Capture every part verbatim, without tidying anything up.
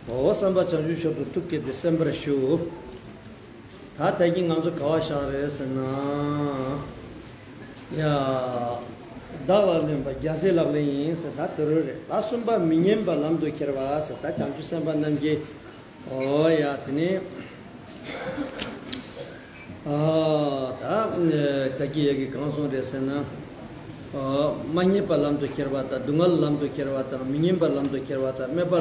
འོ། བསམ་པ་བྱང་ཆུབ་མཆོག་ཏུ་ཐུགས་བསྐྱེད་དེ་གསན་པར་ཞུ། ད་ལྟ་གི་ང་ཚོ་ག་བ་བཞག་རེད་ཟེར་ན། ཡ། བདག་ལ་ལེན་པ་རྒྱལ་སྲས་ལག་ལེན་ཡིན་ཟེར། ད་དེ་རུ་རེད། ད་གསུམ་པ་མི་སྙན་པ་ལམ་དུ་ཁྱེར་བ་ཟེར། ད་བྱང་ཆུབ་སེམས་དཔའ་རྣམས་ཀྱིས། ཨོ་ཡ། དེ་ནས་ཨ་ད་ད་གི་ཡ་གི་གང་གསུངས་རེད་ཟེར་ན། ཨོ། མ་སྙན་པ་ལམ་དུ་ཁྱེར་བ་དང་། སྡུག་བསྔལ་ལམ་དུ་ཁྱེར་བ་དང་། མི་སྙན་པ་ལམ་དུ་ཁྱེར་བ་དང་། སྨད་པ་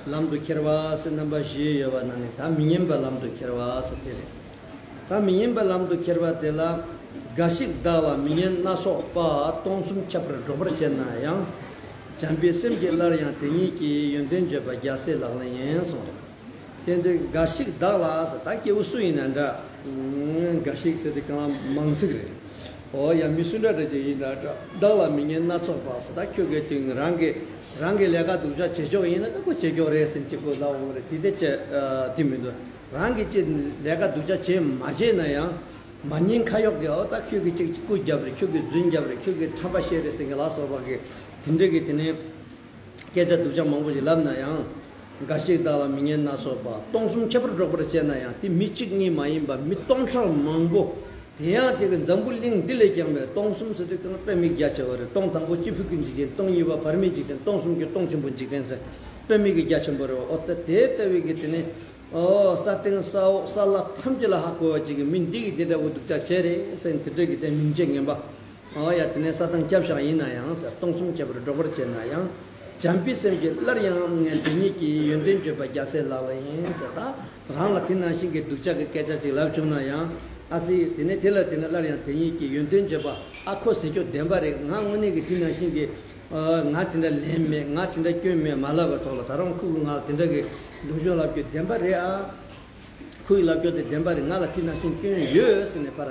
ལམ་དུ་ཁྱེར་བ་ཟེར་རྣམ་པ་བཞི་ཡོད་པ་ནང་ནས། ད་མི་སྙན་པ་ལམ་དུ་ཁྱེར་བ་ཟེར་དེ་རེད། ད་མི་སྙན་པ་ལམ་དུ་ཁྱེར་བ་དེ་ལ། འགའ་ཞིག་བདག་ལ་མི་སྙན་སྣ་ཚོགས་པ། སྟོང་གསུམ་ཁྱབ་པར་སྒྲོག་པར་བྱེད་ན་ཡང་། བྱམས་པའི་སེམས་ཀྱིས་སླར་ཡང་དེ་ཉིད་ཀྱི། ཡོན་ཏན་བརྗོད་པ་རྒྱལ་སྲས་ལག་ལེན་ཡིན་གསུངས། དེ་འདྲའི་འགའ་ཞིག་བདག་ལ་ཟེར། ད་སྐྱེ་བོ་སུ་ཡིན་ན་འདྲ། འགའ་ཞིག་ཟེར་དེ་གང་མང་ཚིག་རེད། འོ་ཡ། མི་སུ་འདྲ་འདྲ་ཅིག་ཡིན་ན་འདྲ། བདག་ལ་མི་སྙན་སྣ་ཚོགས་པ་ཟེར། ད་ཁྱོད་ཀྱིས་ཅིག་རང་གི་རང་གི་ལས་ཀ་སྡུག་ཅག་བྱེད་ཆོག་ཡིན་ན། ད་ཁོ་བྱེད་ཆོག་རེད་ཟེར་གཅིག་པོ་ལབ་འོང་རེད། དེ་དེ་བྱེད་ཨ་དེ་མི་འདུག་རང་གིས་ཅིག་ལས་ཀ་སྡུག་ཅག་བྱེད་མ་བྱས་ན་ཡང་། མ་ཉན་ཁ་གཡོག་གི། འོ་ད་ཁྱོད་ཀྱིས་ཅིག་སྐུ་རྒྱབ་རེད། ཁྱོད་ཀྱིས་རྫུན་རྒྱབ་རེད། ཁྱོད་ཀྱིས་ཁྲམ་པ་བཤད་རེད་ཟེར་གི་ལ་སོགས་པ་གི་དེ་འདྲ་གི་དེ་ནས་སྐད་ཆ་སྡུག་ཅག་མང་པོ་ཞིག་ལབ་ན་ཡང་། འགའ་ཞིག་བདག་ལ་མི་སྙན་སྣ་ཚོགས་པ། སྟོང་གསུམ་ཁྱབ་པར་སྒྲོག་པར་བྱེད་ན་ཡང་། དེ་མི་གཅིག་གཉིས་མ་ཡིན་པ་མི་སྟོང་ཕྲག་མང་པོ། དེ་ཡང་དེ་གི་འཛམ་བུ་གླིང་འདི་ལས་ཀྱང་མེད། སྟོང་གསུམ་ཟེར་དུས་གང་། དཔེ་མི་རྒྱ་ཆེ་བ་རེད། སྟོང་དང་པོ་སྤྱི་ཕུད་ཀྱི་འཇིག་རྟེན། སྟོང་གཉིས་པ་བར་མའི་འཇིག་རྟེན། སྟོང་གསུམ་གྱི་སྟོང་ཆེན་པོ་འཇིག་རྟེན་ཟེར། དཔེ་མི་གི་རྒྱ་ཆེན་པོ་རེད། འོ་ད་དེ་ལྟ་བུའི་གི་དེ་ནས། ཨོ། ས་སྟེང་ས་འོག་ས་བླ་ཐམས་ཅད་ལ་ཧ་གོ་བ་ཅིག་གི་མི་འདི་གིས་འདི་འདྲ་བོ་སྡུག་ཅག་བྱས་རེད་ཟེར། འདི་འདྲ་གི་དེ་མིང་ཆེ་ངན་པ། ཨོ་ཡ། དེ་ནས་ས་དང་སྐྱབས་བཞག་ཡིན་ན་ཡང་ཟེར། སྟོང་གསུམ་ཁྱབ་པར་སྒྲོག་པར་བྱེད་ན་ཡང་། བྱམས་པའི་སེམས་ཀྱིས་སླར་ཡང་དེ་ཉིད་ཀྱི། ཡོན་ཏན་བརྗོད་པ་རྒྱལ་སྲས་ལག་ལེན་ཡིན་ཟེར། ད་རང་ལ་དེ་ནང་བཞིན་གྱི་སྡུག་ཅག་གི་སྐད་ཆ་ཅིག་ལབ་བྱུང་ན་ཡང་། ཨ་ཙི། དེ་ནས་དེ་ལ་དེ་ནས་སླར་ཡང་དེ་ཉིད་ཀྱི། ཡོན་ཏན་བརྗོད་པ། ཨ་ཁོ་ཟེར་རྒྱུ་བདེན་པ་རེད། ང་དངོས་གནས་ཀྱི་དེ་ནང་བཞིན་གྱི། ཨ། ང་དེ་འདྲ་ལན་མེད། ང་དེ་འདྲ་སྐྱོན་མེད་མ་ལབ་པའི་ཐོག་ལ། ད་རུང་ཁོ་གིས་ང་ལ་དེ་འདྲ་གི་སྡུག་སྦྱོང་ལབ་རྒྱུ་བདེན་པ་རེད་ཨ། ཁོ་གིས་ལབ་རྒྱུ་དེ་བདེན་པ་རེད། ང་ལ་དེ་ནང་བཞིན་སྐྱོན་ཡོད་ཟེར་ནས་ཕར་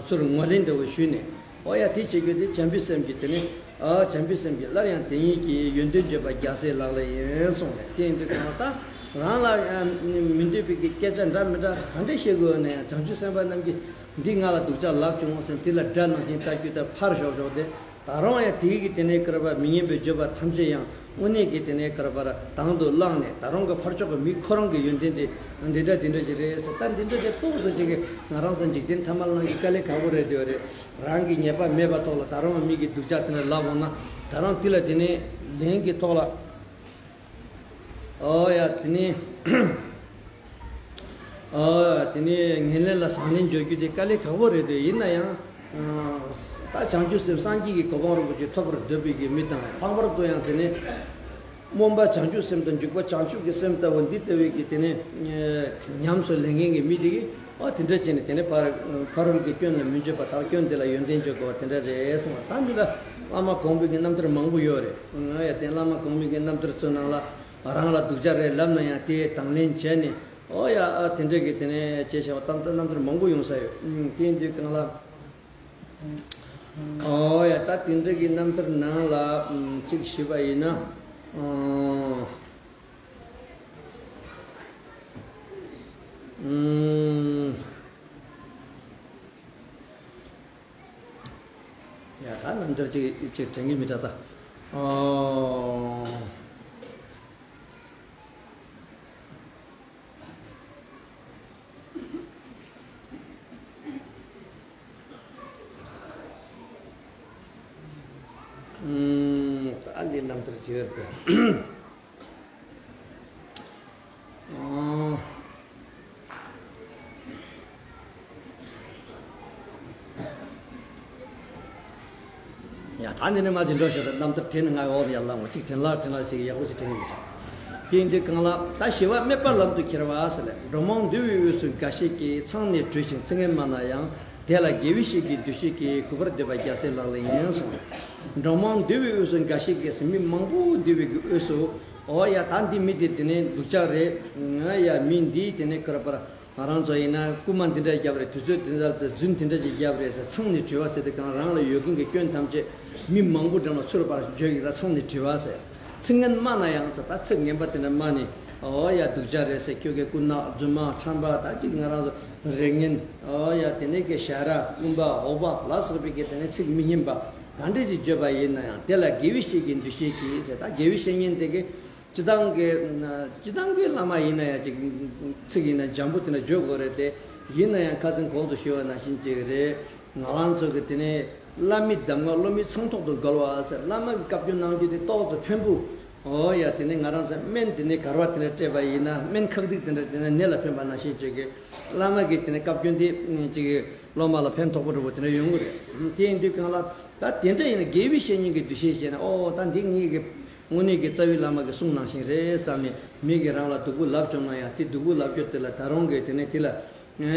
ཚུར་ངོས་ལེན་འདྲ་བོ་ཞུས་ནས། འོ་ཡ། དེ་བྱེད་རྒྱུ་དེ་བྱམས་པའི་སེམས་ཀྱིས། དེ་ནས། ཨ། བྱམས་པའི་སེམས་ཀྱིས་སླར་ཡང་དེ་ཉིད་ཀྱི། ཡོན་ཏན་བརྗོད་པ་རྒྱལ་སྲས་ལག་ལེན་ཡིན་གསུངས་རེད། དེ་ཡིན་དུས་གང་ལྟར་རང་ལ་མི་འདོད་པའི་གི་སྐད་ཆ་འདྲ་མི་འདྲ་ག་འདྲ་བཤད་དགོས་ནའང་། བྱང་ཆུབ་སེམས་དཔའ་རྣམས་ཀྱིས་འདི་ང་ལ་སྡུག་ཅག་ལབ་བྱུང་ཟེར་དེ་ལ་དགྲ་ནང་བཞིན་ལྟ་རྒྱུ་དེ་ཕར་ཞོག་ཞོག་སྟེ། ད་རུང་ཡང་དེའི་གི་དེ་ནས་བསྐུར་བ་མི་སྙན་པའི་བརྗོད་པ་ཐམས་ཅད་ཡང་ དངོས་གནས་ཀྱི་དེ་ནས་ག་རེ་ཟེར་དང་དུ་བླངས་ནས་ད་རུང་གི་ཕར་ཕྱོགས་ཀྱི་མི་ཁོ་རང་གི་ཡོན་ཏན་དེ་འདི་འདྲ་འདི་འདྲ་ཅིག་རེད་ཟེར། ད་འདི་འདྲ་དེ་ཏོག་ཙམ་ཅིག་གིས་ང་རང་ཚོ་འཇིག་རྟེན་ཐ་མལ་ནང་གི་དཀའ་ལས་ཁག་པོ་རེད་འདོད་རེད། རང་གི་ཉེས་པ་མེད་པ་ཐོག་ལ་ད་རུང་མི་གི་སྡུག་ཅག་དེ་འདྲ་ལབ་འོང་ན། ད་རུང་དེ་ལ་དེ་ནས་ལན་གྱི་ཐོག་ལ། ཨོ་ཡ་དེ་ནས། ཨོ་ཡ་དེ་ནས་ངན་ལན་ལ་བཟང་ལན་འཇལ་རྒྱུ་དེ་དཀའ་ལས་ཁག་པོ་རེད་དེ། ཡིན་ན་ཡང་། ཨ། ད་བྱང་ཆུབ་སེམས་སངས་རྒྱས་ཀྱི་གོ་འཕང་རིན་པོ་ཆེ་ཐོབ་པར་འདོད་པའི་གི་མི་དང་། ལྷག་པར་དུ་ཡང་དེ་ནས་སྨོན་པ་བྱང་ཆུབ་སེམས་དང་འཇུག་པ་བྱང་ཆུབ་ཀྱི་སེམས་ལྟ་བུ་འདི་ལྟ་བུའི་གི་དེ་ནས་ཉམས་སུ་ལེན་མཁན་གྱི་མི་དེ་གིས། ཨ། དེ་འདྲ་བྱས་ནས་དེ་ནས་ཕ་ཕ་རོལ་གྱི་སྐྱོན་ལ་མི་འཇུག་པ་དང་། སྐྱོན་དེ་ལ་ཡོན་ཏན་འཇོག་དགོས་པ་དེ་འདྲ་རེད་གསུངས་པ། ད་འདི་ལ་བླ་མ་གོང་མའི་གི་རྣམ་ཐར་མང་པོ་ཡོད་རེད། ཨ་ཡ་དེ་བླ་མ་གོང་མའི་གི་རྣམ་ཐར་ཚོའི་ནང་ལ་རང་ལ་སྡུག་ཅག་རེད་ལབ་ན་ཡང་དེ་དང་ལེན་བྱས་ནས། ཨོ་ཡ། ཨ། དེ་འདྲ་གི་དེ་ནས་བྱས་བྱས་པ་ད་ལྟ་རྣམ་ཐར་མང་པོ་ཡོང་ས་ཡོད། ཨུམ། དེ་འདི་གང་ལ། ཨོ་ཡ། ད་དེ་འདྲ་གི་རྣམ་ཐར་ནང་ལ། ཨུམ། གཅིག་ཞུས་པ་ཡིན་ན། ཨོ། ཨུམ། ཡ། ད་རྣམ་ཐར་ཅིག་ཅིག་དྲན་གྱི་མི་འདུག་ད། ཨོ། ཨུམ། ད་འདི་རྣམ་ཐར་ཅིག་ཡོད་དེ། ཨོ། ཡ། ད་འདི་ནས་མར་ཅིག་འགྲོ་ཤོག་ད། རྣམ་ཐར་དྲན་ནས་ང་འོག་ལ་ཡར་ལངས་འོ། ཅིག་དྲན་ལ་དྲན་ལ་ཞིག་ཡག་པོ་ཞིག་དྲན་གྱི་མི་འདུག་དེ་འདི་གང་ལ། ད་ཞི་བ་སྨྲས་པ་ལམ་དུ་ཁྱེར་བ་ཟེར་ལ། འགྲོ་མང་འདུ་བའི་དབུས་སུ་འགའ་ཞིག་གིས། མཚང་ནི་བྲུས་ཤིང་ཚིག་ངན་སྨྲ་ན་ཡང་། དེ་ལ་དགེ་བའི་བཤེས་ཀྱི་འདུ་ཤེས་ཀྱིས། གུས་པར་འདུད་པ་རྒྱལ་སྲས་ལག་ལེན་ཡིན་གསུངས། འགྲོ་མང་འདུ་བའི་དབུས་སུ་འགའ་ཞིག་གིས། མི་མང་པོ་འདུ་བའི་གི་དབུས་སུ། ཨོ་ཡ། ད་འདི་མི་དེ་དེ་ནས་སྡུག་ཅག་རེད། ཨ་ཡ། མི་འདིས་དེ་ནས་ག་རེ་ཟེར། ང་རང་ཚོ་ཡིན་ན་རྐུན་མ་འདི་འདྲ་བརྒྱབ་རེད། དུས་ཚོད་འདི་འདྲ་ཚོ་རྫུན་འདི་འདྲ་ཅིག་བརྒྱབ་རེད་ཟེར། མཚང་ནི་བྲུས་པ་ཟེར་དུས་གང་། རང་ལ་ཡོད་མཁན་གྱི་སྐྱོན་ཐམས་ཅད་མི་མང་པོ་འགྲམ་ལ་ཚུར་ཕར་བརྗོད་ཀྱི་ར། མཚང་ནི་བྲུས་པ་ཟེར། ཚིག་ངན་སྨྲ་ན་ཡང་ཟེར། ད་ཚིག་ངན་པ་དེ་འདྲ་སྨྲ་ནས། ཨོ་ཡ། སྡུག་ཅག་རེད་ཟེར། ཁྱོད་ཀྱི་རྐུན་ནག་རྫུན་མ་ཁྲམ་པ། ད་ཅིག་ང་རང་ཚོ་རིགས་ངན། ཨོ་ཡ། དེ་ནས་ཀྱི་ཞ་ར་རྐུན་པ་འོག་པ་ལ་སོགས་པའི་གི་དེ་ནས་ཚིག་མི་སྙན་པ་ག་འདྲ་ཅིག་བརྗོད་པ་ཡིན་ན་ཡང་། དེ་ལ་དགེ་བའི་བཤེས་ཀྱི་འདུ་ཤེས་ཀྱིས་ཟེར། ད་དགེ་བའི་བཤེས་གཉེན་དེ་གིས། སྤྱི་བཏང་གི། སྤྱི་བཏང་གི་བླ་མ་ཡིན་ན་ཡང་ཅིག་ཚིག་ཡིན་ན་འཇམ་པོ་དེ་འདྲ་བརྗོད་དགོས་རེད་དེ། ཡིན་ན་ཡང་ཁ་སང་གོང་དུ་ཞུས་པ་ནང་བཞིན་ཅིག་རེད། ང་རང་ཚོ་གི་དེ་ནས་བླ་མའི་གདམས་ངག་སློབ་མའི་ཚང་ཐོག་ཏུ་འགོད་པ་ཟེར། བླ་མ་གི་བཀའ་བཀྱོན་གནང་རྒྱུ་དེ་ཏོག་ཙམ་ཕན་པོ། ཨོ་ཡ། དེ་ནས་ང་རང་ཚོ་སྨན་དེ་ནས་གར་བ་དེ་འདྲ་སྤྲད་པ་ཡིན་ན། སྨན་ཁག་ཐིག་དེ་འདྲ་དེ་ནས་ནད་ལ་ཕན་པ་ནང་བཞིན་ཅིག་གི་བླ་མ་གི་དེ་ནས་བཀའ་བཀྱོན་དེ་ཅིག་གི་སློབ་མ་ལ་ཕན་ཐོགས་པོ་འདྲ་པོ་དེ་འདྲ་ཡོང་གི་རེད། དེ་ཡིན་དུས་གང་ལ་ད་དེ་འདྲ་ཡིན་ན་དགེ་བའི་བཤེས་གཉེན་གྱི་འདུ་ཤེས་བྱས་ན། ཨོ་ད་འདི་ངེད་ཀྱི་དངོས་གནས་ཀྱི་རྩ་བའི་བླ་མ་གི་གསུང་ནང་བཞིན་རེད་བསམ་ནས། མི་གིས་རང་ལ་སྡུག་པོ་ལབ་བྱུང་ན་ཡང་། དེ་སྡུག་པོ་ལབ་རྒྱུ་དེ་ལ་ད་རུང་གི་དེ་ནས་དེ་ལ་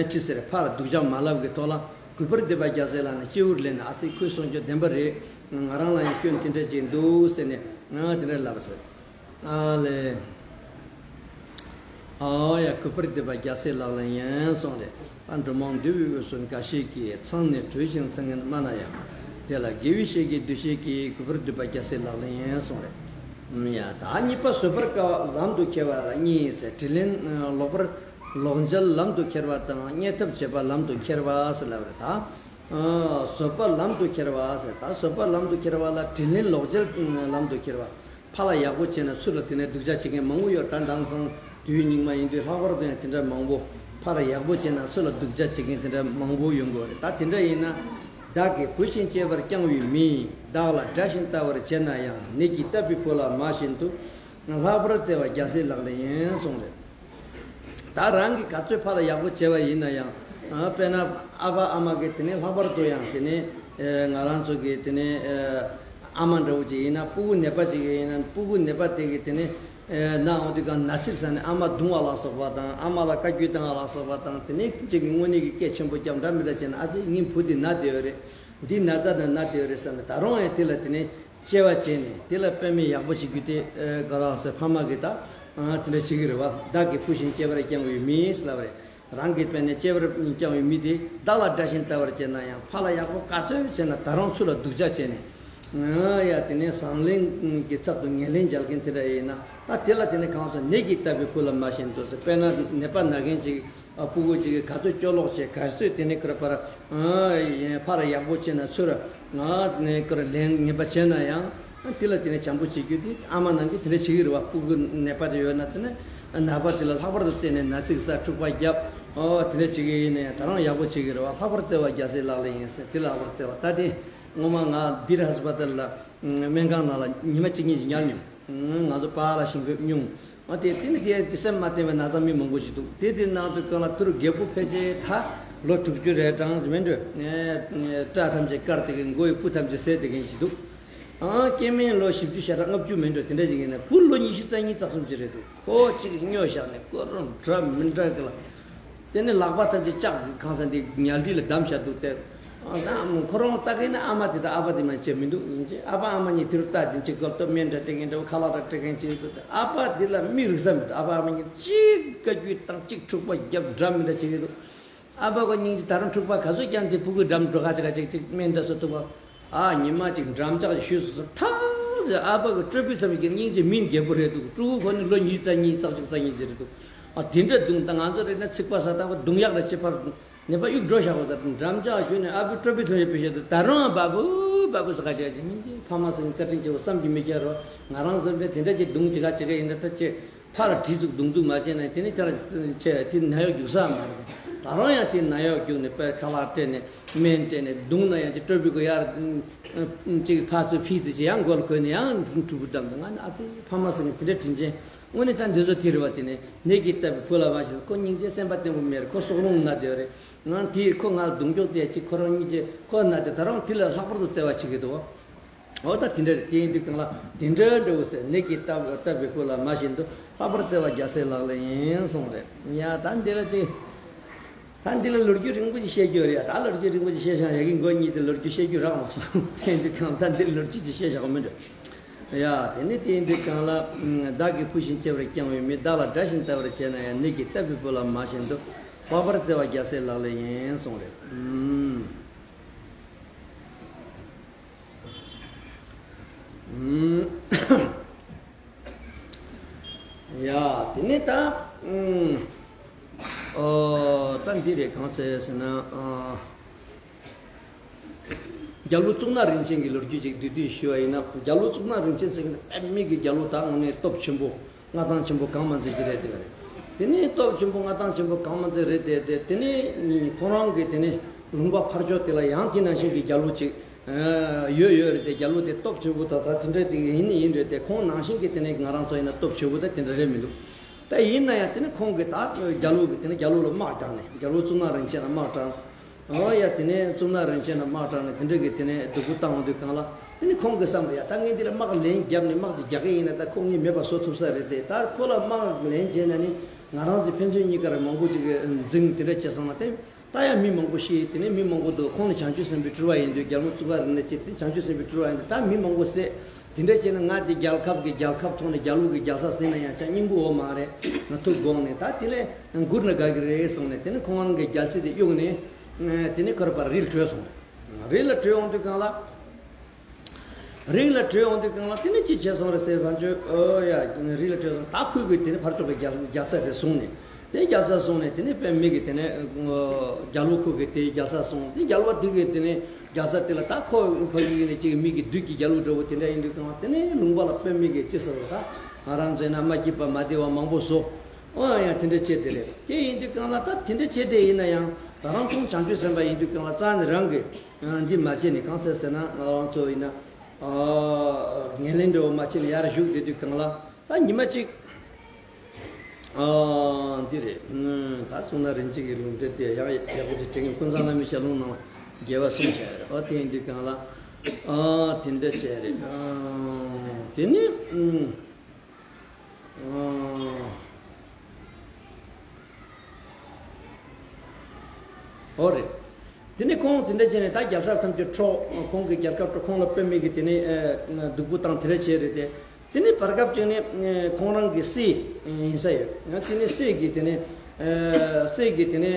ཅི་ཟེར། ཕར་སྡུག་ཅག་མ་ལབ་གི་ཐོག་ལ། གུས་པར་འདུད་པ་རྒྱལ་སྲས་ལག་ལེན་སྤྱི་བོར་ལེན་ནས། ཨ་ཙི་ཁོས་གསུང་རྒྱུ་བདེན་པ་རེད། ང་རང་ལ་ཡང་སྐྱོན་དེ་འདྲ་ཅིག་འདུག་ཟེར་ནས་ང་དེ་འདྲ་ལབ་ཟེར། ཨ་ལེ། ཨོ་ཡ། གུས་པར་འདུད་པ་རྒྱལ་སྲས་ལག་ལེན་ཡིན་གསུངས་རེད། ད་འགྲོ་མང་འདུ་བའི་དབུས་སུ་འགའ་ཞིག་གིས། མཚང་ནི་བྲུས་ཤིང་ཚིག་ངན་སྨྲ་ན་ཡང་། དེ་ལ་དགེ་བའི་བཤེས་ཀྱི་འདུ་ཤེས་ཀྱིས། གུས་པར་འདུད་པ་རྒྱལ་སྲས་ལག་ལེན་ཡིན་གསུངས་རེད། ཡ། ད་གཉིས་པ་བཟོད་པར་དཀའ་བ་ལམ་དུ་ཁྱེར་བ་ལ་གཉིས་ཟེར། དྲིན་ལན་ལོག་པར་ལོག་འཇལ་ལམ་དུ་ཁྱེར་བ་དང་། བརྙས་ཐབས་བྱེད་པ་ལམ་དུ་ཁྱེར་བ་ཟེར་ལབ་རེད་ད། ཨ། བཟོད་པ་ལམ་དུ་ཁྱེར་བ་ཟེར། ད་བཟོད་པ་ལམ་དུ་ཁྱེར་བ་ལ་དྲིན་ལན་ལོག་འཇལ་ལམ་དུ་ཁྱེར་བ། ཕར་ལ་ཡག་པོ་བྱས་ན་ཚུར་ལ་དེ་ནས་སྡུག་ཅག་བྱེད་མཁན་མང་པོ་ཡོད། ད་དེང་སང་དུས་སྙིགས་མ་ཡིན་དུས་ལྷག་པར་དུ་ཡང་དེ་འདྲ་མང་པོ། ཕར་ཡག་པོ་བྱས་ན་ཚུར་ལ་སྡུག་ཅག་བྱེད་མཁན་དེ་འདྲ་མང་པོ་ཡོང་གི་རེད། ད་དེ་འདྲ་ཡིན་ན། བདག་གིས་བུ་བཞིན་གཅེས་པར་བསྐྱངས་པའི་མི། བདག་ལ་དགྲ་བཞིན་ལྟ་བར་བྱེད་ན་ཡང་། ནད་ཀྱིས་བཏབ་པའི་བུ་ལ་མ་བཞིན་དུ། ལྷག་པར་བརྩེ་བ་རྒྱལ་སྲས་ལག་ལེན་ཡིན་གསུངས་རེད། ད་རང་གིས་ག་ཚོད་ཕར་ལ་ཡག་པོ་བྱས་པ་ཡིན་ན་ཡང་། ཨ། དཔེར་ན་ཨ་ཕ་ཨ་མ་གིས་དེ་ནས་ལྷག་པར་དུ་ཡང་དེ་ནས་ང་རང་ཚོ་གི་དེ་ནས་ཨ་མ་འདྲ་བོ་ཅིག་ཡིན་ན། སྤུ་གུ་ནད་པ་ཅིག་ཡིན་ན། སྤུ་གུ་ནད་པ་དེ་གིས་དེ་ནས་ན་འོང་དུས་གང་ན་ཚིག་ཟ་ནས་ཨ་མ་རྡུང་བ་ལ་སོགས་པ་དང་། ཨ་མ་ལ་བཀའ་བཀྱོན་བཏང་བ་ལ་སོགས་པ་དང་། དེ་ནས་ཅིག་གི་དངོས་གནས་ཀྱི་སྐད་ཆེན་པོ་རྒྱབ་འདྲ་མི་འདྲ་བྱས་ན། ཨ་ཙི་ངའི་བུ་འདི་ན་བསྡད་ཡོད་རེད། འདི་ན་ཚ་དང་ན་བསྡད་ཡོད་རེད་བསམ་ནས། ད་རུང་ཡང་དེ་ལ་དེ་ནས་གཅེས་པ་བྱས་ནས། དེ་ལ་དཔེ་མེད་ཡག་པོ་བྱེད་རྒྱུ་དེ། ཨ། ག་རེ་ཟེར། ཕ་མ་གིས་ད། ཨ། དེ་འདྲ་བྱེད་ཀྱི་རེད་བ། བདག་གིས་བུ་བཞིན་གཅེས་པར་བསྐྱངས་པའི་མི་ཟེར་ལབ་རེད། རང་གིས་དཔེར་ན་གཅེས་པར་བསྐྱངས་པའི་མི་དེ་བདག་ལ་དགྲ་བཞིན་ལྟ་བར་བྱེད་ན་ཡང་། ཕར་ལ་ཡག་པོ་ག་ཚོད་བྱས་ན་ད་རུང་ཚུར་ལ་སྡུག་ཅག་བྱས་ནས། ཨ་ཡ། དེ་ནས་བཟང་ལན་གྱི་ཚབ་ཏུ་ངན་ལན་འཇལ་མཁན་དེ་འདྲ་ཡིན་ན། ད་དེ་ལ་དེ་ནས་གང་ཟེར། ནད་ཀྱིས་བཏབ་པའི་བུ་ལ་མ་བཞིན་དུ་ཟེར། དཔེར་ན་ནད་པ་ན་མཁན་ཅིག། ཨ། སྤུ་གུ་ཅིག་གིས་ག་ཚོད་སྐྱོ་ལོག་བྱས། ག་ཚོད་དེ་ནས་ཁར་ཕར། ཨ། ཕར་ཡག་པོ་བྱས་ན་ཚུར། ཨ། ནས་ཁར་ལན་ངན་པ་བྱས་ན་ཡང་ དེ་ལ་དེ་ནས་བྱམས་པོ་བྱེད་རྒྱུ་དེ་ཨ་མ་ནང་གིས་དེ་འདྲ་བྱེད་ཀྱི་རེད་བ། སྤུ་གུ་ནད་པ་དེ་ཡོད་ན་དེ་ནས་ནད་པ་དེ་ལ་ལྷག་པར་དུ་བརྩིས་ནས་ན་ཚིག་ཟ། འཁྲུག་པ་རྒྱབ། ཨོ་དེ་འདྲ་བྱེད་ཀྱི་ཡིན་ནས་ད་རུང་ཡག་པོ་བྱེད་ཀྱི་རེད་བ། ལྷག་པར་བརྩེ་བ་རྒྱལ་སྲས་ལག་ལེན་ཡིན་ཟེར། དེ་ལ་ལྷག་པར་བརྩེ་བ། ད་དེ་སྔོན་མ་ང་བིར་ཧ་སི་པ་ཏལ་ལ་སྨན་ཁང་ནང་ལ་ཉི་མ་གཅིག་གཉིས་ཀྱི་ཉལ་མྱོང་། ང་ཚོ་པཱ་ལགས་ཞིང་ཕེབས་མྱོང་། ཨ་དེ་དེ་ནི་དེ་སེམས་མ་བརྟན་པའི་ན་ཚ་མི་མང་པོ་ཞིག་འདུག། དེ་དེ་ནང་དུ་ཀ་ལ་ཐུར་རྒད་པོ་ཕལ་ཆེར་ད་ལོ་དྲུག་ཅུ་རེ་གྲངས་མིན་འགྲོ། སྐྲ་ཐམས་ཅད་བཀར་བསྡད་མཁན། མགོ་ཡི་སྤུ་ཐམས་ཅད་བསད་བསྡད་མཁན་ཞིག་འདུག། ཨང་སྐྱེ་དམན་ལོ་བཞི་བཅུ་ཞེ་གྲངས་ལྔ་བཅུ་མིན་འགྲོ། དེ་འདྲ་ཞིག་ཡིན་ན་བུ་ལོ་ཉི་ཤུ་རྩ་གཉིས་རྩ་གསུམ་ཅིག་རེད་འདུག། ཁོ་གཅིག་སྨྱོ་བཞག་ནས་ཁོ་རང་འདྲ་མི་འདྲ་གི་ལ། དེ་ནས་ལག་པ་ཐམས་ཅད་ལྕགས་ཀྱི་གང་ས་འདི་ཉལ་ཁྲི་ལ་བསྡམས་བཞག་འདུག་སྟེ། ཨང་ད་ཁོ་རང་ལྟ་མཁན་ནི་ཨ་མ་དེ་དང་ཨ་ཕ་དེ་མ་བྱས་མི་འདུག་ཡིན་ཅེ། ཨ་ཕ་ཨ་མ་གཉིས་དེ་རུ་ལྟ་དེ་གཅིག་སྐབས་སྟོབས་སྨན་འདྲ་སྤྲད་མཁན་འདྲ་བོ། ཁ་ལག་འདྲ་སྤྲད་མཁན་གཅིག་འདུག་སྟེ། ཨ་ཕ་དེ་ལ་མིག་རིག་ས་མི་འདུག། ཨ་ཕ་ཨ་མ་གཉིས་གཅིག་བཀའ་བཀྱོན་བཏང་། གཅིག་འཁྲུག་པ་རྒྱབ། འདྲ་མི་འདྲ་བྱེད་ཀྱི་འདུག། ཨ་ཕ་ཁོ་སྙིང་རྗེ། ད་རུང་འཁྲུག་པ་ག་ཚོད་ཀྱང་དེ་ཕྲུ་གུ་འགྲམ་འགྲོ་ཁ་ཅིག་ཁ་ཅིག་ཅིག་སྨན་འདྲ་བཟོ་ཐུབ་པ། ཨ་ཉི་མ་གཅིག་འགྲམ་ལྕག་ཞུས་སུ་ཐག་ཟེར། ཨ་ཕ་གི་སྤྲོ་པའི་ཚབ་ཀྱི་སྙིང་རྗེ་མིན། རྒད་པོ་རེད་འདུག། ཕྲུ་གུ་ཁོ་ནི་ལོ་ཉི་ཤུ་རྩ་གཉིས་རྩ་བཅུ་རྩ་གཉིས་ཅིག་རེད་འདུག། ཨ་དེ་འདྲ་བརྡུངས། ད་ང་ཚོ་རེད་ན་ཚིག་པ་ཟ་ཐག་པ་བརྡུངས་ཡག་ལ་ཅི་ཕར་ནད་པ་གཡུག་འགྲོ་བཞག་པ། ད་འགྲམ་ལྕག་ཞུས་ནས་ཨ་ཕའི་སྤྲོ་པའི་ཚབ་ཀྱི་བེད་སྤྱད་དུ། ད་རུང་ཨ་བ་བུ་བ་བུ་ཟེར་ཁ་ཅིག་ཅིག་མིན་གྱི། ཕ་མ་ཟེར་ནས་བཀའ་དྲིན་ཆེ་བོ་བསམ་གྱིས་མི་ཁྱབ་རོ། ང་རང་ཚོ་འདྲ་དེ་འདྲ་ཅིག་བརྡུངས་ཅི་ག་ཅི་ག་ཡིན་ད་ད་ཅི། ཕར་བྲིས་ཚུགས་རྡུང་ཚུགས་མ་བྱས་ན་དེ་ནི་ཅར་ཆེ་དེ་ནད་གཡོག་རྒྱུག་ས་མ་རེད། ད་རུང་ཡང་དེ་ནད་གཡོག་རྒྱུག་ནས་དཔེ་ཁ་ལག་སྤྲད་ནས་སྨན་སྤྲད་ནས་བརྡུངས་ན་ཡང་ཅིག་སྤྲོ་པོའི་གོ་ཡར་ཅིག་ཕར་ཚུར་ཕྱིས་ཚུར་ཅིག་ཡང་མགོ་ལ་གོན་ནས་ཡང་གྲུ་གུ་བསྡམས་ཏེ། ང་ནི་ཨ་ཙི་ཕ་མ་ཟེར་མཁན་དེ་འདྲ་དྲིན་ཅན། དངོས་གནས་ད་འདི་ཚོ་དེ་རེད་བ། དེ་ནས་ནད་ཀྱིས་བཏབ་པའི་བུ་ལ་མ་ཤེས། ཁོ་སྙིང་རྗེ་སེམས་པ་བརྟན་པོ་མེད་རེད། ཁོ་སྲོག་རླུང་ན་བསྡད་རེད། ང་དེས་ཁོ་ང་ལ་རྡུང་རྒྱུག་དེ་ཅིག་ཁོ་རང་སྙིང་རྗེ་ཁོ་ན་དེ་ད་རུང་དེ་ལས་ལྷག་པར་དུ་བརྩེ་བ་བྱེད་ཀྱི་འདུག། འོ་ད་དེ་འདྲ་རེད། དེ་ཡིན་དུས་གང་ལ་དེ་འདྲ་འདྲ་བོ་ཟེར། ནད་ཀྱིས་བཏབ་བཏབ་པའི་བུ་ལ་མ་བཞིན་དུ། ལྷག་པར་བརྩེ་བ་རྒྱལ་སྲས་ལག་ལེན་ཡིན་གསུངས་རེད། ཡ་ད་འདི་ལ་ཅིག། ད་འདི་ལ་ལོ་རྒྱུས་རིང་པོ་ཅིག་བཤད་རྒྱུ་རེད། ད་ལོ་རྒྱུས་རིང་པོ་ཅིག་བཤད་ཤག་ཡ་གི་མགོ་གཉིས་དེ་ལོ་རྒྱུས་བཤད་རྒྱུ་རག་མ་སོང་། དེ་ཡིན་དུས་གང་ད་འདི་ལོ་རྒྱུས་ཅིག་བཤད་ཤག་མི་འདྲ། ཡ་དེ་ནི་དེ་ཡིན་དུས་གང་ལ། བདག་གིས་ཕུལ་ཞིང་བཅོལ་བར་བསྐྱང་བའི་མི། བདག་ལ་དགྲ་བཞིན་ལྟ་བར་བྱས་ན་ཡང་། ནད་ཀྱིས་བཏབ་པའི་བུ་ལ་མ་བཞིན་དུ། ལྷག་པར་བརྩེ་བ་རྒྱལ་སྲས་ལག་ལེན་ཡིན་གསུངས་རེད། ཨུམ། ཡ་དེ་ནས་ད། ཨོ་ད་འདི་རེད། གང་ཟེར་ཟེར་ན། ཨ་རྒྱལ་པོ་གཙུག་ན་རིན་ཆེན་གྱི་ལོ་རྒྱུས་ཅིག་བསྡུས་བསྡུས་ཞུ་བ་ཡིན་ན། རྒྱལ་པོ་གཙུག་ན་རིན་ཆེན་ཟེར་མཁན་དེ་དཔེ་མི་གི་རྒྱལ་པོ་དང་དངོས་གནས་སྟོབས་ཆེན་པོ་མངའ་ཐང་ཆེན་པོ་གང་མ་མཛད་ཀྱི་རེད་དེ་རེད། དེ་ནས་སྟོབས་ཆེན་པོ་མངའ་ཐང་ཆེན་པོ་གང་མ་མཛད་རེད་དེ་དེ་དེ་ནས་ཁོང་རང་གི་དེ་ནས་ལུང་པ་ཕར་ཕྱོགས་དེ་ལ་ཡང་དེ་ནང་བཞིན་གྱི་རྒྱལ་པོ་ཅིག་ཡོད་ཡོད་རེད་དེ། རྒྱལ་པོ་དེ་སྟོབས་ཆེན་པོ་ད་ད་དེ་འདྲ་དེ་ཡིན་ནི་ཡིན་རེད་དེ། ཁོང་ནང་བཞིན་གྱི་དེ་ནས་ང་རང་ཚོ་ཡིན་ན་སྟོབས་ཆེ་པོ་ད་དེ་འདྲ་རེད་མི་འདུག། ད་ཡིན་ན་ཡང་དེ་ནས་ཁོང་གིས་ད་རྒྱལ་པོ་གི་དེ་ནས་རྒྱལ་པོ་ལ་དམག་དྲངས་ནས། རྒྱལ་པོ་གཙུག་ན་རིན་ཆེན་ལ་དམག་དྲངས། ཨོ་ཡ་དེ་ནས་གཙུག་ན་རིན་ཆེན་ལ་དམག་དྲངས་ནས་དེ་འདྲ་གི་དེ་ནས་སྡུག་པོ་བཏང་འོང་དུས་གང་ལ། དེ་ནས་ཁོང་གི་བསམ་པ་ཡ་ད་ངས་འདི་ལ་དམག་ལན་བརྒྱབ་ནས་དམག་ཅིག་རྒྱག་གི་ཡིན་ན་ད་ཁོ་ངས་མེད་པ་བཟོ་ཐུབ་ས་རེད་དེ། ད་ཁོ་ལ་དམག་ལན་བྱས་ན་ནི་ང་རང་ཚོ་ཕན་ཚུན་གཉིས་ཀར་མང་པོ་ཅིག་འཛིང་དེ་འདྲ་བྱས་སོང་ན་དེ། ད་ཡང་མི་མང་པོ་ཤི། དེ་ནས་མི་མང་པོ་འདུག། ཁོང་ནི་བྱང་ཆུབ་སེམས་དཔའི་སྤྲུལ་པ་ཡིན་དུས། རྒྱལ་པོ་གཙུག་ན་རིན་ཆེན་དེ་བྱང་ཆུབ་སེམས་དཔའི་སྤྲུལ་པ་ཡིན་དུས། ད་མི་མང་པོ་བསད། དེ་འདྲ་བྱས་ན་ང་དེ་རྒྱལ་ཁབ་ཀྱི་རྒྱལ་ཁ་ཐོག་ནས་རྒྱལ་པོ་གི་རྒྱལ་ས་ཟིན་ན་ཡང་ཅང་སྙིང་པོ་འོ་མ་རེད། ང་ཐུག་དགོངས་ནས་ད་དེ་ལས་འགུར་ན་དགའ་གི་རེད་གསུངས་ནས། དེ་ནས་ཁོང་རང་གི་རྒྱལ་སྲིད་དེ་གཡུགས་ནས། དེ་ནས་ཁོ་རང་ཕར་རི་ལ་བྲོས་སོང་། རི་ལ་བྲོས་འོང་དུས་གང་ལ། རི་ལ་བྲོས་འོང་དུས་གང་ལ་དེ་ནས་ཅི་བྱས་སོང་རེད་ཟེར་བ་ཅོ། ཨོ་ཡ་རི་ལ་བྲོས་སོང་། ད་ཁོས་གི་དེ་ནས་ཕར་ཕྱོགས་ཀྱི་རྒྱལ་རྒྱལ་ས་དེ་བཟུང་ནས། དེ་རྒྱལ་ས་བཟུང་ནས་དེ་ནས་དཔེ་མི་གི་དེ་ནས་རྒྱལ་པོ་ཁོ་གི་དེ་རྒྱལ་ས་བཟུང་། དེ་རྒྱལ་པོ་དེ་གི་དེ་ནས་རྒྱལ་ས་དེ་ལ་ད་ཁོ་ཕ་གི་ནས་ཅིག་མི་གི་བདུད་ཀྱི་རྒྱལ་པོ་འདྲ་བོ་དེ་འདྲ་ཡིན་དུས་གང་ལ་དེ་ནས་ལུང་པ་ལ་དཔེ་མི་གི་ཅི་ཟེར་བ། ད་ང་རང་ཚོའི་ན་མ་སྐྱིད་པ་མ་བདེ་བ་མང་པོ་བཟོ། ཨོ་ཡ་དེ་འདྲ་བྱས་དེ་རེད། དེ་ཡིན་དུས་གང་ལ་ད་དེ་འདྲ་བྱས་དེ་ཡིན་ན་ཡང་ད་རང་ཁོང་བྱང་ཆུབ་སེམས་དཔའ་ཡིན་དུས་གང་ལ་རྩ་ནས་རང་གི་འདི་མ་བྱས་ནས། གང་ཟེར་ཟེར་ན་ང་རང་ཚོ་ཡིན་ན། ངན་ལན་འདྲ་བོ་མ་བྱས་ནས་ཡར་བཞུགས་བསྡད་དུས་གང་ལ་ད་ཉི་མ་གཅིག། འདི་རེད། ད་གཙུག་ན་རིན་ཆེན་གྱི་ལུང་འདྲེན་དེ་ཡང་ཡག་པོ་ཅིག་དྲན་གི། ཀུན་བཟང་བླ་མའི་ཞལ་ལུང་ནང་རྒྱས་པ་གསུངས་བྱས་རེད། ཨོ་དེ་ཡིན་དུས་གང་ལ་དེ་འདྲ་བྱས་རེད། དེ་ནི། ཨོ་རེད། དེ་ནས་ཁོང་དེ་འདྲ་བྱས་ནས་ད་རྒྱལ་ཁབ་ཐམས་ཅད་འཕྲོག། ཁོང་གི་རྒྱལ་ཁབ་འཕྲོག། ཁོང་ལ་དཔེ་མེད་ཀྱི་དེ་ནས་སྡུག་པོ་བཏང་དེ་འདྲ་བྱས་རེད་དེ། དེ་ནས་བར་སྐབས་ཅིག་ནས་ཁོང་རང་གི་སྲས་ཡིན་ས་ཡོད། ཡང་དེ་ནས་སྲས་ཀྱིས་དེ་ནས་སྲས་ཀྱིས་དེ་ནས་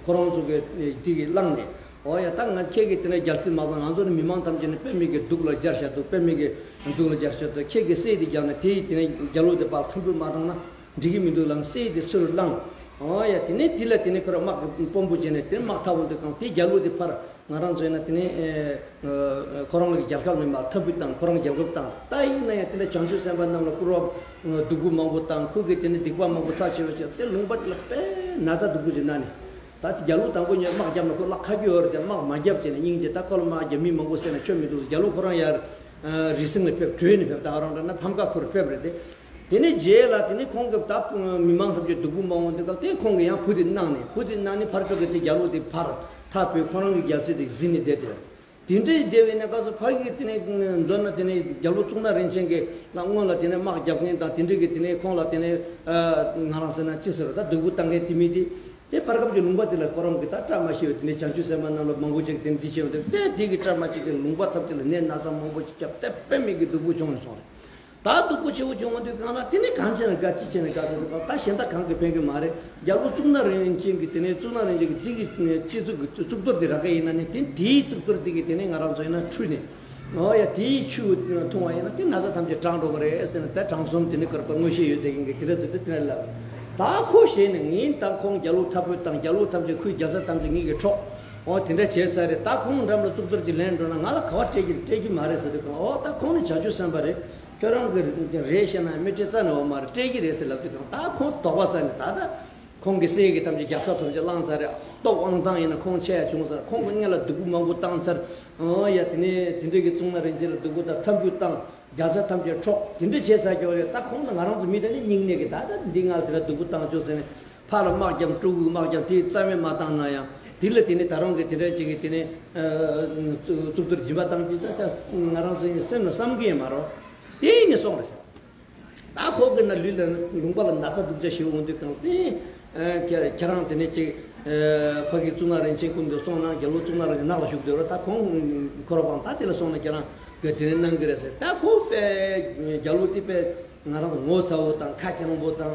ཁོ་རང་ཚོ་གི་དེ་གི་བླངས་ནས། ཨོ་ཡ་ད་ང་ཁྱེད་ཀྱིས་དེ་ནས་རྒྱལ་སྲིད་མ་བཏང་། ང་ཚོ་ནི་མི་མང་ཐམས་ཅད་ནི་དཔེ་མེད་ཀྱི་སྡུག་ལ་སྦྱར་བཞག་འདུག། དཔེ་མེད་ཀྱི་སྡུག་ལ་སྦྱར་བཞག་འདུག། ཁྱེད་ཀྱིས་སྲས་དེ་རྒྱག་ན་དེ་ཡིས་དེ་ནས་རྒྱལ་པོ་དེ་ཕར་ཐུམ་འབུད་མ་བཏང་ན་འགྲིག་གི་མི་འདུག་ལབ་ནས་སྲས་དེ་ཚུར་བླངས། ཨོ་ཡ་དེ་ནས་དེ་ལ་དེ་ནས་ཁོ་ར་དམག་གི་དཔོན་པོ་བྱས་ནས་དེ་དམག་འཐབ་འོང་དུས་གང་དེ་རྒྱལ་པོ་དེ་ཕར་ ང་རང་ཚོ་ཡིན་ན་དེ་ནས་ཨེ་ཨེ་ཁོ་རང་གི་རྒྱལ་ཁབ་མིན་པར་འཐབ་རྩོད་དང་ཁོ་རང་རྒྱལ་ཁབ་དང་ད་ཡིན་ན་ཡང་དེ་འདྲ་བྱང་ཆུབ་སེམས་དཔའ་རྣམས་ལ་སྐུར་བ་སྡུག་པོ་མང་པོ་དང་ཁོ་གི་དེ་ནས་སྡིག་པ་མང་པོ་ཚར་བྱེད་པ་བྱས་ཏེ་ལུང་པ་དེ་ལ་དཔེ་ན་ཚ་སྡུག་པོ་ཅིག་ན་ནས། ད་དེ་རྒྱ་ལོ་དང་པོ་ཉིད་དམག་རྒྱབ་ན་ཁོ་ལ་ཁ་རྒྱུ་ཡོད་རེད་དེ་དམག་མ་རྒྱབ་བྱས་ནས་སྙིང་རྗེ་ད་ཁོ་ལ་དམག་རྒྱབ་མི་མང་པོ་བསད་ན་ཆོ་མི་འདུག་རྒྱ་ལོ་ཁོ་རང་ཡར་རི་སེང་ལ་ཕེབས་བྲོས་ནས་ཕེབས་ད་རང་འདྲ་ན་ཕམ་ཁ་ཁུར་ཕེབས་རེད་དེ། དེ་ནས་རྗེས་ལ་དེ་ནས་ཁོང་གི་ད་མི་མང་ཐམས་ཅད་སྡུག་པོ་མང་བོ་འདི་སྐབས་དེ་ཁོང་གིས་ཡང་བུ་དེ་གནང་ནས་བུ་དེ་གནང་ནས་ཕར་ཕྱོགས་ཀྱི་དེ་རྒྱ་ལོ་དེ་ཕར་ཐར་པའི་ཁོ་རང་གི་རྒྱལ་སྲིད་དེ་གཟིགས་ནས་བསྡད་དེ། དེ་འདྲའི་བསྡད་པའི་གནས་སྐབས་སུ་ཕ་གི་དེ་ནས་མདོར་ན་དེ་ནས་རྒྱལ་པོ་གཙུག་ན་རིན་ཆེན་གྱི་ང་སྔོན་ལ་དེ་ནས་དམག་རྒྱབ་མཁན་དང་དེ་འདྲའི་གི་དེ་ནས་ཁོང་ལ་དེ་ནས་ང་རང་ཟེར་ན་ཅི་ཟེར་ད་སྡུག་པོ་བཏང་མཁན་དེ་མི་དེ། དེ་བར་སྐབས་ཀྱི་ལུང་པ་དེ་ལ་ཁོ་རང་གི་ད་བཀྲ་མ་ཤིས་པའི་དེ་ནས་བྱང་ཆུབ་སེམས་དཔའ་རྣམས་ལ་མང་པོ་ཅིག་དེ་འདི་བྱས་པ་དེ་དེ་དེ་གི་བཀྲ་མ་ཤིས་ཀྱི་ལུང་པ་ཐམས་ཅད་ལ་ནད་ན་ཚ་མང་པོ་ཅིག་བརྒྱབ་སྟེ་དཔེ་མེད་ཀྱི་སྡུག་པོ་བྱུང་ནས་སོང་རེད། ད་སྡུག་པོ་ཆེ་བོ་བྱུང་བ་དུས་གང་ལ་དེ་ནས་གང་བྱས་ན་དགའ་ཅི་བྱས་ན་དགའ་ཟེར་དུས་ད་གཞན་དག་གང་གིས་ཕན་གྱི་མ་རེད། རྒྱལ་པོ་གཙུག་ན་རིན་ཆེན་གྱི་དེ་ནས་གཙུག་ན་རིན་ཆེན་གྱི་དེ་གི་སྤྱི་གཙུག་གི་གཙུག་ཏོར་དེ་རག་གི་ཡིན་ན་ནི་དེ་དེའི་གཙུག་ཏོར་དེ་གི་དེ་ནས་ང་རང་ཚོ་ཡིན་ན་འཁྲུས་ནས། ཨོ་ཡ་དེའི་ཆུ་འཐུང་བ་ཡིན་ན་དེ་ན་ཚ་ཐམས་ཅད་དྲག་འགྲོ་གི་རེད་ཟེར་ནས་ད་དྲང་སྲོང་དེ་ནི་བསྐལ་པ་མངོན་ཤེས་ཡོད་དེ་ཡིན་གི་དེ་འདྲ་ཟེར་དུས་དེ་ནས་ལབ། ད་ཁོ་ཞེས་ནས་ངས་ད་ཁོང་རྒྱལ་པོ་འཐབ་རྩོད་དང་རྒྱལ་པོ་ཐམས་ཅད་ཁོའི་རྒྱལ་ས་ཐམས་ཅད་ངེད་ཀྱིས་འཕྲོག་ཨོ་དེ་འདྲ་བྱས་ཚར་རེད། ད་ཁོང་འགྲམ་ལ་གཙུག་ཏོར་གྱི་ལན་འགྲོ་ན་ང་ལ་ག་བ་སྤྲད་ཀྱི་སྤྲད་ཀྱི་མ་རེད་ཟེར་དུས་གང་ཨོ་ད་ཁོང་ནི་བྱང་ཆུབ་སེམས་དཔའ་རེད། ཁྱོད་རང་གི་རེད་ཤེས་ན་མི་སྤྲད་རྩ་ནས་འོ་མ་རེད་སྤྲད་ཀྱི་རེད་ཟེར་ལབ་དུས་གང་ད་ཁོང་དོགས་པ་ཟ་ནས་ད་ད། ཁོང་གི་སྲས་ཀྱི་ཐམས་ཅད་རྒྱལ་ཁབ་ཐམས་ཅད་བླངས་ཚར་རེད། སྟོབས་དབང་ཐང་ཡིན་ན་ཁོང་ཆེ་ཡ་བྱུང་ཚར། ཁོང་གི་སྔོན་ལ་སྡུག་པོ་མང་པོ་བཏང་ཚར། ཨོ་ཡ་དེ་ནས་དེ་འདྲ་གི་གཙུག་ན་རིན་ཆེན་ལ་སྡུག་པོ་དང་ཐབས་ཇུས་བཏང་རྒྱལ་ས་ཐམས་ཅད་འཕྲོག་དེ་འདྲ་བྱས་ཚར་ཀྱོག་རེད། ད་ཁོང་ལ་ང་རང་ཚོ་མི་དེ་ནི་སྙིང་ནད་ཀྱི་ད་ལྟ་འདི་ང་དེ་ལ་སྡུག་པོ་བཏང་ཆོག་ཟེར་ནས་ཕར་ལ་དམག་རྒྱབ་སྤྲུལ་སྐུ་དམག་རྒྱབ་དེ་རྩ་བའི་མ་བཏང་ན་ཡང་དེ་ལ་དེ་ནི་ད་རང་གི་དེ་འདྲ་ཅིག་གི་དེ་ནས་གཙུག་ཏོར་སྦྱིན་པ་བཏང་རྒྱུ་ད་ཆ་ང་རང་ཚོ་ཡིན་སེམས་ལ་བསམ་གི་ཡིན་མ་རོགས་དེ་ནི་སོང་རེད་ཟེར། ད་ཁོ་གི་ན་ལུས་ལ་ལུང་པ་ལ་ན་ཚ་སྡུག་ཅག་ཞིག་འོང་དུས་གང་དེ། ཁྱེད་ཁྱེད་རང་དེ་ནས་ཅིག་ཕ་གི་གཙུག་ན་རིན་ཆེན་སྐུ་མདུན་སོང་ན་རྒྱལ་པོ་གཙུག་ན་རིན་ཆེན་ནགས་ལ་བཞུགས་སྡོད་རོགས་ད་ཁོང་ཁོ་ར་བང་ད་དེ་ལ་སོང་ན་ཁྱེད་རང་གི་དེ་ནས་གནང་གི་རེད་ཟེར། ད་ཁོ་པས་རྒྱལ་པོ་དེ་པས་ང་རང་ངོ་ཚ་བོ་དང་ཁ་རྐྱང་པོ་དང་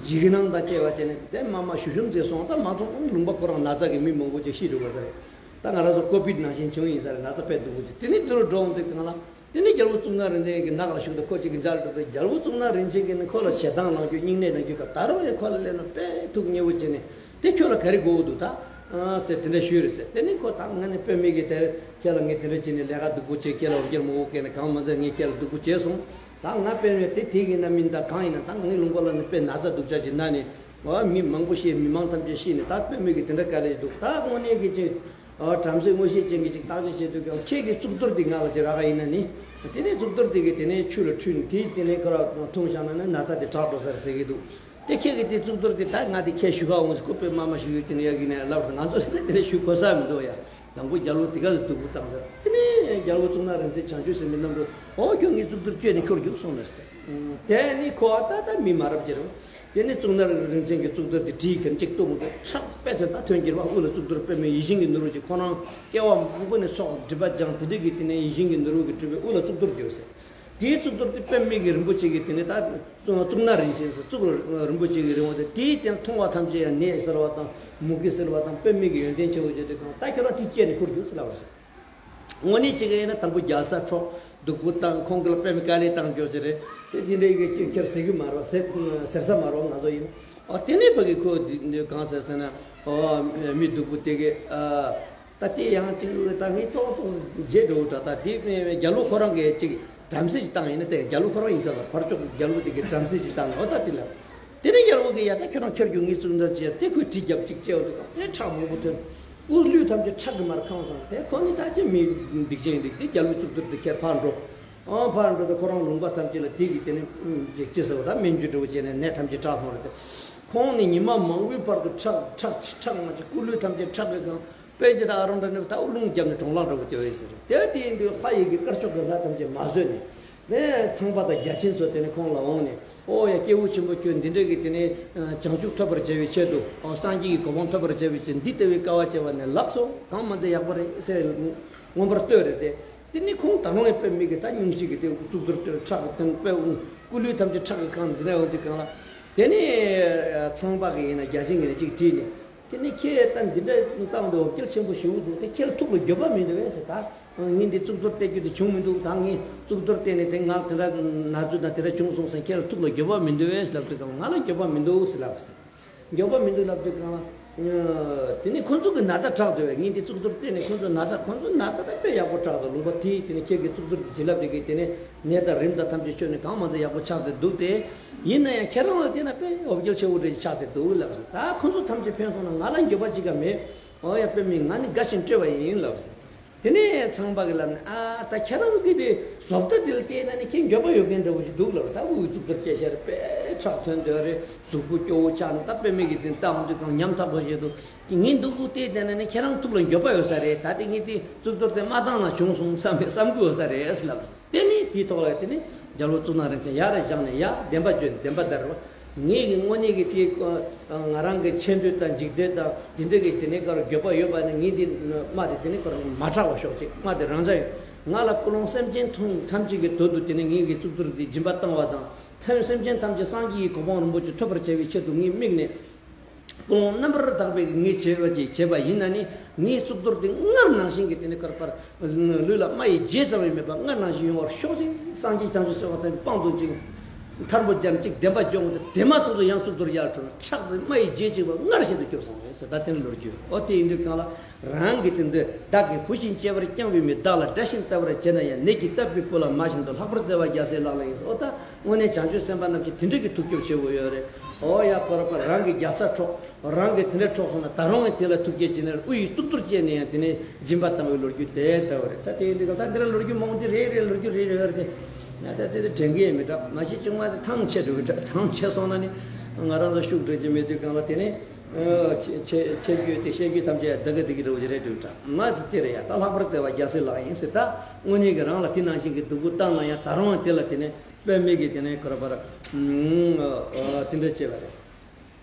འཇིགས་སྣང་དང་བཅས་པ་དེ་ནས་དེ་མ་མ་ཞུ་ཞུམ་ཚེ་སོང་ད་མ་ཐོང་ལུང་པ་ཁོ་རང་ན་ཚ་གི་མི་མང་པོ་ཅིག་ཤི་འགྲོ་བ་ཟེར། ད་ང་རང་ཚོ་ཀོ་བིད་ནང་བཞིན་བྱུང་ཡིན་ས་རེད། ན་ཚ་དཔེ་སྡུག་པོ་ཅིག་དེ་ནས་དེ་རུ་འགྲོ་འོང་དུས་གང་ལ། དེ་ནས་རྒྱལ་པོ་གཙུག་ན་རིན་ཆེན་གྱི་ནགས་ལ་བཞུགས་ཏེ་ཁོ་གཅིག་གི་མཇལ་འགྲོ་དུས་རྒྱལ་པོ་གཙུག་ན་རིན་ཆེན་གྱིས་ནི་ཁོ་ལ་ཞེ་སྡང་ལངས་རྒྱུ་སྙིང་ནད་ལངས་རྒྱུ་ག་ད་རུང་ཡང་ཁོ་ལ་སླེབས་ན་དཔེ་ཐུགས་མཉེས་པོ་བྱས་ནས་དེ་ཁྱོད་ལ་ག་རེ་དགོས་འདུག་ད་ཟེར་དེ་འདྲ་ཞུས་རེད་ཟེར། དེ་ནས་ཁོ་ད་ང་ནི་དཔེ་མེད་ཀྱི་དེ་ཁྱེད་ལ་ངས་དེ་འདྲ་བྱས་ནས་ལས་ཀ་སྡུག་པོ་བྱས་ཁྱེད་ལ་འོ་བརྒྱལ་མོ་བོ་བཀལ་ནས་གང་མ་མཛད་ངས་ཁྱེད་ལ་སྡུག་པོ་བྱས་སོང་། ད་ང་དཔེ་མེད་དེ་དེ་གི་ན་མིན་ད་གང་ཡིན་ན་ད་ངའི་ལུང་པ་ལ་ནི་དཔེ་ན་ཚ་སྡུག་ཅག་ཅིག་ན་ནས་ཨ་མི་མང་པོ་ཤི་མི་མང་ཐམས་ཅད་ཤི་ནས་ད་དཔེ་མེད་ཀྱི་དེ་འདྲ་དཀའ་ལས་འདུག་ད་དངོས་གནས་ཀྱི་ཅིག་ཨ་བྲམ་ཟེ་མངོན་ཤེས་ཅན་གྱིས་ཅིག་བརྟག་དཔྱད་བྱེད་དུས་ཀྱང་ཁྱེད་ཀྱི་གཙུག་ཏོར་འདི་ང་ལ་ཅིག་རག་ག་ཡིན་ན་ནི། དེ་ནས་གཙུག་ཏོར་དེ་གིས་དེ་ནས་ཆུ་ལ་འཁྲུད་ནས་དེ་དེ་ནས་ཁོ་ར་འཐུང་བཞག་ན་ནི་ན་ཚ་དེ་དྲག་འགྲོ་ས་རེད་ཟེར་གྱི་འདུག་དེ་ཁྱེད་ཀྱིས་དེ་གཙུག་ཏོར་དེ་ད་ང་དེ་ཁྱེད་ཞུ་ག་འོང་ཟེར་ཁོ་དཔེ་དམའ་དམའ་ཞུ་ཡོད་དེ་ནས་ཡག་གི་ནས་ལབ་རེད། ང་ཚོ་དེ་ནས་ཞུ་གོ་ས་མི་འདུག་ཡ། དང་པོ་རྒྱལ་པོ་དེ་ག་ལ་སྡུག་པོ་བཏང་ཟེར། དེ་ནས་རྒྱལ་པོ་གཙུག་ན་རིན་ཆེན་བྱང་ཆུབ་སེམས་དཔའི་རྣམ་རོལ་ཨོ་ཁྱོད་ངའི་གཙུག་ཏོར་བཅོས་ནས་ཁྱོར་རྒྱུགས་སོང་ནས་ཟེར། དེ་ནི་ཁོ་ད་ལྟ་མི་མ་རབས་ཀྱི་རེད། དེ་ནི་གཙུག་ན་རིན་ཆེན་གྱི་གཙུག་ཏོར་དེ་བྲིས་ཁྱེར་གཅིག་གཏུབ་མི་འདུག་ཁྲག་དཔེ་དོན་དག་ཐོན་གྱི་རེད་བ། དབུ་ལ་གཙུག་ཏོར་དཔེ་མེད་ཡིད་བཞིན་གྱི་ནོར་བུ་ཅིག་ཁོ་རང་སྐྱེ་བ་མང་པོ་ནས་སྲོག་སྒྲིབ་པ་སྦྱངས་དེ་འདྲ་གི་དེ་ནས་ཡིད་བཞིན་གྱི་ནོར་བུ་གི་སྤྲུལ་པའི་དབུ་ལ་གཙུག་ཏོར་གྱུར་ཟེར། དེའི་གཙུག་ཏོར་དེ་དཔེ་མེད་ཀྱི་རིན་པོ་ཆེ་གི་དེ་ནས་ད་གཙུག་ན་རིན་ཆེན་ཟེར་གཙུག་རིན་པོ་ཆེ་གི་རིན་པོ་དེ་དེའི་སྟེང་མཐོང་བ་ཐམས་ཅད་ཡང་ནད་སེལ་བ་དང་མུ་གེ་སེལ་བ་དང་དཔེ་མེད་ཀྱི་ཡོན་ཏན་ཆེ་བོ་བརྗོད་དུས་གང་ད་ཁྱོད་རང་དེ་སྐྱེས་ནས་ཁུར་རྒྱུགས་ཟེར་ལབ་པ་རེད། དངོས་གནས་གཅིག་ཡིན་ན་དང་པོ་རྒྱལ་ས་འཕྲོག་སྡུག་པོ་བཏང་ཁོང་གི་ལ་དཔེ་མི་དཀའ་ལས་བཏང་རྒྱུ་ཅི་རེད། དེ་དེ་འདྲའི་ཡོད་ཀྱི་ཁྱེར་ཟེར་གི་མ་རོགས་ཟེར་ཟེར་ས་མ་རོགས་ང་ཚོ་ཡིན། ཨ་དེ་ནས་ཕ་གི་ཁོ་འདི་འདི་གང་ཟེར་ཟེར་ན་ཨོ་མི་སྡུག་པོ་དེ་གི་ཨ་ད་དེ་ཡང་གཅིག་ད་ངས་ཏོག་ཏོག་བརྗེད་འགྲོ་འདྲ་ད་དེ་རྒྱལ་པོ་ཁོ་རང་གི་གཅིག་བྲམ་ཟེ་ཅིག་བཏང་ཡིན་ན་དེ་རྒྱལ་པོ་ཁོ་རང་ཡིན་ས་ལ་ཕར་ཕྱོགས་ཀྱི་རྒྱལ་པོ་དེ་གི་བྲམ་ཟེ་ཅིག་བཏང་ནས་ཨོ་ད་དེ་ལ། དེ་ནས་རྒྱལ་པོ་གིས་ཡ་ད་ཁྱོད་རང་ཁྱེར་རྒྱུགས་ངའི་གཙུག་ན་ཅི་ཡ་དེ་ཁོས་གྲི་རྒྱབ་གཅིག་བཅད་འོ་དེ་དང་དེ་ཁྲག་མང་པོ་ཐོན། དབུགས་ལུས་ཐམས་ཅད་ཁྲག་གིས་མར་ཁེངས་སོང་། དེ་ཁོ་ནི་ད་ཅི་མི་སྡིག་ཅན་འདུག་དེ་རྒྱལ་པོའི་གཙུག་ཏོར་དེ་ཁྱེར་ཕར་འགྲོ། ཨང་ཕར་འགྲོ་དེ་ཁོ་རང་ལུང་པ་ཐམས་ཅད་ལ་དེ་གིས་དེ་ནི་ཅི་ཟེར་བ་ད་སྨན་རྒྱུ་འདྲ་བོ་བྱས་ནས་ནད་ཐམས་ཅད་དྲག་སོང་རེད་དེ། ཁོང་ནི་ཉི་མ་མང་པོའི་བར་དུ་ཁྲག་ཁྲག་ཁྲག་མ་ཅིག་སྐུ་ལུས་ཐམས་ཅད་ཁྲག་གིས་གང་། དཔེ་ཇི་ལྟར་ཨ་རོ་འདྲ་ནི་ད་རླུང་བརྒྱབ་ནས་གྲོང་ལྷག་འདྲ་བོ་སྐྱེ་བ་ཡིན་ཟེར། དེ་དེ་ཡིན་དུས་ལྷ་ཡི་གི་དཀར་ཕྱོགས་ཀྱི་ལྷ་ཐམས་ཅད་མ་བཟོད་ནས། ནས་ཚངས་པ་དང་བརྒྱ་བྱིན་ཚོ་དེ་ནས་ཁོང་ལ་འོངས་ནས་ཨོ་ཡ་སྐྱེས་བུ་ཆེན་པོ་ཁྱོད་འདི་འདྲ་གི་དེ་ནས་བྱང་ཆུབ་ཐོབ་པར་བྱ་བའི་ཆེད་དུ་ཨོ་སངས་རྒྱས་ཀྱི་གོ་འཕང་ཐོབ་པར་བྱ་བའི་ཆེད་འདི་ལྟ་བུའི་དཀའ་བ་སྤྱད་པ་ནས་ལགས་སོ་གང་མ་མཛད་ཡག་པོ་རེད་ཟེར་མངོན་པར་བསྟོད་རེད་དེ། དེ་ནས་ཁོང་ད་རུང་དཔེ་མི་གི་ད་སྙུང་གཞི་གི་དེ་གཙུག་ཏོར་ཁྲག་གི་སྟེང་དཔེ་འོང་སྐུ་ལུས་ཐམས་ཅད་ཁྲག་གི་ཁང་འདི་ནས་འོང་དུས་གང་ལ། དེ་ནས་ཚངས་པ་གི་ཡིན་ན་བརྒྱ་བྱིན་གྱི་ནས་ཅིག་བྲིས་ནས། དེ་ནས་ཁྱེད་ལྟ་འདི་འདྲ་བཏང་འདུག་འོ་བརྒྱལ་ཆེན་པོ་ཞེ་པོ་འདུག་དེ་ཁྱེད་ལ་ཐུགས་ལ་འགྱོད་པ་མི་འདུག་བས་ཟེར་ད། ངས་འདི་གཙུག་ཏོར་བསྟན་རྒྱུ་དེ་བྱུང་མི་འདུག་ད་ངས་གཙུག་ཏོར་བསྟན་ནས་དེ་ང་དེ་འདྲ་ན་ཚོད་དང་དེ་འདྲ་བྱུང་སོང་ཟེར་ཁྱེད་ལ་ཐུགས་ལ་འགྱོད་པ་མི་འདུག་བས་ལབ་དུས་གང་ང་ལ་འགྱོད་པ་མི་འདུག་ཟེར་ལབ་ཟེར། འགྱོད་པ་མི་འདུག་ལབ་དུས་གང་ལ། དེ་ནས་ཁོང་ཚོ་གི་ན་ཚ་དྲག་འདུག་བས། ངས་འདི་གཙུག་ཏོར་བསྟན་ནས་ཁོང་ཚོ་ན་ཚ་ཁོང་ཚོ་ན་ཚ་ད་དཔེ་ཡག་པོ་དྲག་འདུག་ལུང་པ་དེའི་དེ་ནས་ཁྱེད་ཀྱི་གཙུག་ཏོར་གྱི་བྱིན་རླབས་དེ་གིས་དེ་ནས་ནད་དང་རིམས་དང་ཐམས་ཅད་ཆོད་ནས་གང་མང་ཚོ་ཡག་པོ་ཆགས་ཏེ་འདུག་སྟེ། ཡིན་ན་ཡང་ཁྱེད་རང་ལ་བལྟས་ན་དཔེ་འོ་བརྒྱལ་ཆེ་བོ་འདྲ་ཞིག་ཆགས་ཏེ་འདུག་ལབ་ཟེར། ད་ཁོང་ཚོ་ཐམས་ཅད་ཕན་སོང་ན་ང་ལ་འགྱོད་པ་ཅི་ག་མེད། འོ་ཡ་དཔེ་མི་ང་ནི་དགའ་ཞིང་སྤྲོ་བ་ཡིན་ལབ་ཟེར། དེ་ནས་ཚངས་པ་གིས་ལབ་ནས། ཨ་ད་ཁྱེད་རང་གི་དེ་བཟོ་ལྟ་དེ་ལ་བལྟས་ན་ནི་ཁྱེད་འགྱོད་པ་ཡོད་མཁན་འདྲ་བོ་ཞིག་འདུག་ལབ། ད་དབུ་གཙུག་ཏོར་སྐྱེ་ཤར་དཔེ་ཁྲག་ཐོན་འདོད་རེད། གཟུགས་པོ་སྐྱོ་བོ་ཆགས་ནས་ད་དཔེ་མི་གི་དེ་ལྟ་འོང་དུས་གང་ཉམ་ཐག་པོ་ཞིག་འདུག་ངས་འདུག་གུ་བལྟས་བསྡད་ན་ནི་ཁྱེད་རང་ཐུགས་ལ་འགྱོད་པ་ཡོད་ས་རེད། ད་དེ་ངས་དེ་གཙུག་ཏོར་དེ་མ་བཏང་ན་བྱུང་སོང་བསམ་པའི་བསམ་དགོས་ས་རེད་ལབ། དེ་ནས་དེའི་ཐོག་ལ་དེ་ནས་རྒྱལ་པོ་གཙུག་ན་རིན་ཆེན་ཡར་བཞེངས་ནས་ཡར་བདེན་པ་བརྗོད་ནས་བདེན་པ་བདར་བ། ངེད་ཀྱི་དངོས་གནས་ཀྱི་དེ་ང་རང་གི་ཆེ་འདོད་དང་འཇིགས་འདོད་དང་དེ་འདྲ་གི་དེ་ནས་ཀར་འགྱོད་པ་ཡོད་པ་ནི་ངས་འདི་དམག་དེ་དེ་ནས་ཀར་མ་དྲག་པ་ཤོག་ཅིག་དམག་དེ་རང་འཇགས་ཡོད། ང་ལ་ཀུན་སློང་སེམས་ཅན་ཐམས་ཅད་ཀྱི་དོན་དུ་དེ་ནས་ངེད་ཀྱི་གཙུག་ཏོར་དེ་སྦྱིན་པ་བཏང་བ་དང་། ཐམས་སེམས་ཅན་ཐམས་ཅད་སངས་རྒྱས་ཀྱི་གོ་འཕང་རིན་པོ་ཆེ་ཐོབ་པར་བྱ་བའི་ཆེད་དུ་ངས་དམིགས་ནས། ཀུན་སློང་རྣམ་པར་དག་པའི་ངས་བྱས་པ་ཅིག་བྱས་པ་ཡིན་ན་ནི། ངའི་གཙུག་ཏོར་དེ་སྔར་ནང་བཞིན་གྱི་དེ་ནས་ཀར་པར་ལུས་ལ་རྨ་ཡི་རྗེས་ཙམ་ཡང་མེད་པར་སྔར་ནང་བཞིན་ཡོང་བར་ཤོག་ཅིག་སངས་རྒྱས་བྱང་ཆུབ་སེམས་དཔའ་ཐམས་ཅད་དཔང་དུ་བཅིངས། མཐར་འབུ་སྦྱར་ཅིག་བདེན་པ་སྐྱོང་དུ་དེ་མ་ཐག་ཏུ་ཡང་གཙུག་ཏོར་ཡར་འཕྲོ་ན་ཕྱག་ཏུ་རྨ་ཡི་རྗེས་གཅིག་པ་སྔར་བཞིན་དུ་སྐྱོབ་སོང་བས་ཟེར། ད་དེ་ནི་ལོ་རྒྱུས། ཨོ་དེ་ཡིན་དུས་གང་ལ། རང་གི་དེ་འདི་བདག་གིས་བུ་བཞིན་གཅེས་པར་བསྐྱངས་པའི་མི། བདག་ལ་དགྲ་བཞིན་ལྟ་བར་བྱེད་ན་ཡང་། ནད་ཀྱིས་བཏབ་པའི་བུ་ལ་མ་བྱིན་དུ། ལྷག་པར་བརྩེ་བ་རྒྱལ་སྲས་ལག་ལེན་ཡིན་ཟེར། ཨོ་ད་དངོས་གནས་བྱང་ཆུབ་སེམས་དཔའ་རྣམས་ཀྱིས་དེ་འདྲ་གི་ཐུགས་སྐྱོབ་བྱེད་དགོས་ཡོད་རེད། ཨོ་ཡ་པར་པར་རང་གི་རྒྱལ་ས་འཕྲོག་རང་གི་དེ་འདྲ་འཕྲོག་སོང་ན་ད་རུང་དེ་ལ་ཐུགས་རྗེ་བྱས་ནས་དབུ་ཡི་གཙུག་ཏོར་བཅད་ནས་ཡང་དེ་ནས་སྦྱིན་པ་བཏང་བའི་ལོ་རྒྱུས་དེ་འདྲ་བ་རེད། ད་དེ་འདི་ག་ད་འདི་ལ་ལོ་རྒྱུས་མང་པོ་འདི་རེད་རེད་ལོ་རྒྱུས་རེད་རེད་རེད་དེ། ང་ད་དེ་དེ་དྲན་གི་ཡང་མི་འདྲ། མ་གཞི་ཅུང་མ་དེ་ཐང་ཆད་འགྲོ་གི་འདྲ། ཐང་ཆད་སོང་ན་ནི་ང་རང་ཚོ་ཤུགས་འགྲོ་གི་མེད་དུས་གང་ལ་དེ་ནས། ཆེ་ཆེ་ཆེ་རྒྱུ་དེ་བཤད་རྒྱུ་ཐམས་ཅད་ད་ག་དེ་གི་རོ་ཅི་རེད་དུས་འདྲ། མ་དེ་དེ་རེད་ཡ། ད་ལྷག་པར་བརྩེ་བ་རྒྱལ་སྲས་ལག་ཡིན་ཟེར། ད་དངོས་གནས་ཀྱི་རང་ལ་དེ་ནང་བཞིན་གྱི་སྡུག་པོ་བཏང་ན་ཡང་ད་རུང་དེ་ལ་དེ་ནས་དཔེ་མེད་ཀྱི་དེ་ནས་ཁོ་ར་པར་དེ་འདྲ་བྱས་པ་རེད།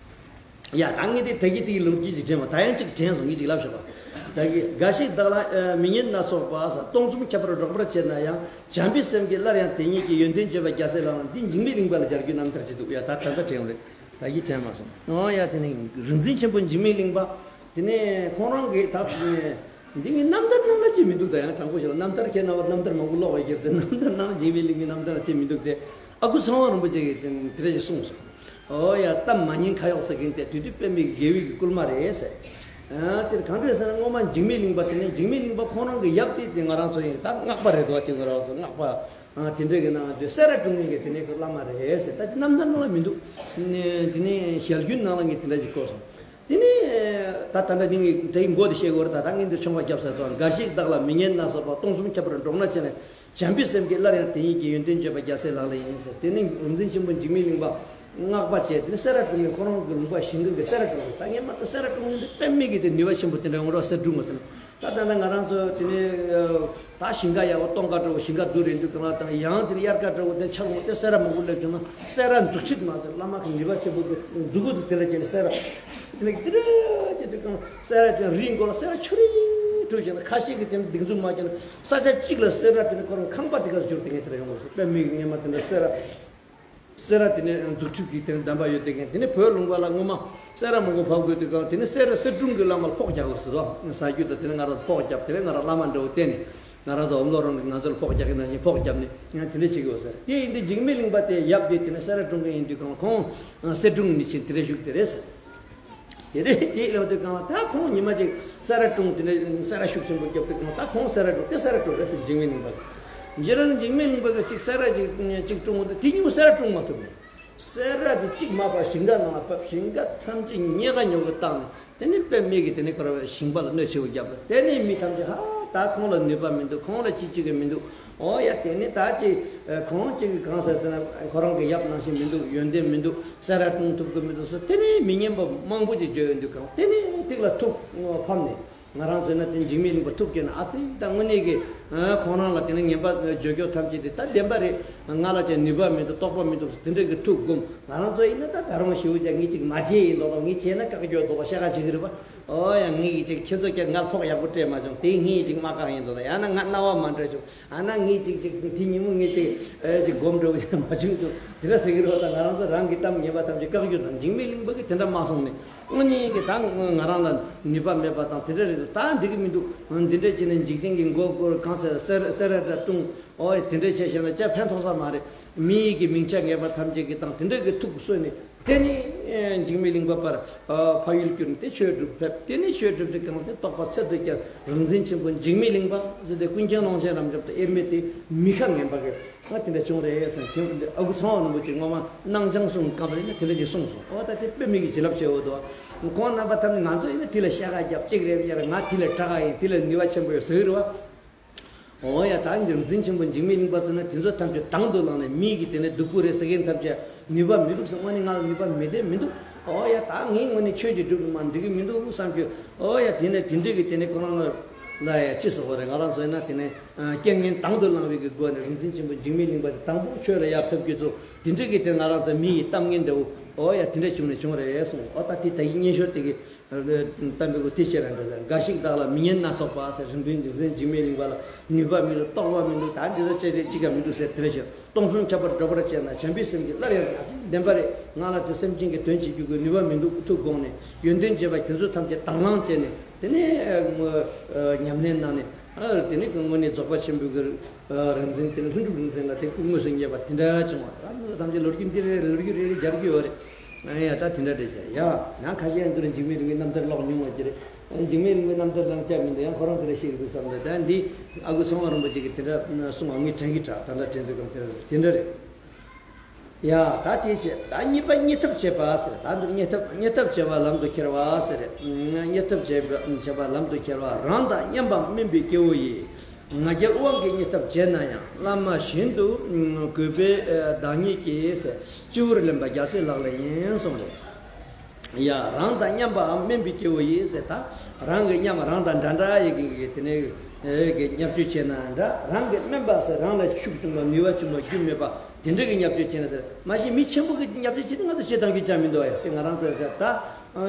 ཡ་ད་ངས་དེ་ད་གི་དེ་གི་ལོ་རྒྱུས་ཅིག་དྲན་པ་ད་ཡང་ཅིག་དྲན་སོང་། ངས་ཅིག་ལབ་ཤོག་པ། ད་གི་འགའ་ཞིག་བདག་ལ་མི་ཉན་སྣ་ཚོགས་པ། སྟོང་གསུམ་ཁྱབ་པར་སྒྲོག་པར་བྱེད་ན་ཡང་། བྱམས་པའི་སེམས་ཀྱིས་སླར་ཡང་དེ་ཉིད་ཀྱི། ཡོན་ཏན་བརྗོད་པ་རྒྱལ་སྲས་ལག་ལེན། འདི་འཇིགས་མེད་གླིང་པ་ལ་སྦྱར་རྒྱུ་རྣམ་ཐར་ཅིག་འདུག་ཡ་ད་ད་ལྟ་དྲན་རེད། ད་ཡིད་དྲན་མ་སོང་། ཨོ་ཡ་དེ་ནི་རིག་འཛིན་ཆེན་པོ་འཇིགས་མེད་གླིང་པ། དེ་ནས་ཁོང་རང་གིས་ད་འདི་ངའི་རྣམ་ཐར་ནང་ལ་ཅི་མི་འདུག་ད་ཡང་དྲང་པོ་བཤད་ན་རྣམ་ཐར་ཁྱེད་རྣམ་པ་རྣམ་ཐར་མང་པོ་ཀློག་པ་ཡིན་ཏེ། རྣམ་ཐར་ནང་ལ་འཇིགས་མེད་གླིང་པའི་རྣམ་ཐར་ལ་ཅི་མི་འདུག་སྟེ། ཨ་ཁུ་ཚེ་དབང་རིན་པོ་ཆེ་གིས་དེ་དེ་འདྲ་ཞིག་གསུངས་སོང་། ཨོ་ཡ་གཏམ་མ་ཉན་ཁ་གཡོག་ཟེར་མཁན་དེ་དུས་དུས་དཔེ་མེད་ཀྱི་དགེ་བའི་གི་སྐུལ་མ་རེད་ཟེར། ཨ་དེར་གང་འདྲ་ཟེར་ན་སྔོན་མ་འཇིགས་མེད་གླིང་པ་དེ་ནས་འཇིགས་མེད་གླིང་པ་ཁོང་རང་གི་ཡབ་དེ་དེ་ང་རང་ཚོ་ཡིན་ད་སྔགས་པ་རེད་དོ། དེ་ང་རང་ཚོ་སྔགས་པ། ཨ་དེ་འདྲ་གི་ནང་དུ་སེ་ར་ཀྲུང་གི་དེ་ནས་ཁོ་བླ་མ་རེད་ཟེར། ད་དེ་རྣམ་ཐར་ནང་ལ་མི་འདུག་དེ་ནས་ཞལ་རྒྱུན་ནང་ལ་ངས་དེ་འདྲ་ཞིག་གོ་སོང་། དེ་ནས་ད་ད་ལྟ་ནི་ངས་དེའི་མགོ་དེ་བཤད་དགོས་རེད། ད་ད་ངས་འདི་ཆུང་བ་རྒྱབ་ས་སོང་། འགའ་ཞིག་བདག་ལ་མི་ཉན་སྣ་ཚོགས་པ། སྟོང་གསུམ་ཁྱབ་པར་སྒྲོག་ན་ཅི་ལས། བྱམས་པའི་སེམས་ཀྱིས་སླར་ཡང་དེ་ཉིད་ཀྱི། ཡོན་ཏན་བརྗོད་པ་རྒྱལ་སྲས་ལག་ལེན་ཡིན་ཟེར། དེ་ནི་རིག་འཛིན་ཆེན་པོ་འཇིགས་མེད་གླིང་པ་སྔགས་པ་བྱས། དེ་ནི་སེ་ར་ཀྲུང་གི་ཁོ་རང་གི་ལུང་པ་ཞིང་ཁ་གི་སེ་ར་ཀྲུང་གི། ད་ངས་མ་གཏོགས་སེ་ར་ཀྲུང་གི་འདི་དཔེ་མེད་ཀྱི་དེ་ནུས་པ་ཆེན་པོ་དེ་འདྲ་ཡོང་རོགས་སེ་ཀྲུང་གི་ཟེར་ན། ད་ད་ལྟ་ང་རང་ཚོ་དེ་ནས་ད་ཞིང་ཁ་ཡག་པོ་སྟོང་ཁ་འདྲ་བོ་ཞིང་ཁ་སྡུག་རེད་འདུག་གང་ལ་དང་ཡང་དེ་ནས་དབྱར་ཁ་འདྲ་བོ་དེ་ཆར་འོང་དེ་སེ་ར་མང་པོ་སླེབས་བྱུང་ན་སེ་ར་འཛུགས་ཁྲིད་མ་ཟེར། བླ་མ་གི་ནུས་པ་ཆེན་པོ་གི་མཛུབ་གུ་དེ་དེ་འདྲ་བྱས་ནས་སེ་ར་དེ་ནས་དེ་འདྲ་བྱས་དུས་གང་སེ་ར་དེ་རིའི་མགོ་ལ་སེ་ར་ཆུ་རིས་བྲུས་བྱས་ན་ཁ་ཤས་ཀྱིས་དེ་ནས་སྡིགས་མཛུབ་མ་བྱས་ན་ས་ཆ་གཅིག་ལ་སེ་ར་དེ་ནས་ཁོ་རང་ཁང་པ་དེ་ག་ལ་བསྒྱུར་དེ་ངས་དེ་འདྲ་ཡོང་བ་ཟེར། དཔེ་མེད་ཀྱི་སྔོན་མ་དེ་འདྲ་སེ་ར། སེ་ར་དེ་ནས་འཛུགས་ཁྲིད་ཀྱི་དེ་ནས་གདམས་པ་ཡོད་དེ་གན་དེ་ནས་བོད་ལུང་པ་ལ་སྔོན་མ་སེ་ར་མང་པོ་བབས་དགོས་དུས་གང་དེ་ནས་སེ་ར་སེ་ཀྲུང་གི་བླ་མ་ལ་ཕོགས་རྒྱག་དགོས་ཟེར་བ། ཟ་རྒྱུ་དང་དེ་ནས་ང་རང་ཕོགས་རྒྱབ། དེ་ནས་ང་རང་བླ་མ་འདྲ་བོ་བསྟེན་ནས་ང་རང་ཚོ་འོམ་ལོ་རང་གི་ང་ཚོ་ལ་ཕོགས་རྒྱག་གི་ནང་བཞིན་ཕོགས་རྒྱབ་ནས་ཡང་དེ་འདྲ་བྱེད་དགོས་ཟེར། དེ་ཡིན་དུས་འཇིགས་མེད་གླིང་པ་དེ་ཡབ་དེ་དེ་ནས་སེ་ར་ཀྲུང་གི་ཡིན་དུས་གང་ཁོང་སེ་ཀྲུང་མི་ཆེན་དེ་འདྲ་བཞུགས་དེ་རེད་ཟེར། དེ་རེད། དེ་ལབ་དུས་གང་ལ་ད་ཁོང་ཉི་མ་གཅིག་སེ་ར་ཀྲུང་དེ་འདྲ་སེ་ར་ཤུགས་ཆེན་པོ་རྒྱབ་དུས་གང་ལ་ད་ཁོང་སེ་ར་ཀྲུང་དེ་སེ་ར་ཀྲུང་རེད་ཟེར། འཇིགས་མེད་གླིང་པ་གི་འཇིགས་ར་འཇིགས་མེད་གླིང་པ་གི་གཅིག་སེ་ར་གཅིག་གཅིག་ཀྲུང་དེ་དེ་ཉིད་སེ་ར་ཀྲུང་མ་ཐུབ་ནས་སེ་ར་དེ་གཅིག་མ་པ་ཞིང་ཁ་ནང་ལ་བབས། ཞིང་ཁ་ཐམས་ཅད་ཉེ་ག་ཉོ་གི་བཏང་ནས་དེ་ནས་དཔེ་མེད་ཀྱི་དེ་ནས་ཁོ་ར་ཞིང་པ་ལ་གནོད་ཆེ་བོ་རྒྱབ་ལ་དེ་ནས་མི་ཐམས་ཅད་ཧ་ད་ཁོང་ལ་ནུས་པ་མི་འདུག་ཁོང་ལ་ཅི་བྱེད་གི་མི་འདུག་ཨོ་ཡ་དེ་ནི་ད་ཅི་ཁོང་གཅིག་གིས་གང་ཟེར་ཟེར་ན་ཁོ་རང་གི་ཡབ་ནང་བཞིན་མི་འདུག་ཡོན་ཏན་མི་འདུག་སེ་ར་ཀྲུང་ཐུབ་གི་མི་འདུག་ཟེར་དེ་ནི་མི་སྙན་པ་མང་པོ་ཅིག་བརྗོད་ཡོང་དུས་གང་དེ་ནི་ཐིག་ལ་ཐུག་ཕབ་ནས་ང་རང་ཚོས་ན་དེ་འཇིགས་མེད་གླིང་པ་ཐུག་སྐྱེས་ན་ཨ་ཙི་ད་དངོས་གནས་ཀྱི་ཁོང་རང་ལ་དེ་ནི་ངན་པ་བརྗོད་རྒྱུ་ཐམས་ཅད་དེ་ད་བདེན་པ་རེད། ང་ལ་ཅང་ནུས་པ་མི་འདུག་རྟོགས་པ་མི་འདུག་ཟེར་དེ་འདྲ་གི་ཐུག་སྒོམ་ང་རང་ཚོ་ཡིན་ན་ད་ད་རུང་ཞེ་པོ་ཅིག་ངས་ཅིག་མ་བྱས་ཡིན་མདོག་མདོག་ངས་བྱས་ན་བཀག་རྒྱུ་མདོག་བཤད་ག་བྱེད་གི་རེད་པ། ཨོ་ཡ་ངས་ཀྱི་ཅིག་ཁྱེད་ཚོ་ཀྱང་ང་ཕོགས་ཡག་པོ་སྤྲད་མ་བྱུང་དེ་ངས་ཅིག་མ་བཀག་ཡིན་མདོག་ད་ཡང་ན་ང་རྣ་བ་མ་འགྲོ་བྱུང་། ཨ་ན་ངས་ཅིག་ཅིག་དེ་ཉིན་མོ་ངས་ཅིག་ཨེ་ཅིག་སྒོམ་འགྲོ་ཡ་མ་བྱུང་ཚུལ་དེ་འདྲ་ཟེར་གི་རེད་པ། ད་ང་རང་ཚོ་རང་གི་གཏམ་ངན་པ་ཐམས་ཅད་བཀག་རྒྱུ་དང་འཇིགས་མེད་གླིང་པ་གིས་དེ་འདྲ་མ་གསུངས་ནས་དངོས་གནས་ཀྱི་ད་ང་རང་ལ་ནུས་པ་མེད་པ་དང་དེ་འདྲ་རེད་འདུག་ད་འགྲིག་གི་མི་འདུག་འདི་འདྲ་བྱས་ནས་འཇིག་རྟེན་གྱི་མགོ་སྐོར་གང་ཟེར་སེ་ར་འདྲ་བཏུང་ཨོ་དེ་འདྲ་བྱས་བྱས་ན་ཅང་ཕན་ཐོགས་ས་མ་རེད། མི་ཡི་གི་མིང་ཆ་ངན་པ་ཐམས་ཅད་ཀྱི་དང་དེ་འདྲ་གི་ཐུག་གསོས་ནས་ དེ་ནས་འཇིགས་མེད་གླིང་པ་བར་ཕ་ཡུལ་གྱུར་ནས་དེ་ཆོས་སྒྲུབ་ཕེབས། དེ་ནས་ཆོས་སྒྲུབ་དེ་གང་དེ་རྟོགས་པ་ཚད་དུ་བསྐྱལ། རིག་འཛིན་ཆེན་པོ་འཇིགས་མེད་གླིང་པ་ཟེར་ཏེ་ཀུན་མཁྱེན་ཀློང་ཆེན་རབ་འབྱམས་དང་དབྱེར་མེད་དེ་མི་ཁ་ངན་པ་གི་ང་དེ་འདྲ་བྱུང་རེད་ཟེར། ཁྱེད་ཨ་ཁུ་ཚང་བ་རིན་པོ་ཆེ་སྔོན་མ་སྣང་བྱང་གསུང་སྐབས་ལ་ཡིན་ན་དེ་འདྲ་ཅིག་གསུངས་སོང་། ཨོ་ད་དེ་དཔེ་མི་གི་བྱིན་རླབས་ཆེ་བོ་འདུག་ཁོང་རྣམ་པ་ཐམས་ཅད་ང་ཚོ་ཡིན་ན་དེ་ལ་བཤད་ཁ་རྒྱབ། གཅིག་རེད་ཡ་རེད། ང་དེ་ལས་དྲག་ག་ཡིན། དེ་ལས་ནུས་པ་ཆེན་པོ་ཡོད་ཟེར་གི་རེད་བ། ཨོ་ཡ། ད་རིག་འཛིན་ཆེན་པོ་འཇིགས་མེད་གླིང་པ་ཚོ་ན་དེ་ཚོ་ཐམས་ཅད་དང་དུ་བླངས་ནས་མི་གི་དེ་ནས་སྡུག་པོ་རེད་ཟེར་མཁན་ཐམས་ཅད་ནུས་པ་མི་འདུག་ཟེར། དངོས་གནས་ང་ལ་ནུས་པ་མེད་དེ་མི་འདུག་ཨོ་ཡ། ད་ངས་དངོས་གནས་ཆོས་ཀྱི་སྒྲུབ་མ་འགྲིག་གི་མི་འདུག་བསམ་རྒྱུ། ཨོ་ཡ། དེ་ནས་དེ་འདྲས་ཀྱི་དེ་ནས་ཁོ་རང་ལ་ཡ་ཅི་ཟེར་བ་རེད། ང་རང་ཚོ་ཡིན་ན་དེ་ནས་རྐྱེན་ངན་དང་དུ་བླངས་པའི་གི་སྒོ་ནས་རིག་འཛིན་ཆེན་པོ་འཇིགས་མེད་གླིང་པ་དེ་དང་པོ་ཆོས་ལ་ཡར་ཕེབས་རྒྱུ་ཚོ་དེ་འདྲས་ཀྱི་དེ་ང་རང་ཚོ་མི་ཡི་གཏམ་ངན་འདྲ་བོ། ཨོ་ཡ། དེ་འདྲས་བྱུང་ནས་བྱུང་རེད་གསུངས། ཨོ་ད་དེ་ད་ཡི་སྙན་ཞོར་དེ་གི་གཏམ་དཔེ་གོ་དེ་ཤེས་ར་འདྲ་ཟེར། འགའ་ཞིག་བདག་ལ་མི་སྙན་སྣ་ཚོགས་པ་ཟེར། རིག་པའི་རྒྱུ་མཚན་འཇིགས་མེད་གླིང་པ་ལ་ནུས་པ་མི་འདུག་རྟོགས་པ་མི་འདུག་ད་འདི་ཚོ་བྱས་ཏེ་ཅི་ག་མི་འདུག་ཟེར་དེ་འདྲ་ཞིག་སྟོང་གསུམ་ཁྱབ་པར་སྒྲོག་པར་བྱས་ན། བྱམས་པའི་སེམས་ཀྱིས་སླར་ཡང་བདེན་པ་རེད། ང་ལ་དེ་སེམས་ཅན་གྱི་དོན་བྱེད་རྒྱུ་གི་ནུས་པ་མི་འདུག་ཐུགས་དགོངས་ནས་ཡོན་ཏན་བརྗོད་པ་དེ་ཚོ་ཐམས་ཅད་དང་བླངས་བྱས་ནས་དེ་ནས་ཉམས་ལེན་གནང་ནས། དེ་ནས་དངོས་གནས་རྫོགས་པ་ཆེན་པོའི་གི་རིག་འཛིན་དེ་ནས་ལྷུན་གྲུབ་རིག་འཛིན་ལ་དེ་སྐུ་དངོས་སུ་བརྙེས་པ་དེ་འདྲ་བྱུང་བ། ད་ཐམས་ཅད་ལོ་རྒྱུས་འདི་རེད། ལོ་རྒྱུས་རེ་རེ་སྦྱར་གི་ཡོད་རེད། ཨ་ཡ། ད་དེ་འདྲ་རེད་ཤག་ཡ། ཡང་ཁ་ཤས་ཡང་འདི་རུ་འཇིགས་མེད་གླིང་པའི་རྣམ་ཐར་ཀློག་མྱོང་བ་ཅི་རེད། འཇིགས་མེད་གླིང་པའི་རྣམ་ཐར་ལ་བཅར་མི་འདུག་ཡང་ཁོ་རང་དེ་འདྲ་ཤེས་ཀྱི་འདུག་བསམ་ནས། ད་འདི་ཨ་ཁུ་ཚང་བ་རིན་པོ་ཆེ་གིས་དེ་འདྲ་གསུངས་པ་ངས་དྲན་གྱི་དྲག་ད་ལྟ་དྲན་དུས་སྐབས་དེ་འདྲ་རེད། དེ་འདྲ་རེད། ཡ། ད་དེ་བྱས། ད་གཉིས་པ་བརྙས་ཐབས་བྱེད་པ་ཟེར། ད་འདིར་བརྙས་ཐབས་བརྙས་ཐབས་བྱེད་པ་ལམ་དུ་ཁྱེར་བ་ཟེར། བརྙས་ཐབས་བྱེད་པ་བྱེད་པ་ལམ་དུ་ཁྱེར་བ། རང་དང་མཉམ་པའམ་དམན་པའི་སྐྱེ་བོ་ཡིས། ང་རྒྱལ་དབང་གིས་བརྙས་ཐབས་བྱས་ན་ཡང་། བླ་མ་བཞིན་དུ་གུས་པས་བདག་ཉིད་ཀྱིས་ཟེར། སྤྱི་བོར་ལེན་པ་རྒྱལ་སྲས་ལག་ལེན་ཡིན་གསུངས་རེད། ཡ། རང་དང་མཉམ་པའམ་དམན་པའི་སྐྱེ་བོ་ཡིས་ཟེར། ད་རང་གི་མཉམ་རང་དང་འདྲ་འདྲ་ཡི་གི་དེ་ནས་གི་བརྙས་བཅོས་བྱས་ན་འདྲ། རང་གི་དམན་པ་ཟེར་རང་ལ་ཤུགས་ཆུང་བ་ནུས་པ་ཆུང་བ་རྒྱུ་མེད་པ་དེ་འདྲ་གི་བརྙས་བཅོས་བྱས་ན་ཟེར། མ་གཞི་མི་ཆེན་པོ་གི་བརྙས་བཅོས་བྱས་ཏེ་ང་ཚོ་བྱེད་སྟངས་རྒྱུ་ཅང་མི་འདུག་ཡ། དེ་ང་རང་ཚོ་ད་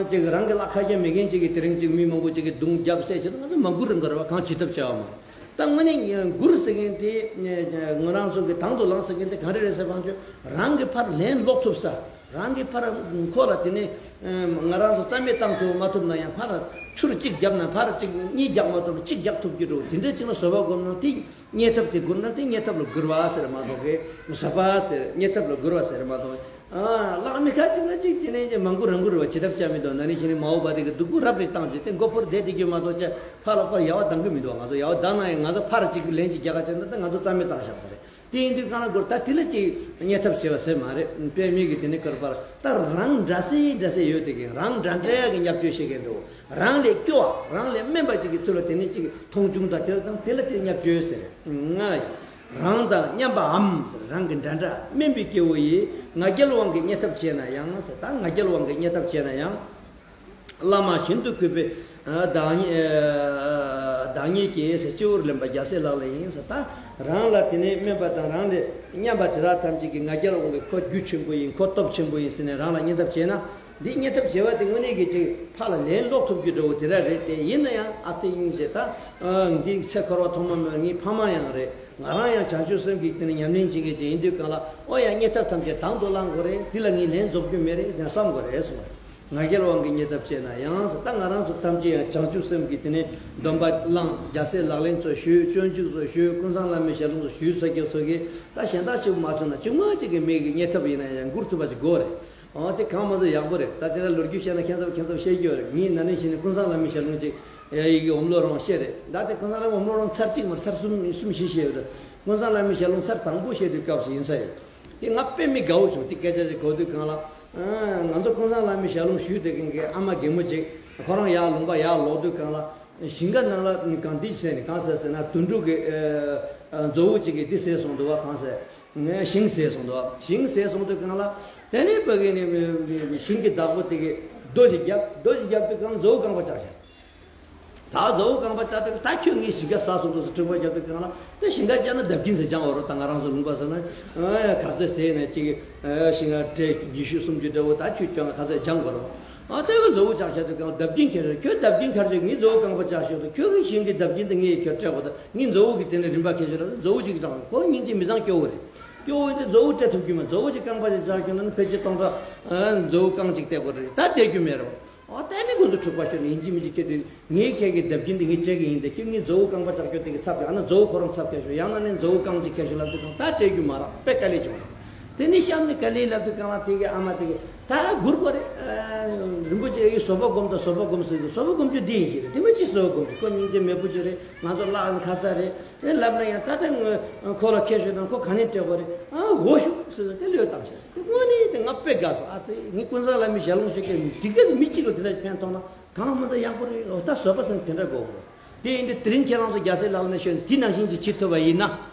ཅིག་རང་གི་ལ་ཁ་རྒྱ་མེད་མཁན་ཅིག་གི་དེ་རིང་ཅིག་མི་མང་པོ་ཅིག་གི་རྡུང་རྒྱབ་བསད་བྱས་ཏེ་ང་ཚོ་མ་མགུ་རུ་འགུར་བ་གང་བྱེད་ཐབས་བྱ་བ་མ། ད་དངོས་གནས་མགུར་ཟེར་མཁན་དེ་ང་རང་ཚོ་གི་དང་དུ་བླངས་ཟེར་མཁན་དེ་ག་རེ་རེད་ཟེར་བ་ཅོ། རང་གི་ཕར་ལན་སློག་ཐུབ་ས། རང་གི་ཕར་ཁོ་ལ་དེ་ནས་ང་རང་ཚོ་རྩ་མེད་བཏང་ཐུབ་མ་ཐུབ་ན་ཡང་ཕར་ཚུར་གཅིག་བརྒྱབ་ན་ཕར་གཅིག་གཉིས་བརྒྱབ་མ་ཐུབ་ན་གཅིག་བརྒྱབ་ཐུབ་ཀྱི་འགྲོ། དེ་འདྲ་ཅིག་ལ་བཟོད་པ་སྒོམ་ན་དེ་བརྙས་ཐབས་དེ་སྒུར་ན་དེ་བརྙས་ཐབས་ལ་སྒུར་བ་ཟེར་མ་གཏོགས་གི་བཟོད་པ་ཟེར་བརྙས་ཐབས་ལ་སྒུར་བ་ཟེར་མ་གཏོགས། ལག་མི་ཁ་ཅིག་ན་ཅིག་དེ་ནས་ཀྱི་མ་མགུ་རང་མགུ་རེད་བ། བྱེད་ཐབས་ཅང་མི་འདུག་ན་ནིང་གཞེས་ནིང་མ་འོངས་པ་དེ་གི་སྡུག་པོ་རབ་རིབ་བཏང་རྗེས་དེ་མགོ་ཕོར་བསྡད་བསྡད་རྒྱུ་མ་གཏོགས་ཅི་ཕར་ལ་ཕར་ཡལ་བ་ལྡང་གི་མི་འདུག་ང་ཚོ་ཡལ་བ་ལྡང་ན་ཡང་ང་ཚོ་ཕར་ཅིག་ལན་ཅིག་རྒྱག་ག་བྱས་ན་ད་ང་ཚོ་རྩ་མེད་བཏང་བཞག་ས་རེད། དེ་ཡིན་དུས་གང་ལ་དགོས་ད་དེ་ལ་ཅིག་བརྙས་ཐབས་བྱེད་པ་ཟེར་མ་རེད། དཔེ་མེད་ཀྱི་དེ་ནི་ཀར་པར་ད་རང་འདྲ་སེ་འདྲ་སེ་ཡོད་དེ་གི་རང་འདྲ་འདྲ་གི་བརྙས་བཅོས་བྱེད་མཁན་འདུག་རང་ལས་སྐྱོ་བ་རང་ལས་དམན་པ་ཅིག་གི་ཚུལ་ལ་དེ་ནི་ཅིག་མཐོང་ཆུང་དང་དེ་ལ་དང་དེ་ལ་དེ་བརྙས་བཅོས་ཟེར། ང་རང་དང་མཉམ་པའམ་ཟེར། རང་གི་འདྲ་འདྲ་དམན་པའི་སྐྱེ་བོ་ཡིས། ང་རྒྱལ་དབང་གིས་བརྙས་ཐབས་བྱས་ན་ཡང་ཟེར། ད་ང་རྒྱལ་དབང་གིས་བརྙས་ཐབས་བྱས་ན་ཡང་། བླ་མ་བཞིན་དུ་གུས་པས་བདག་ཉིད་བདག་ཉིད་ཀྱིས་ཟེར། སྤྱི་བོར་ལེན་པ་རྒྱལ་སྲས་ལག་ལེན་ཡིན་ཟེར། ད་རང་ལ་དེ་ནས་དམན་པ་དང་རང་ལས་མཉམ་པ་དེ་དག་ཐམས་ཅད་ཀྱིས་ང་རྒྱལ་དབང་གིས་ཁོ་རྒྱུ་ཆེན་པོ་ཡིན། ཁོ་སྟོབས་ཆེན་པོ་ཡིན་ཟེར་ནས་རང་ལ་བརྙས་ཐབས་བྱས་ན། འདི་བརྙས་ཐབས་བྱས་པ་དེ་དངོས་གནས་ཀྱི་ཅིག་ཕར་ལ་ལན་སློག་ཐུབ་རྒྱུ་འདྲ་བོ་དེ་འདྲ་རེད་དེ། ཡིན་ན་ཡང་ཨ་ཙི་ཡིན་ཟེར། ད་འདི་ཚེ་འཁོར་བ་ཐོག་མ་མེད་པ་ངའི་ཕ་མ་ཡང་རེད། ང་རང་ཡང་བྱང་ཆུབ་སེམས་ཀྱི་དེ་ནས་ཉམས་ལེན་བྱེད་མཁན་ཅིག་ཡིན་དུས་གང་ལ་ཨོ་ཡ་བརྙས་ཐབས་ཐམས་ཅད་དང་དུ་བླང་དགོས་རེད། འདི་ལ་ངས་ལན་རྫོགས་རྒྱུ་མེད་རེད་ཟེར་བསམ་དགོས་རེད་གསུངས་པ་རེད། ང་རྒྱལ་དབང་གིས་བརྙས་ཐབས་བྱས་ན་ཡང་ཟེར། ད་ང་རང་ཚོ་ཐམས་ཅད་ཡང་བྱང་ཆུབ་སེམས་ཀྱི་དེ་ནས་སྡོམ་པ་བླངས། རྒྱལ་སྲས་ལག་ལེན་ཚོ་ཞུས། སྤྱོད་འཇུག་ཚོ་ཞུས། ཀུན་བཟང་བླ་མའི་ཞལ་ལུང་ཚོ་ཞུས་ཚར་རྒྱུ་ཚོ་གིས་ད་གཞན་དག་ཞིག་མ་བྱུང་ན་ཅུང་མ་ཅིག་གི་མི་གི་བརྙས་ཐབས་ཡིན་ན་ཡང་མགུར་ཐུབ་པ་ཅིག་དགོས་རེད། ཨོ་དེ་གང་མ་ཚོ་ཡག་པོ་རེད། ད་དེ་ལ་ལོ་རྒྱུས་བཤད་ན་ཁྱེད་ཚོ་ཁྱེད་ཚོ་བཤད་རྒྱུ་རེད། ངས་ན་ནིང་གཞེས་ནིང་ཀུན་བཟང་བླ་མའི་ཞལ་ལུང་ཅིག་ཡི་གེ་འོམ་ལོ་རང་བཤད་རེད། ད་དེ་ཀུན་བཟང་བླ་མ་འོམ་ལོ་རང་ཚར་གཅིག་མར་ཚར་གསུམ་གསུམ་བཞི་བཤད་ཡོད་རེད། ཀུན་བཟང་བླ་མའི་ཞལ་ལུང་ཚར་དང་པོ་བཤད་དུས་སྐབས་སུ་ཡིན་ས་ཡོད། དེ་ང་དཔེ་མི་དགའ་བོ་བྱུང་། དེ་སྐད་ཆ་ཅིག་གོ་དུས་གང་ལ། ང་ཚོ་ཀུན་བཟང་བླ་མའི་ཞལ་ལུང་ཞུས་དེ་གིན་གི་ཨ་མ་རྒན་མོ་ཅིག་ཁོ་རང་ཡར་ལུང་པ་ཡར་ལོག་དུས་གང་ལ། ཞིང་ཁ་ནང་ལ་གང་འདི་ཟེར་ནས་གང་ཟེར་ཟེར་ན་དུད་འགྲོ་གི་མཛོ་བོ་ཅིག་གིས་འདི་ཟས་སོང་འདུག་བ། གང་ཟེར། ཞིང་ཟས་སོང་འདུག་བ། ཞིང་ཟས་སོང་དུས་གང་ལ། དེ་ནས་ཕ་གི་ནས་ཞིང་གི་བདག་པོ་དེ་གིས་རྡོ་ཞིག་བརྒྱབ། རྡོ་ཞིག་བརྒྱབ་དུས་གང་མཛོ་བོ་རྐང་པ་བཅག་ཤག་ད་མཛོ་བོ་རྐང་པ་བཅག་དུས་ད་ཁྱོད་ངའི་ཞིང་ཁ་ཟས་སོང་འདུག་ཟེར་དྲི་བ་བརྒྱབ་དུས་གང་ལ། དེ་ཞིང་ཁ་བཅག་ན་བརྡབ་སྐྱིན་ཟེར་བཅག་འོ་རོ། ད་ང་རང་ཚོ་ལུང་པ་ཟེར་ན་ག་ཚོད་ཟས་ནས་ཅིག་ཞིང་ཁ་ཁྲལ་ཉི་ཤུ་སུམ་ཅུ་འདྲ་བོ་ད་ཁྱོད་ཅང་ག་ཚོད་སྦྱང་དགོས་རོ། ཨ་དེ་གི་མཛོ་བོ་བཅག་བྱས་དུས་གང་བརྡབ་སྐྱིན་ཁྱེར་རེད། ཁྱོད་བརྡབ་སྐྱིན་ཁར་ཅིག་ངའི་མཛོ་བོ་རྐང་པ་བཅག་ཤོག་དུས་ཁྱོད་ཀྱི་ཞིང་གི་བརྡབ་སྐྱིན་དེ་ངས་ཁྱོད་སྤྲད་དགོས། ད་ངའི་མཛོ་བོ་གི་དེ་ནས་རིན་པ་ཁྱེར་ཤོག་ལ་མཛོ་བོ་ཅིག་དང་ཁོ་སྙིང་རྗེ་མི་བཟང་སྐྱོ་བོ་རེད། སྐྱོ་བོ་དེ་མཛོ་བོ་སྤྲད་ཐུབ་རྒྱུ་མེད། མཛོ་བོ་ཅིག་རྐང་པ་ཅིག་བཅག་ཤོག་ན་ཕལ་ཆེར་སྟོང་ཕྲག་མཛོ་བོ་རྐང་གཅིག་སྟེར་དགོས་རེད། ད་སྟེར་རྒྱུ་མེད་རོ། ཨོ་དེ་ནི་ཁོ་ཚོ་འཁྲུག་པ་ཤོར་ནས་ཡིན་གཅིག་མིན་གཅིག་ཁྱེད་དུས་ངའི་ཁྱེད་ཀྱི་བརྡབ་སྐྱིན་འདི་ངས་སྤྲད་ཀྱི་ཡིན་ཏེ། ཁྱེད་ངའི་མཛོ་བོ་རྐང་པ་བཅག་རྒྱུ་དེ་གི་ཚབ་ཀྱི་ཨ་ན་མཛོ་བོ་ཁོ་རང་ཚབ་ཀྱི་ཤོག་ཡང་ན་ནི་མཛོ་བོ་རྐང་གཅིག་ཁྱེར་ཤོག་ལབ་དུས་དང་ད་སྤྲད་རྒྱུ་མ་རག་དཔེ་དཀའ་ལས་བྱུང་། དེ་ནི་གཤམ་ནས་དཀའ་ལས་ལབ་དུས་གང་ལ་དེ་གི་ཨ་མ་དེ་གི་ ད་སྒུར་དགོས་རེད། རིན་པོ་ཆེ་ཡིས་བཟོད་པ་སྒོམ་དང་བཟོད་པ་སྒོམ་ཟེར་དུས་བཟོད་པ་སྒོམ་རྒྱུ་འདི་ཡིན་གྱི་རེད། དེ་མ་ཅིག་བཟོད་པ་སྒོམ་རྒྱུ་ཁོ་སྙིང་རྗེ་མེད་པོ་ཅིག་རེད། ང་ཚོ་བརླག་ནས་ཁ་ཚ་རེད། ཨེ་ལབ་ན་ཡང་ད་ལྟ་ཁོ་ལ་ཁྱད་ཆོས་དང་ཁོ་ག་ནས་སྤྲད་དགོས་རེད། ཨ་འོ་ཞུ་ཟེར་ཟེར་དེ་ལོས་བཏང་ཤག་དེ་དངོས་གནས་དེ་ང་དཔེ་དགའ་སོང་། ཨ་ཙི་ངས་ཀུན་བཟང་བླ་མའི་ཞལ་ལུང་ཞུ་མཁན་དེ་ག་མི་གཅིག་ལ་དེ་འདྲ་ཕན་ཐོགས་ན་གང་མ་ཚད་ཡག་པོ་རེད། འོ་ད་བཟོད་པ་ཟེར་དེ་འདྲ་དགོས་དགོས། དེ་ཡིན་དུས་དེ་རིང་ཁྱེད་རང་ཚོ་རྒྱལ་སྲས་ལག་ལེན་ཤོད་དེ་ནང་བཞིན་གྱི་བྱེད་ཐུབ་པ་ཡིན་ན།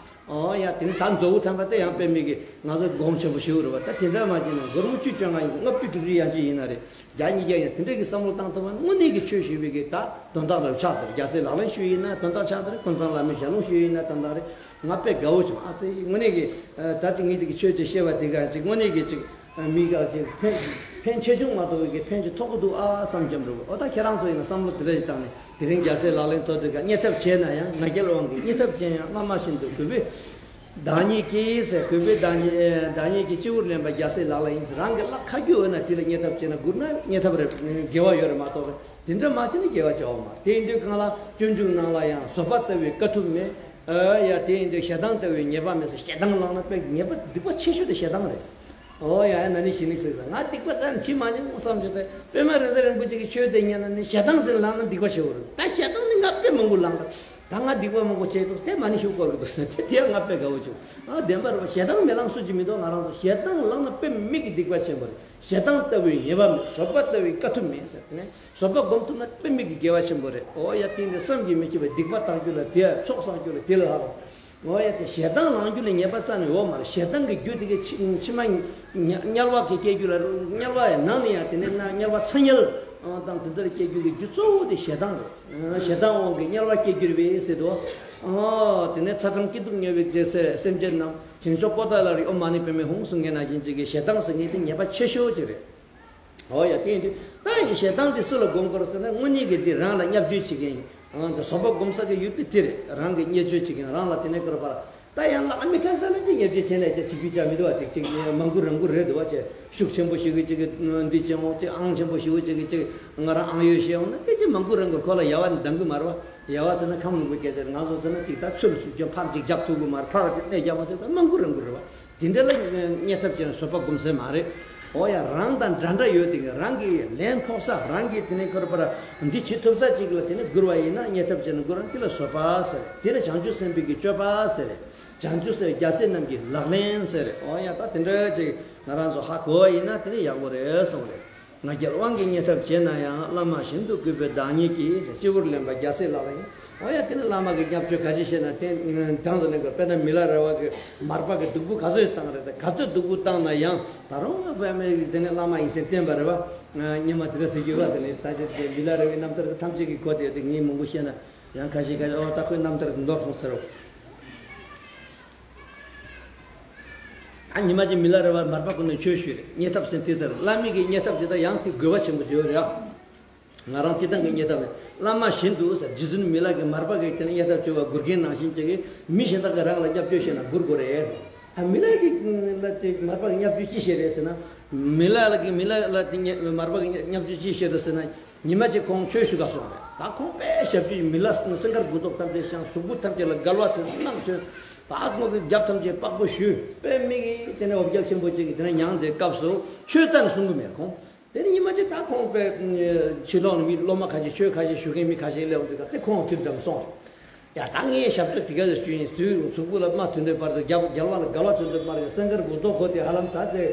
ཨོ་ཡ་དེ་ནི་ད་མཛོ་བོ་ཐམ་པ་དེ་ཡང་དཔེ་མེད་ཀྱི་ང་ཚོ་སྒོམ་ཆེན་པོ་ཞིག་རེད་བ། ད་དེ་འདྲ་མ་བྱས་ན་སྒོར་མོ་བཅུ་བཅོ་ལྔ་ཡིན་ལྔ་བཅུ་དྲུག་ཅུ་ཡང་ཅི་ཡིན་ན་རེད། བརྒྱ་ཉིས་བརྒྱ་ཡང་དེ་འདྲ་གི་བསམ་བློ་བཏང་ཐུབ་པ་ནི་དངོས་གནས་ཀྱི་ཆོས་ཞུས་པའི་གི་ད་དོན་དག་རེད་ཆགས་ཐུབ། རྒྱལ་སྲས་ལག་ལེན་ཞུས་ཡིན་ན་དོན་དག་ཆགས་ཐུབ་རེད། ཀུན་བཟང་བླ་མའི་ཞལ་ལུང་ཞུས་ཡིན་ན་དོན་དག་རེད། ང་དཔེ་དགའ་བོ་བྱུང་། ཨ་ཙི་དངོས་གནས་ཀྱི་ད་ཅིག་ངས་ཅིག་ཆོས་ཅིག་བཤད་པ་དེ་ག་ཅིག་དངོས་གནས་ཀྱི་ཅིག་མི་ག་ཅིག་ཕན་ཕན་ཆེ་ཆུང་མ་གཏོགས་ཀྱི་ཕན་ཅིག་ཐོགས་ཀྱི་འདུག་ཨ་བསམ་གྱི་འདུག་ཨོ་ད་ཁྱེད་རང་ཚོ་ཡིན་ན་བསམ་བློ་དེ་འདྲ་ཞིག་བཏང་ནས་དེ་རིང་རྒྱལ་སྲས་ལག་ལེན་ཐོག་དེ་ག་བརྙས་ཐབས་བྱས་ན་ཡང་ང་རྒྱལ་དབང་གིས་བརྙས་ཐབས་ཅན་ཡང་བླ་མ་བཞིན་དུ་གུས་པས་བདག་ཉིད་ཀྱིས་ཟེར། གུས་པས་བདག་ཉིད་བདག་ཉིད་ཀྱིས་སྤྱི་བོར་ལེན་པ་རྒྱལ་སྲས་ལག་ལེན་ཡིན། རང་གི་བརླག་ཁ་རྒྱུ་འོས་ན་དེ་ལ་བརྙས་ཐབས་བྱས་ན་སྒུར་ན་བརྙས་ཐབས་རེད། དགེ་བ་ཡོད་རེད་མ་གཏོགས་རེད། དེ་འདྲ་མ་བྱས་ན་དགེ་བ་བྱ་བ་མ་རེད། དེ་ཡིན་དུས་གང་ལ་སྤྱོད་འཇུག་ནང་ལ་ཡང་བཟོད་པ་ལྟ་བུའི་དཀའ་ཐུབ་མེད། ཨ་ཡ་དེ་ཡིན་དུས་ཞེ་སྡང་ལྟ་བུའི་ཉེས་པ་མེད་ཟེར། ཞེ་སྡང་ལངས་ན་དཔེ་ཉེས་པ་སྡིག་པ་ཆེ་ཤོས་དེ་ཞེ་སྡང་རེད། ཨོ་ཡ་ཡ་ན་ནི་ཞི་ནི་ཟེར་ཟེར་ང་སྡིག་པ་ཙམ་བྱེད་མ་མྱོང་བསམ་བྱས་ཏེ་པད་མ་རིག་འཛིན་རིན་པོ་ཆེ་གི་ཆོས་དེ་ཉན་ན་ནི་ཞེ་སྡང་ཟེར་ལངས་ན་སྡིག་པ་ཆེ་བོ་རེད། ད་ཞེ་སྡང་ནི་ང་དཔེ་མང་པོ་ལངས་ད། ད་ང་སྡིག་པ་མང་པོ་བྱས་འདུག་དེ་མ་ནི་ཤུགས་སྐོར་གི་འདུག་ཟེར་དེ་དེ་ཡང་ང་དཔེ་དགའ་བོ་བྱུང་། ཨ་བདེན་པ་རེད་པ། ཞེ་སྡང་མི་ལངས་སུ་ཅི་མི་འདུག་ང་རང་ཚོ་ཞེ་སྡང་ལངས་ན་དཔེ་མི་གི་སྡིག་པ་ཆེན་པོ་རེད། ཞེ་སྡང་ལྟ་བུའི་ཉེས་པ་མེད། བཟོད་པ་ལྟ་བུའི་དཀའ་ཐུབ་མེད་ཟེར་དེ་ནས། བཟོད་པ་སྒོམ་ཐུབ་ན་དཔེ་མི་གི་དགེ་བ་ཆེན་པོ་རེད། ཨོ་ཡ་དེ་ནི་བསམ་གྱིས་མི་ཁྱབ་པའི་སྡིག་པ་བཏང་རྒྱུ་ལ་དེ་ཡ་ཚོགས་བསགས་རྒྱུ་ལ་དེ་ལ་ལྷག་པ། ཨོ་ཡ་དེ་ཞེ་སྡང་ལངས་རྒྱུ་ལ་ཉེས་པ་རྩ་ནས་ཡོད་མ་རེད། ཞེ་སྡང་གི་རྒྱུ་དེ་གི་ཕྱི་ཕྱི་མ་དམྱལ་བ་གི་སྐྱེ་རྒྱུ་ལ་དམྱལ་བ་ཡི་ནང་ནས་ཡང་དེ་ནས་ན་དམྱལ་བ་ཚ་དམྱལ་དང་དེ་འདྲ་སྐྱེ་རྒྱུ་གི་རྒྱུ་གཙོ་བོ་དེ་ཞེ་སྡང་རེད། ཞེ་སྡང་དབང་གིས་དམྱལ་བ་སྐྱེ་རྒྱུ་རེད་པས་ཟེར་དུས། ཨོ་དེ་ནས་ཚ་གྲང་སྐྱིད་སྡུག་མྱོང་བའི་དེ་སེམས་ཅན་རྣམས་བྱང་ཆུབ་པོ་ཏཱ་ལ་རི་ཨོཾ་མ་ཎི་པདྨེ་ཧཱུྃ་གསུང་མཁན་ནང་བཞིན་ཅིག་གི་ཞེ་སྡང་ཟེར་མཁན་དེ་ཉེས་པ་ཆེ་ཤོས་ཅིག་རེད། ཨོ་ཡ་དེ་ཡིན་དུས་ད་ཡིན་ཞེ་སྡང་དེ་སུ་ལ་སྒོམ་དགོས་ཟེར་ན་དངོས་གནས་ཀྱི་དེ་རང་ལ་བརྙས་བཅོས་བྱེད་མཁན་ཡིན། ཨང་དེ་བཟོད་པ་སྒོམ་ས་གི་ཡུལ་དེ་དེ་རེད། རང་གི་བརྙས་བཅོས་བྱེད་མཁན་རང་ལ་དེ་ནས་བསྐོར་བར་ད་ཡང་ལ་མི་ཁ་ས་ལ་ཅིག་བརྙས་བཅོས་བྱས་ནས་ཅིག་བྱེད་རྒྱུ་ཅག་མི་འདུག་བ། ཅིག་ཅིག་མང་པོ་རང་པོ་རེད་འདུག་བ། ཅིག་ཤུགས་ཆེན་པོ་ཞིག་གིས་ཅིག་འདི་བྱེད་འོང་། ཅིག་ཨང་ཆེན་པོ་ཞིག་གིས་ཅིག་ཅིག་ང་རང་ཨང་ཡོད་བཤད་འོང་ན་དེ་ཅིག་མང་པོ་རང་གི་ཁོ་ལ་ཡ་བ་འདང་གི་མ་རེད་བ། ཡ་བ་ཟེར་ན་ཁམས་ལུང་པའི་སྐད་ཆ་རེད། ང་ཚོ་ཟེར་ན་ཅིག་ད་ཚུར་ཚུར་ཀྱང་ཕར་ཅིག་རྒྱབ་ཐུབ་གི་མ་རེད། ཕར་ཅིག་གནས་རྒྱབ་མ་ཐུབ། ད་མང་པོ་རང་པོ་རེད་བ། དེ་འདྲ་ལ་བརྙས་ཐབས་ཅན་བཟོད་པ་སྒོམ་ཟེར་མ་རེད། ཨོ་ཡ་རང་དང་འདྲ་འདྲ་ཡོད་དེ་རང་གི་ལན་ཕོག་ས་རང་གི་དེ་ནས་ཁོར་པར་འདི་བྱེད་ཐུབ་ས་ཅིག་ལ་དེ་ནས་བསྒུར་བ་ཡིན་ན་བརྙས་ཐབས་ཅན་བསྒུར་བ་དེ་ལ་བཟོད་པ་ཟེར། དེ་ལ་བྱང་ཆུབ་སེམས་དཔའི་གི་སྤྱོད་པ་ཟེར། བྱང་ཆུབ་སེམས་རྒྱལ་སྲས་རྣམས་ཀྱི་ལག་ལེན་ཟེར། ཨོ་ཡ་ད་དེ་འདྲ་ཅིག་ང་རང་ཚོ་ཧ་གོ་བ་ཡིན་ན་དེ་ནས་ཡག་པོ་རེད་གསུངས་རེད། ང་རྒྱལ་དབང་གིས་བརྙས་ཐབས་བྱས་ན་ཡང་། བླ་མ་བཞིན་དུ་གུས་པས་བདག་ཉིད་ཀྱིས། སྤྱི་བོར་ལེན་པ་རྒྱལ་སྲས་ལག་ལེན། ཨོ་ཡ་དེ་ནི་བླ་མ་གི་བརྙས་བཅོས་ག་ཅི་བྱས་ན་དེ་དང་དུ་ལེན་དགོས། དཔེར་ན་མི་ལ་རས་པ་གི་མར་པ་གི་སྡུག་པོ་ག་ཚོད་བཏང་རེད། ད་ག་ཚོད་སྡུག་པོ་བཏང་ན་ཡང་ད་རུང་བས་མེད་དེ་ནི་བླ་མ་ཡིན་ཟེར་བསྟན་པ་རེད་བ། སྙན་མ་དེ་འདྲ་ཟེར་རྒྱུ་བ། དེ་ནི་ད་ཅི་དེ་མི་ལ་རས་པའི་རྣམ་ཐར་གི་ཐམས་ཅད་ཀྱི་གོ་དེ་དེ་ངས་མང་པོ་བཤད་ན་ཡང་ཁ་ཤས་ཁ་ཤས་ཨོ་ད་ཁོའི་རྣམ་ཐར་མདོར་སོང་ཟེར་རོ། ད་ཉི་མ་གཅིག་མི་ལ་རས་པ་མར་པ་ཁོ་ནས་ཆོས་ཞུས་རེད། བརྙས་ཐབས་ཟེར་དེ་ཟེར། བླ་མའི་གི་བརྙས་ཐབས་དེ་ད་ཡང་དེ་དགོས་པ་ཆེན་པོ་ཞིག་ཡོད་རེད་ཨ། ང་རང་སྤྱི་བཏང་གི་བརྙས་ཐབས་ནི་བླ་མ་བཞིན་དུ་ཟེར། རྗེ་བཙུན་མི་ལ་གིས་མར་པ་གི་དེ་ནས་བརྙས་ཐབས་བྱས་པ་བསྒུར་མཁན་ནང་བཞིན་ཅིག་གིས་མི་གཞན་དག་གིས་རང་ལ་བརྙས་བཅོས་བྱས་ན་བསྒུར་དགོས་རེད། ད་མི་ལ་གིས་ལ་དེ་མར་པ་གིས་བརྙས་བཅོས་ཅི་བྱས་རེད་ཟེར་ན། མི་ལ་གིས་མི་ལ་ལ་དེ་བརྙས་མར་པ་གིས་བརྙས་བཅོས་ཅི་བྱས་རེད་ཟེར་ན། ཉི་མ་གཅིག་ཁོང་ཆོས་ཞུ་ག་སོང་རེད། ད་ཁོང་དཔེ་ཞབས་ཕྱི་མི་ལ་སེང་དཀར་མགུ་ཏོ་ཐམས་ཅད་བཤམས། གཟུགས་པོ་ཐམས་ཅད་ལ་དགའ་བ་དོན་རྣམས་ཐོན། ད་ཁོང་གི་རྒྱབ་ཐམས་ཅད་པགས་པ་བཤུས། དཔེ་མི་གི་དེ་ནས་འོ་བརྒྱལ་ཆེན་པོ་ཅིག་གི་དེ་ནས་མྱངས་དེ་སྐབས་སུ་ཆོས་རྩ་ནས་གསུང་གི་མེད་ཁོང་། དེ་ནས་ཉི་མ་གཅིག་ད་ཁོང་དཔེ་ཕྱི་ལོགས་ནས་མི་སློབ་མ་ཁ་ཤས་ཆོས་ཁ་ཤས་ཞུ་མཁན་མི་ཁ་ཤས་སླེབས་འོང་དུས་སྐབས་དེ་ཁོང་དུས་དམ་སོང་རེད། ཡ་ད་ངས་ཞབས་ཏོག་དེ་ག་ལ་ཞུས་ཡིན། དུས་གཟུགས་པོ་ལ་རྨ་ཐོན་དུས་བར་དུ་རྒྱལ་རྒྱལ་བ་ལ་དགའ་བ་ཐོན་དུས་བར་གྱི་སེང་དཀར་མགུ་ཏོ་ཁོ་དེ་ཧ་ལམ་ད་ཚེ་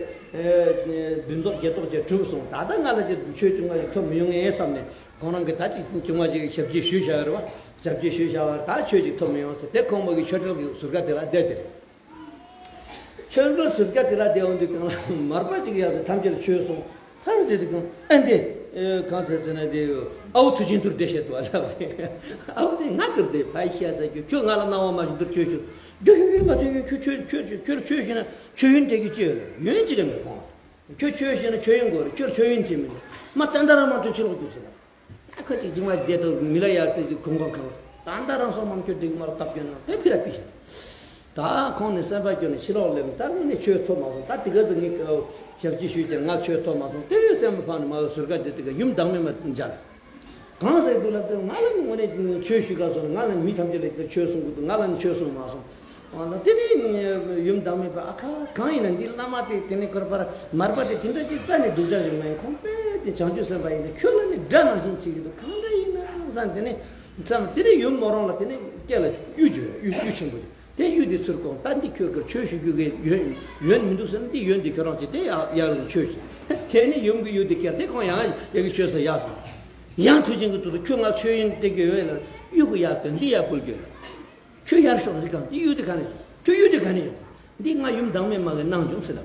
བདུན་ཐོག་བརྒྱད་ཐོག་བཅས་གྲུབ་སོང་། ད་ལྟ་ང་ལ་ཅིག་ཆོས་ཆུང་བ་ཞིག་ཐོབ་མི་ཡོང་ངེས་བསམ་ནས་ཁོང་རང་གིས་ད་ཅིག་ཆུང་བ་ཞིག་ཞབས་ཕྱི་ཞུས་བཞག་ཡོད་རེད་བ། ཞབས་ཕྱི་ཞུས་བཞག་པར་ད་ཆོས་ཅིག་ཐོབ་མི་ཡོང་ཟེར་དེ་ཁོང་མོ་གི་ཆོས་གྲལ་གྱི་ཟུར་ཁ་དེ་ལ་བསྡད་དེ་རེད། ཆོས་གྲལ་ཟུར་ཁ་དེ་ལ་བསྡད་འོང་དུས་གང་ལ་མར་པ་ཅིག་ཡར་དུ་ཐམས་ཅད་ལ་ཆོས་གསུངས། ཧར་དེ་དེ་གང་ཨ་འདི། ཨེ་གང་ཟེར་ཟེར་ན་དེ་ཨ་བོ་མཐུ་ཆེན་དུར་བདེ་བཤད་དུ་བ་ལ་བ། ཨ་བོ་དེ་ང་དུར་བདེ་ཕ་ཤ་ཟ་རྒྱུ་ཁྱོད་ང་ལ་སྣང་བ་མ་བྱུང་དུར་ཆོས་ཞུ། རྒྱུ་ཡུན་ཡུན་མ་ཐོན་ཡུན་ཁྱོད་ཆོས་ཆོས་ཆོས་ཁྱོད་ཆོས་ཞུ་ན་ཆོས་ཡུན་སྤྲད་རྒྱུ་ཅི་ཡོད་ལ་ཡོན་ཅི་ག་མེད་ཁོང་། ཁྱོད་ཆོས་ཞུ་ན་ཆོས་ཡུན་དགོས་རེད། ཁྱོད་ཆོས་ཡུན་ཅི་མིན་མ་ཏན་ཏན་རང་མ་ཐོན་ཕྱི་ལོགས་རྒྱུ་ཟེར་ན། ད་ཁ་ཅིག་ཅིག་མ་བསྡད་དུ་མི་ལ་ཡར་ཏེ་ཅིག་གོང་གོང་གང་ད་ད་རང་སོང་མང་ཁྱོད་འགྲིག་མར་བཏབ་ཀྱོན་ན་དེ་ཕི་ལ་ཕི་ཤ། ད་ཁོང་ནི་སེམས་པ་སྐྱོ་ནས་ཕྱི་ལོགས་སླེབས། ད་དངོས་ནས་ཆོས་ཐོབ་མ་སོང་། ད་དེ་ག་ཚོད་ངས་ཞབས་ཕྱི་ཞུས་ཀྱང་ང་ཆོས་ཐོབ་མ་སོང་། དེ་སེམས་པ་ཕམ་ནས་མ་ཟུར་ཀ་དེ་དེ་ག་ཡུམ་བདག་མེད་མ་མཇལ། གང་ཟེར་འདུག་ལབ་ཙང་ང་ལ་ནི་དངོས་གནས་ཆོས་ཞུས་ག་སོང་། ང་ལ་ནི་མི་ཐམས་ཅད་ལ་ཆོས་གསུང་གི་འདུག་ང་ལ་ནི་ཆོས་གསུང་མ་སོང་། ཨ་ལ་དེ་ནས་ཡུམ་བདག་མེད་པ་ཨ་ཁ་གང་ཡིན་ན་འདི་བླ་མ་དེ་དེ་ནས་སྐོར་པར་མར་པ་དེ་དེ་འདྲ་ཅིག་རྩ་ནས་སྡུག་ཅག་ཡོད་མ་ཡིན། ཁོང་དཔེ་དེ་བྱང་ཆུབ་སེམས་དཔའ་ཡིན་ན་ཁྱོད་ལ་ནི་དགྲ་ནང་བཞིན་བྱེད་ཀྱི་འདུག་གང་འདྲ་ཡིན་ན་བསམ། དེ་ནས་བསམ་དེ་ནས་ཡུམ་མོ་རང་ལ་དེ་ནས་སྐེ་ལ་གཡུ་བྱུགས། གཡུ་གཡུ་ཆེན་པོ་དེ་གཡུ་དེ་ཚུར་གོང་ད་འདི་ཁྱོད་ཀྱི་ཆོས་ཞུ་རྒྱུ་གི་ཡོན་ཡོན་མི་འདུག་ཟེར་ན། འདི་ཡོན་འདི་ཁྱོད་རང་བྱེད་དེ་ཡག་ཡག་རུང་ཆོས་ཞུ། དེ་ནས་ཡུམ་གྱི་གཡུ་དེ་ཁྱེར་ཏེ་ཁོང་ཡང་ཡག་གི་ཆོས་ཟེར་ཡག་སོང་། ཡང་ཐུགས་ཆེན་གྱི་ཐུགས་སུ་ཁྱོད་ང་ཆོས་ཡོན་སྟེར་གྱི་ཡོད་ལ་གཡུ་གི་ཡག་དེ་འདི་ཡག་ཕུལ་རྒྱུ་ལ། ཁྱོད་ཡར་ཤོག་རི་གང་དེ་གཡུ་དེ་ག་ནས་ཡོང་། ཁྱོད་གཡུ་དེ་ག་ནས་ཡོང་། འདི་ང་ཡུམ་བདག་མེད་མ་གི་གནང་བྱུང་ཟེར་ལ།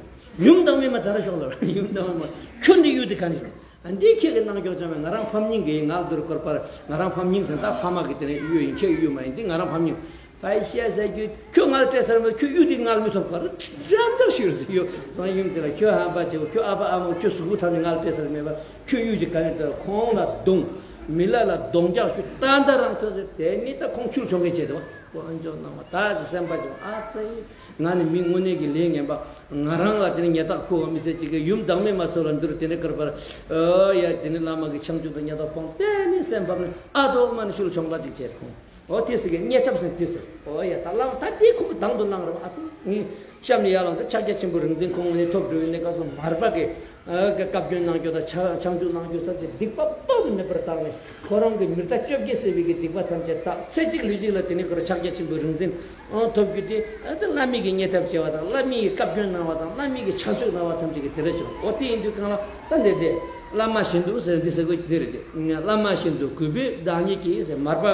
ཡུམ་བདག་མེད་མ་ད་ར་ཤོག་ལ། ཡུམ་བདག་མེད་མ་ཁྱོད་འདི་གཡུ་དེ་ག་ནས་ཡོང་། ཨ་འདི་ཁྱེད་ཀྱི་གནང་ཕྱོགས་ཙམ་ང་རང་ཕམ་ཉིན་གྱི་ངག་འདིར་བསྐོར་པར་ང་རང་ཕམ་ཉིན་ཟེར་ད་ཕ་མ་གི་དེ་ནས་གཡུ་ཡིན། ཁྱེད་གཡུ་མ་ཡིན། འདི་ང་རང་ཕམ་ཉིན། ཕ་ཡི་ཤ་ཟ་རྒྱུ་ཁྱོད་ང་ལ་སྤྲད་ཟེར་མོད། ཁྱོད་གཡུ་དེ་ང་ལ་མི་ཐོབ་ག་ར་འགྲམ་འགྲམ་ཤི་རུ་ཟེར་ཡོད། སང་ཡུམ་དེ་ལ་ཁྱོད་ཧམ་པ་བྱེད་པ། ཁྱོད་ཨ་ཕ་ཨ་མ་ཁྱོད་གཟུགས་པོ་ཐམས་ཅད་ང་ལ་སྤྲད་ཟེར་མེད་པ། ཁྱོད་གཡུ་ཅིག་ག་ནས་སྤྲད། ཁོང་ལ་རྡུང་། མི་ལ་ལ་རྡུང་རྒྱག་ཞུ་ཏན་ཏན་རང་ཐོས་ཟེར། དེ་ནི་ད་ཁོང་ཆུར་མཆོང་མཁན་བྱས་འདུག་པ། ཨོ་ཨ་འཇོག་གནང་བ་ད་ཅི་སེམས་པ་ཀྱང་ཨ་ཙི། ང་ནི་མི་དངོས་གནས་ཀྱི་ལས་ངན་པ། ང་རང་ལ་དེ་ནི་ཉེས་རྡུང་ཁུར་བ་མི་ཚེ་གཅིག་གི་ཡུམ་བདག་མེད་མ་སོགས་ལ་འདུར། དེ་ནི་སྐོར་པར་ཨོ་ཡ་དེ་ནི་བླ་མ་གི་ཆང་བཅུད་དང་ཉེས་རྡུང་ཁོང་དེ་ནི་སེམས་པ་ནི་ཨ་རྡོག་མ་ནི་ཤུལ་མཆོང་ལ་ཅིག་བྱས་ཁོང་། ཨོ་དེ་ཟེར་གི་རྙེད་ཐབས་ཟེར་དེ་ཟེར། ཨོ་ཡ་ད་བླ་མ་ད་དེ་ཁོ་བོ་དང་དུ་བླངས་རེད་པ། ཨ་ཙི་ངས་གཤམ་ནས་ཡར་ལངས་ཏེ་ཕྱག་རྒྱ་ཆེན་པོ་རིག་འཛིན་ཁོང་ནས་ཐོབ་འགྲོ་བའི་གནས་སྐབས་སུ་མར་པ་གི་ཨ་གི་བཀའ་བཀྱོན་གནང་རྒྱུ་དང་ཆ་ཆང་བཅུད་གནང་རྒྱུ་ཟེར་ཏེ་སྡིག་པ་དཔག་ཏུ་མེད་པར་དག་ནས་ཁོ་རང་གི་མི་རྟ་བཅོ་བརྒྱད་བསད་པའི་གི་སྡིག་པ་ཐམས་ཅད་དག། ཚེ་གཅིག་ལུས་གཅིག་ལ་དེ་ནས་ཁོ་རང་ཕྱག་རྒྱ་ཆེན་པོའི་རིག་འཛིན་ཨང་ཐོབ་རྒྱུ་དེ། ཨ་ད་བླ་མའི་གི་རྙེད་ཐབས་བྱས་པ་དང་བླ་མའི་གི་བཀའ་བཀྱོན་གནང་བ་དང་བླ་མའི་གི་ཆང་བཅུད་གནང་བ་ཐམས་ཅད་ཀྱི་དེ་རེད་ཤོག་ཨོ་དེ་ཡིན་དུས་གང་ལ་ད་འདི་དེ་བླ་མ་བཞིན་དུ་ཟེར་འདི་ཟེར་དགོས་ཀྱི་དེ་རེད། དེ་བླ་མ་བཞིན་དུ་གུས་པས་བདག་ཉིད་ཀྱིས་ཟེར། མར་པ་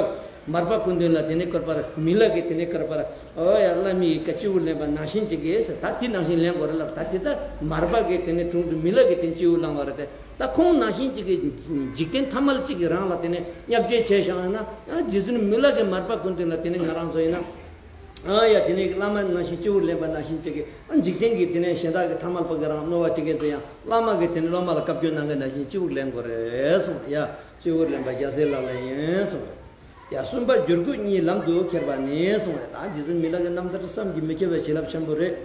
མར་པ་སྐུ་མདུན་ལ་དེ་ནས་སྐོར་པར་མི་ལ་གི་དེ་ནས་སྐོར་པར་ཨོ་ཡ་བླ་མའི་གི་བཀའ་སྤྱི་བོར་ལེན་པ་ནང་བཞིན་ཅིག་གིས་ཟེར། ད་དེ་ནང་བཞིན་ལེན་དགོས་རེད་ལབ། ད་དེ་ད་མར་པ་གི་དེ་ནས་དྲུང་དུ་མི་ལ་གི་དེ་སྤྱི་བོར་བླངས་པ་རེད་དེ། ད་ཁོང་ནང་བཞིན་གཅིག་གིས་འཇིག་རྟེན་ཐ་མལ་གཅིག་གིས་རང་ལ་དེ་ནས་བརྙས་བཅོས་བྱས་བཞག་ཡིན་ན། ཨ་རྗེ་བཙུན་མི་ལ་གི་མར་པ་སྐུ་མདུན་ལ་དེ་ནས་ང་རང་ཚོ་ཡིན་ན། ཨ་ཡ་དེ་ནས་བླ་མ་ནང་བཞིན་སྤྱི་བོར་ལེན་པ་ནང་བཞིན་གཅིག་གིས། ཨ་འཇིག་རྟེན་གྱི་དེ་ནས་གཞན་དག་གི་ཐ་མལ་པ་གི་རང་རྣོ་བ་གཅིག་གིས་དེ་ཡང་བླ་མ་གི་དེ་ནས་སློབ་མ་ལ་བཀའ་བཀྱོན་གནང་མཁན་ནང་བཞིན་སྤྱི་བོར་ལེན་དགོས་རེད་གསུངས། ཡ་སྤྱི་བོར་ལེན་པ་རྒྱལ་སྲས་ལག་ལེན་ཡིན་གསུངས། ཡ་གསུམ་པ་སྦྱོར་དགུ་གཉིས་ལམ་དུ་ཁྱེར་བ་ནི་གསུངས་རེད། ད་རྗེ་བཙུན་མི་ལ་གི་རྣམ་ཐར་བསམ་གྱིས་མི་ཁྱབ་པའི་བྱིན་རླབས་ཆེན་པོ་རེད།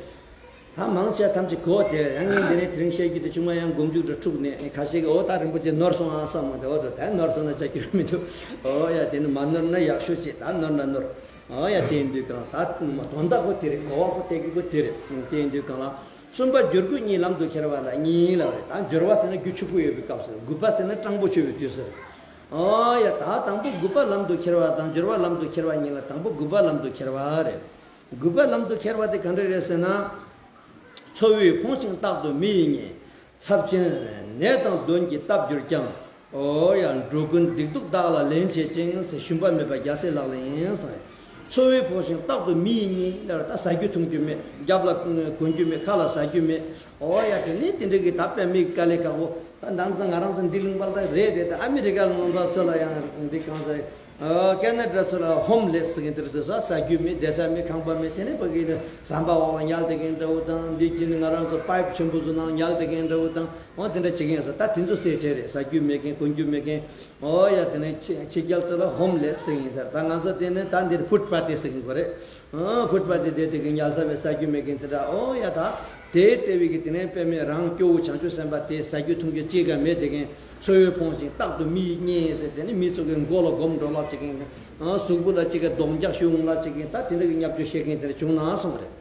ད་མང་ཆེ་ཐམས་ཅད་གོ་དེ་ཡང་ངས་འདི་ནས་དེ་རིང་བཤད་རྒྱུ་དེ་ཆུང་མ་ཡང་མགོ་མཇུག་ཏུ་འཁྲུགས་ནས་ཁ་ཤས་ཀྱིས་ཨོ་ད་རིན་པོ་ཆེ་ནོར་སོང་ཨ་བསམ་མོ་དེ། ཨོ་ད་ནོར་སོང་ན་བྱ་རྒྱུ་མི་འདུག་ཨོ་ཡ་དེ་ནི་མ་ནོར་ན་ཡག་ཤོས་ཅིག་ད་ནོར་ན་ནོར། ཨོ་ཡ་དེ་ཡིན་དུས་གང་ད་དོན་དག་པོ་དེ་རེད། གོ་བ་པོ་དེ་གི་པོ་དེ་རེད། དེ་ཡིན་དུས་གང་ལ་གསུམ་པ་སྦྱོར་དགུ་གཉིས་ལམ་དུ་ཁྱེར་བ་ལ་གཉིས་ལབ་རེད། ད་སྦྱོར་བ་ཟེར་ན་རྒྱུ་ཕྱུག་པོ་ཡོད་པའི་སྐབས་སུ། དགུ་པ་ཟེར་ན་སྤྲང་པོ་ཆེ་བའི་དུས་སུ་རེད། ཨོ་ཡ་ད་དང་པོ་དགུ་པ་ལམ་དུ་ཁྱེར་བ་དང་སྦྱོར་བ་ལམ་དུ་ཁྱེར་བ་གཉིས་ལ་དང་པོ་དགུ་པ་ལམ་དུ་ཁྱེར་བ་རེད། དགུ་པ་ལམ་དུ་ཁྱེར་བ་དེ་ག་འདྲ་རེད་ཟེར་ན། འཚོ་བས་ཕོངས་ཤིང་རྟག་ཏུ་མི་ཡིས་ཉེས། ཚབས་ཆེན་ནད་དང་གདོན་གྱིས་བཏབ་གྱུར་ཀྱང་། ཨོ་ཡ་འགྲོ་ཀུན་སྡིག་སྡུག་དག་ལ་ལན་བྱེད་ཅིང་ཟེར། ཞུམ་པ་མེད་པ་རྒྱལ་སྲས་ལག་ལེན་ཡིན་ཟེར། འཚོ་བས་ཕོངས་ཤིང་རྟག་ཏུ་མི་ཡིས་ཉེས་ལབ་ད་ཟ་རྒྱུ་འཐུང་རྒྱུ་མེད། རྒྱབ་ལ་གོན་རྒྱུ་མེད། ཁ་ལ་ཟ་རྒྱུ་མེད། ཨོ་ཡ་དེ་ནི་དེ་འདྲ་གི་ད་དཔེ་མི་དཀའ་ལས་ཁག་པོ། ད་དེང་སང་ང་རང་ཚོ་འདི་ལུང་པ་ལ་ད་རེད་དེ། ད་ཨ་མི་རི་ཀ་ལུང་པ་ཚོ་ལ་ཡང་འདི་གང་ཟེར། ཨ་ཀེ་ན་ཌ་ཚོ་ལ་ཧོམ་ལེ་སི་ཟེར་མཁན་དེ་རེད། དེ་ཚོ་ཟ་རྒྱུ་མེད། བསྡད་ས་མེད། ཁང་པ་མེད། དེ་ནས་ཕ་གི་ནས་ཟམ་པ་འོག་ལ་ཉལ་བསྡད་མཁན་འདྲ་བོ་དང་། འདི་ཅི་ནས་ང་རང་ཚོ་པའིབ་ཆེན་པོ་ཚོ་ནང་ཉལ་བསྡད་མཁན་འདྲ་བོ་དང་། འོ་དེ་འདྲ་བྱེད་མཁན་ཟེར། ད་དེ་ཚོ་ཟེར་བྲལ་རེད། ཟ་རྒྱུ་མེད་མཁན་གོན་རྒྱུ་མེད་མཁན། ཨོ་ཡ་དེ་ནས་ཕྱི་ཕྱི་རྒྱལ་ཚོ་ལ་ཧོམ་ལེ་སི་ཟེར་གྱི་ཡིན་ཟེར། ད་ང་ཚོ་དེ་ནས་ད་འདིར་ཕུཊ་པ་ཏི་ཟེར་གྱི་ཡིན་གོ་རེད། ཨ་ཕུཊ་པ་ཏི་དེ་དེ་གི་ཉལ་ས་མེད། ཟ་རྒྱུ་མེད་མཁན་ཚོ་འདྲ། ཨོ་ཡ་ད་དེ་ལྟ་བུའི་གི་དེ་ནས་དཔེ་མེད་རང་སྐྱོ་བོ་བྱང་ཆུབ་སེམས་དཔའ་དེ་ཟ་རྒྱུ་འཐུང་རྒྱུ་ཅི་ག་མེད་དེ་གན། འཚོ་བས་ཕོངས་ཤིང་རྟག་ཏུ་མི་ཡིས་ཉེས་ཟེར། དེ་ནི་མི་ཚོ་གི་མགོ་ལ་སྒོམ་འགྲོ་ལ་བྱེད་མཁན། ཨ་གཟུགས་པོ་ལ་ཅི་ག་རྡོག་རྒྱག་ཤུ་འོང་ལ་བྱེད་མཁན། ད་དེ་འདྲ་གི་བརྙས་བཅོས་བྱེད་མཁན་དེ་འདྲ་བྱུང་ན་སོང་རེད།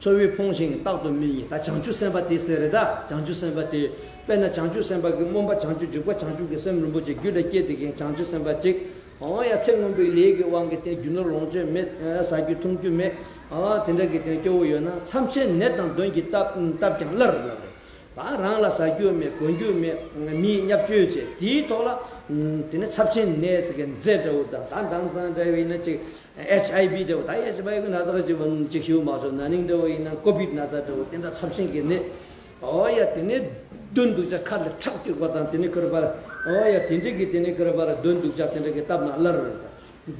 འཚོ་བས་ཕོངས་ཤིང་རྟག་ཏུ་མི་ཡིས། ད་བྱང་ཆུབ་སེམས་དཔའ་དེ་ཟེར་རེད། ད་བྱང་ཆུབ་སེམས་དཔའ་དེ། དཔེར་ན་བྱང་ཆུབ་སེམས་དཔའ་གི་སྨོན་པ་བྱང་ཆུབ་འཇུག་པ་བྱང་ཆུབ་ཀྱི་སེམས་རིན་པོ་ཆེ་རྒྱུད་ལ་སྐྱེས་ཏེ་གན་བྱང་ཆུབ་སེམས་དཔའ་ཅིག་ཨོ་ཡ་ཚེ་སྔོན་པའི་ལས་ཀྱི་དབང་གིས་དེ་རྒྱུ་ནོར་ལོངས་སྤྱོད་མེད། ཨ་ཟ་རྒྱུ་འཐུང་རྒྱུ་མེད། ཨ་དེ་འདྲ་གི་དེ་སྐྱོ་བོ་ཡོད་ན། ཚབས་ཆེན་ནད་དང་གདོན་གྱིས་བཏབ་བཏབ་ཀྱང་སླར་ལབ་རེད། ད་རང་ལ་ཟ་རྒྱུ་མེད། གོན་རྒྱུ་མེད། མིས་བརྙས་བཅོས་བྱས། དེའི་ཐོག་ལ་དེ་ནས་ཚབས་ཆེན་ནད་ཟེར་གི་རྫས་འདྲ་བོ་དང་། ད་དེང་སང་འདྲ་བོ་ཡིན་ན་ཅིག་ཨེཆ་ཨའི་བི་འདྲ་བོ། ད་ཨེཆ་ཨའི་བི་ན་ཚ་ཅིག་བ་ཅིག་ཞུ་མ་སོང་། ན་ནིང་འདྲ་བོ་ཡིན་ན་ཀོ་བིད་ན་ཚ་འདྲ་བོ། དེ་འདྲ་ཚབས་ཆེན་གྱི་ནད། ཨོ་ཡ་དེ་ནས་གདོན་སྡུག་ཅག་ཁ་ལ་ཁྲག་སྐྱུག་པ་དང་། དེ་ནས་ཁོར་པར་ཨོ་ཡ་དེ་འདྲ་གི་དེ་ནས་ཁོར་པར་གདོན་སྡུག་ཅག་དེ་འདྲ་གི་བཏབ་ན་སླར་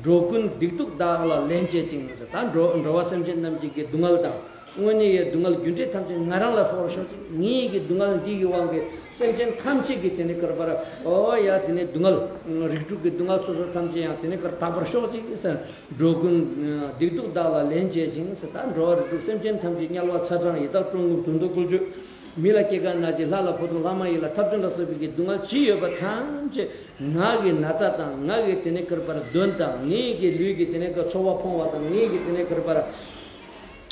འགྲོ་ཀུན་སྡིག་སྡུག་དག་ལ་ལན་བྱེད་ཅིང་ཟེར། ད་འགྲོ་འགྲོ་བ་སེམས་ཅན་རྣམས་ཀྱི་གི་སྡུག་བསྔལ་དང་། དངོས་གནས་ཡི་སྡུག་བསྔལ་རྒྱུ་འབྲས་ཐམས་ཅད་ང་རང་ལ་ཕོག་ཤོག་ཅིག་ངའི་གི་སྡུག་བསྔལ་འདི་གི་དབང་གིས་སེམས་ཅན་ཐམས་ཅད་ཀྱི་དེ་ནས་ཁོར་པར་ཨོ་ཡ་དེ་ནས་སྡུག་བསྔལ། རིགས་དྲུག་གི་སྡུག་བསྔལ་སོ་སོ་ཐམས་ཅད་ཡང་དེ་ནས་ཁོར་དག་པར་ཤོག་ཅིག་ཟེར། འགྲོ་ཀུན་སྡིག་སྡུག་དག་ལ་ལན་བྱེད་ཅིང་ཟེར། ད་འགྲོ་བ་རིགས་དྲུག་སེམས་ཅན་ཐམས་ཅད་དམྱལ་བ་ཚ་གྲང་ཡི་དྭགས་ཀྲུང་འགོ་དུད་འགྲོ་ཀུ་ཅོ། མི་ལ་སྐྱེ་རྒ་ན་འཆི་ལྷ་ལ་འཕོ་ལྟུང་ལྷ་མ་ཡིན་ལ་ཐབས་ཆུང་ལ་སོགས་པའི་གི་སྡུག་བསྔལ་ཅི་ཡོད་པ་ཐམས་ཅད་ང་གི་ན་ཚ་དང་། ང་གི་དེ་ནས་ཁོར་པར་གདོན་དང་། ངའི་གི་ལུས་ཀྱི་དེ་ནས་ཁོར་ཚོར་བ་ཕོངས་པ་དང་། ངའི་གི་དེ་ནས་ཁོར་པར་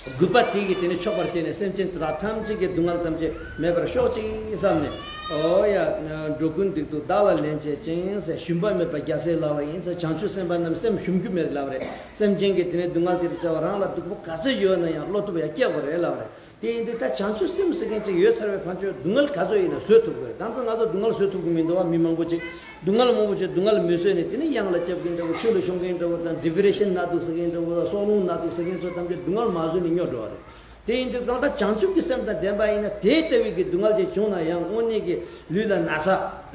དགུ་པ་དེ་གིས་དེ་ནི་ཆོག་པར་བྱས་ནས་སེམས་ཅན་དེ་དག་ཐམས་ཅད་ཀྱི་སྡུག་བསྔལ་ཐམས་ཅད་མེད་པར་ཤོག་ཅིག་བསམ་ནས། ཨོ་ཡ། འགྲོ་ཀུན་སྡིག་སྡུག་བདག་ལ་ལན་བྱེད་ཅིང་ཟེར། ཞུམ་པ་མེད་པ་རྒྱལ་སྲས་ལག་ལེན་ཡིན་ཟེར། བྱང་ཆུབ་སེམས་དཔའ་རྣམས་སེམས་ཞུམ་རྒྱུ་མེད་ལབ་རེད། སེམས་ཅན་གྱི་དེ་ནས་སྡུག་བསྔལ་དེ་རེ་བྱ་བ་རང་ལ་སྡུག་པོ་ག་ཚོད་ཡོད་ན་ཡང་བློ་སྟོབས་ཡང་སྐྱེ་དགོས་རེད་ལབ་རེད། དེ་ཡིན་དུས་ད་བྱང་ཆུབ་སེམས་ཟེར་མཁན་ཅིག་ཡོད་ཚར་བའི་ཕན་ཆོད་སྡུག་བསྔལ་ག་ཚོད་ཡིན་ན་བཟོད་ཐུབ་དགོས་རེད། ད་ལྟ་ང་ཚོ་སྡུག་བསྔལ་བཟོད་ཐུབ་ཀྱི་མི་འདུག་བ། མི་མང་པོ་ཅིག་སྡུག་བསྔལ་མང་པོ་ཅིག་སྡུག་བསྔལ་མི་བཟོད་ནས་དེ་ནས་གཡང་ལ་བཅབ་ཀྱིན་འདྲ་བོ། ཆོས་ལ་ཤོང་གིན་འདྲ་བོ་དང་། ཌི་པི་རེ་ཤན་ན་སྡུག་ཟེར་གྱིན་འདྲ་བོ་དང་། སྲོག་རླུང་ན་སྡུག་ཟེར་མཁན་ཚོ་ཐམས་ཅད་སྡུག་བསྔལ་མ་བཟོད་ནས་སྨྱོ་འགྲོ་བ་རེད། དེ་ཡིན་དུས་གང་ལྟར་བྱང་ཆུབ་ཀྱི་སེམས་དང་ལྡན་པ་ཡིན་ན། དེ་ལྟ་བུའི་གི་སྡུག་བསྔལ་ཅིག་བྱུང་ན་ཡང་དངོས་གནས་ཀྱི་ལུས་ལ་ན་ཚ།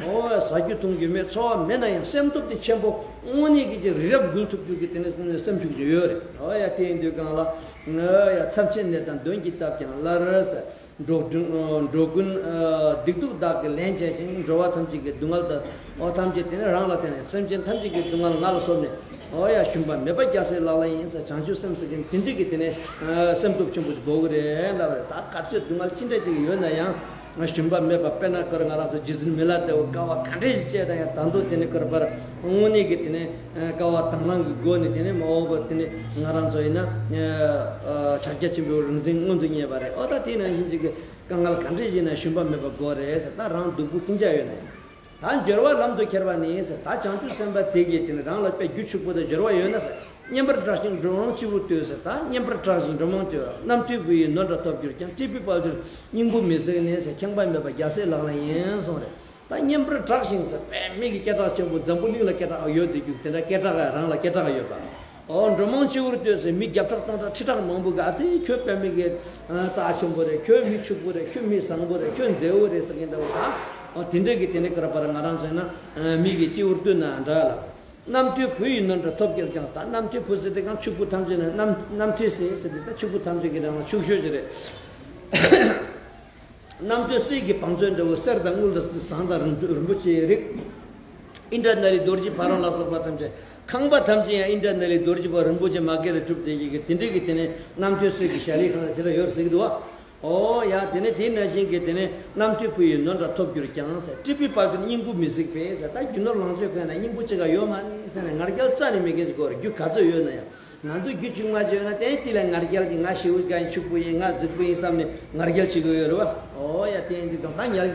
ཨོ། ཟ་རྒྱུ་འཐུང་རྒྱུ་མེད། འཚོ་བ་མེད་ན་ཡང་སེམས་སྟོབས་དེ་ཆེན་པོ། དངོས་གནས་ཀྱི་ཅིག་རི་རབ་འགུལ་ཐུབ་རྒྱུ་གི་དེ་ནས་སེམས་ཤུགས་ཅིག་ཡོད་རེད། ཨོ་ཡ། དེ་ཡིན་དུས་གང་ལ། ཨོ་ཡ། མཚམས་ཆེན་ནད་དང་གདོན་གྱིས་བཏབ་ཀྱང་སླར་ཟེར། འགྲོ་འགྲོ་ཀུན་སྡིག་སྡུག་བདག་གིས་ལན་བྱས་ཤིང་། འགྲོ་བ་ཐམས་ཅད་ཀྱི་སྡུག་བསྔལ་དང་། ཨོ། ཐམས་ཅད་དེ་ནི་རང་ལ་བརྟེན་ནས། སེམས་ཅན་ཐམས་ཅད་ཀྱི་སྡུག་བསྔལ་ང་ལ་བཟོད་ནས། ཨོ་ཡ། ཞུམ་པ་མེད་པ་རྒྱལ་སྲས་ལག་ལེན་ཡིན་ཟེར། བྱང་ཆུབ་སེམས་ཟེར་མཁན་དེ་འདྲ་གི་དེ་ནས་སེམས་སྟོབས་ཆེན་པོ་ཞིག་དགོས་ཀྱི་རེད་ལབ་རེད། ད་ག་ཚོད་སྡུག་བསྔལ་ཅི་འདྲ་ཅིག་ཡོད་ན་ཡང་། ང་ཞུམ་པ་མེད་པ། དཔེར་ན་ཁོ་རང་ང་རང་ཚོ་རྗེ་བཙུན་མི་ལ་དེ་བོ་དཀའ་བ་ག་འདྲ་ཞིག་སྤྱད་དང་ཡང་། ད་དུང་དེ་ནི་ཁོ་རང་ཕར་དངོས་གནས་ཀྱི་དེ་ནས་དཀའ་བ་དང་བླངས་ཀྱི་སྒོ་ནས་དེ་ནས་མ་འོངས་པར་དེ་ནས་ང་རང་ཚོ་ཡིན་ན་ཕྱག་རྒྱ་ཆེན་པོའི་རིག་འཛིན་མངོན་དུ་བརྙེས་པ་རེད། ཨོ། ད་དེ་ནང་བཞིན་ཅིག་གི་དཀའ་ངལ་ག་འདྲ་ཞིག་ན་ཞུམ་པ་མེད་པ་དགོས་རེད་ཟེར། ད་རང་སྡུག་པོ་ཅི་འདྲ་ཡོད་ན་ཡང་། ད་སྦྱོར་བ་ལམ་དུ་ཁྱེར་བ་ནི་ཟེར། ད་བྱང་ཆུབ་སེམས་དཔའ་དེ་གིས་དེ་ནི་རང་ལ་དཔེ་རྒྱུ་ཕྱུག་པོ་དང་སྦྱོར་བ་ཡོད་ན་ཟེར། སྙན་པར་གྲགས་ཤིང་འགྲོ་མང་སྤྱི་བོར་ལྟོས་ཟེར། ད་སྙན་པར་གྲགས་ཤིང་འགྲོ་མང་ལྟོས། རྣམ་ཐོས་བུ་ཡི་ནོར་འདྲ་ཐོབ་གྱུར་ཀྱང་། སྲིད་པའི་དཔལ་འབྱོར་སྙིང་པོ་མི་གཟིགས་ནས་ཟེར། ཁེངས་པ་མེད་པ་རྒྱལ་སྲས་ལག་ལེན་ཡིན་གསུངས་རེད། ད་སྙན་པར་གྲགས་ཤིང་ཟེར། དཔེ་མི་གི་སྐད་གྲགས་ཆེན་པོ། འཛམ་བུ་གླིང་ལ་སྐད་གྲགས་ཡོད་དེ་རྒྱུ་དེ་འདྲ་སྐད་གྲགས་རང་ལ་སྐད་གྲགས་ཡོད་པ། ཨོ། འགྲོ་མང་སྤྱི་བོར་ལྟོས་ཟེར། མི་བརྒྱ་ཕྲག་སྟོང་ཕྲག་ཁྲི་ཕྲག་མང་པོ་གིས་ཨ་ཙི་ཁྱོད་དཔེ་མི་གི་རྩ་ཆེན་པོ་རེད། ཁྱོད་མི་ཕྱུག་པོ་རེད། ཁྱོད་མི་བཟང་པོ་རེད། ཁྱོད་མཛེས་བོ་རེད་ཟེར་གྱིན་འདུག་ད། ཨོ། དེ་འདྲ་གི་དེ་འདྲ་ཀར་པར་ང་རང་ཚོ་ཡིན་ན་མི་གི་སྤྱི་བོར་ལྟོས་ན་འདྲ་ལ། རྣམ་ཐོས་བུ་ཡི་ནོར་འདྲ་ཐོབ་གྱུར་ཀྱང་། ད་རྣམ་ཐོས་བུ་ཟེར་དེ་གང་ཕྱུག་པོ་ཐམས་ཅད་ནི། རྣམ་རྣམ་ཐོས་སྲས་ཟེར་དེ་ད་ཕྱུག་པོ་ཐམས་ཅད་ཀྱི་ནང་ལ་ཕྱུག་ཤོས་ཅིག་རེད། རྣམ་ཐོས་སྲས་ཀྱི་བང་མཛོད་འདྲ་བོ། གསེར་དང་དངུལ་དང་ཟངས་དང་རིན་རིན་པོ་ཆེའི་རིགས། ཨིནྡྲ་ནཱི་ལའི་རྡོ་རྗེ་ཕ་རོལ་ལ་སོགས་པ་ཐམས་ཅད། ཁང་པ་ཐམས་ཅད་ཡང་ཨིནྡྲ་ནཱི་ལའི་རྡོ་རྗེ་པ་རིན་པོ་ཆེ་མ་སྐྱེས་ལས་གྲུབ་སྟེ་ཡི་གེ་དེ་འདྲའི་གི་དེ་ནས་རྣམ་ཐོས་སྲས་ཀྱི་ཞལ་ལས་ཁང་དེ་འདྲ་ཡོད་ཟེར་གི་འདུག་བ། ཨོ་ཡ། དེ་ནས་དེ་ནང་བཞིན་གྱི་དེ་ནས་རྣམ་ཐོས་བུ་ཡི་ནོར་འདྲ་ཐོབ་གྱུར་ཀྱང་ཟེར། སྲིད་པའི་དཔལ་འབྱོར་སྙིང་པོ་མི་གཟིགས་པས་ཟེར། ད་རྒྱུ་ནོར་ལོངས་སྤྱོད་ཀུན་ན་སྙིང་པོ་གཅིག་ཀ་ཡོད་མ་རེད་ཟེར་ནས། ང་རྒྱལ་རྩ་ནས་མེད་མཁན་ཞིག་དགོས་རེད། རྒྱུ་ག་ཚོད་ཡོད་ན་ཡང་། ང་ཚོ་རྒྱུ་ཆུང་མ་བྱས་ན་དེ་དེ་ལ་ང་རྒྱལ་གྱིས་ང་ཞེ་པོ་ཅིག་ཕྱུག་པོ་ཡིན། ང་རྫིག་པོ་ཡིན་བསམ་ནས་ང་རྒྱལ་བྱེད་ཀྱི་ཡོད་རེད་བ། ཨོ་ཡ། དེ་ཡིན་དུས་ད་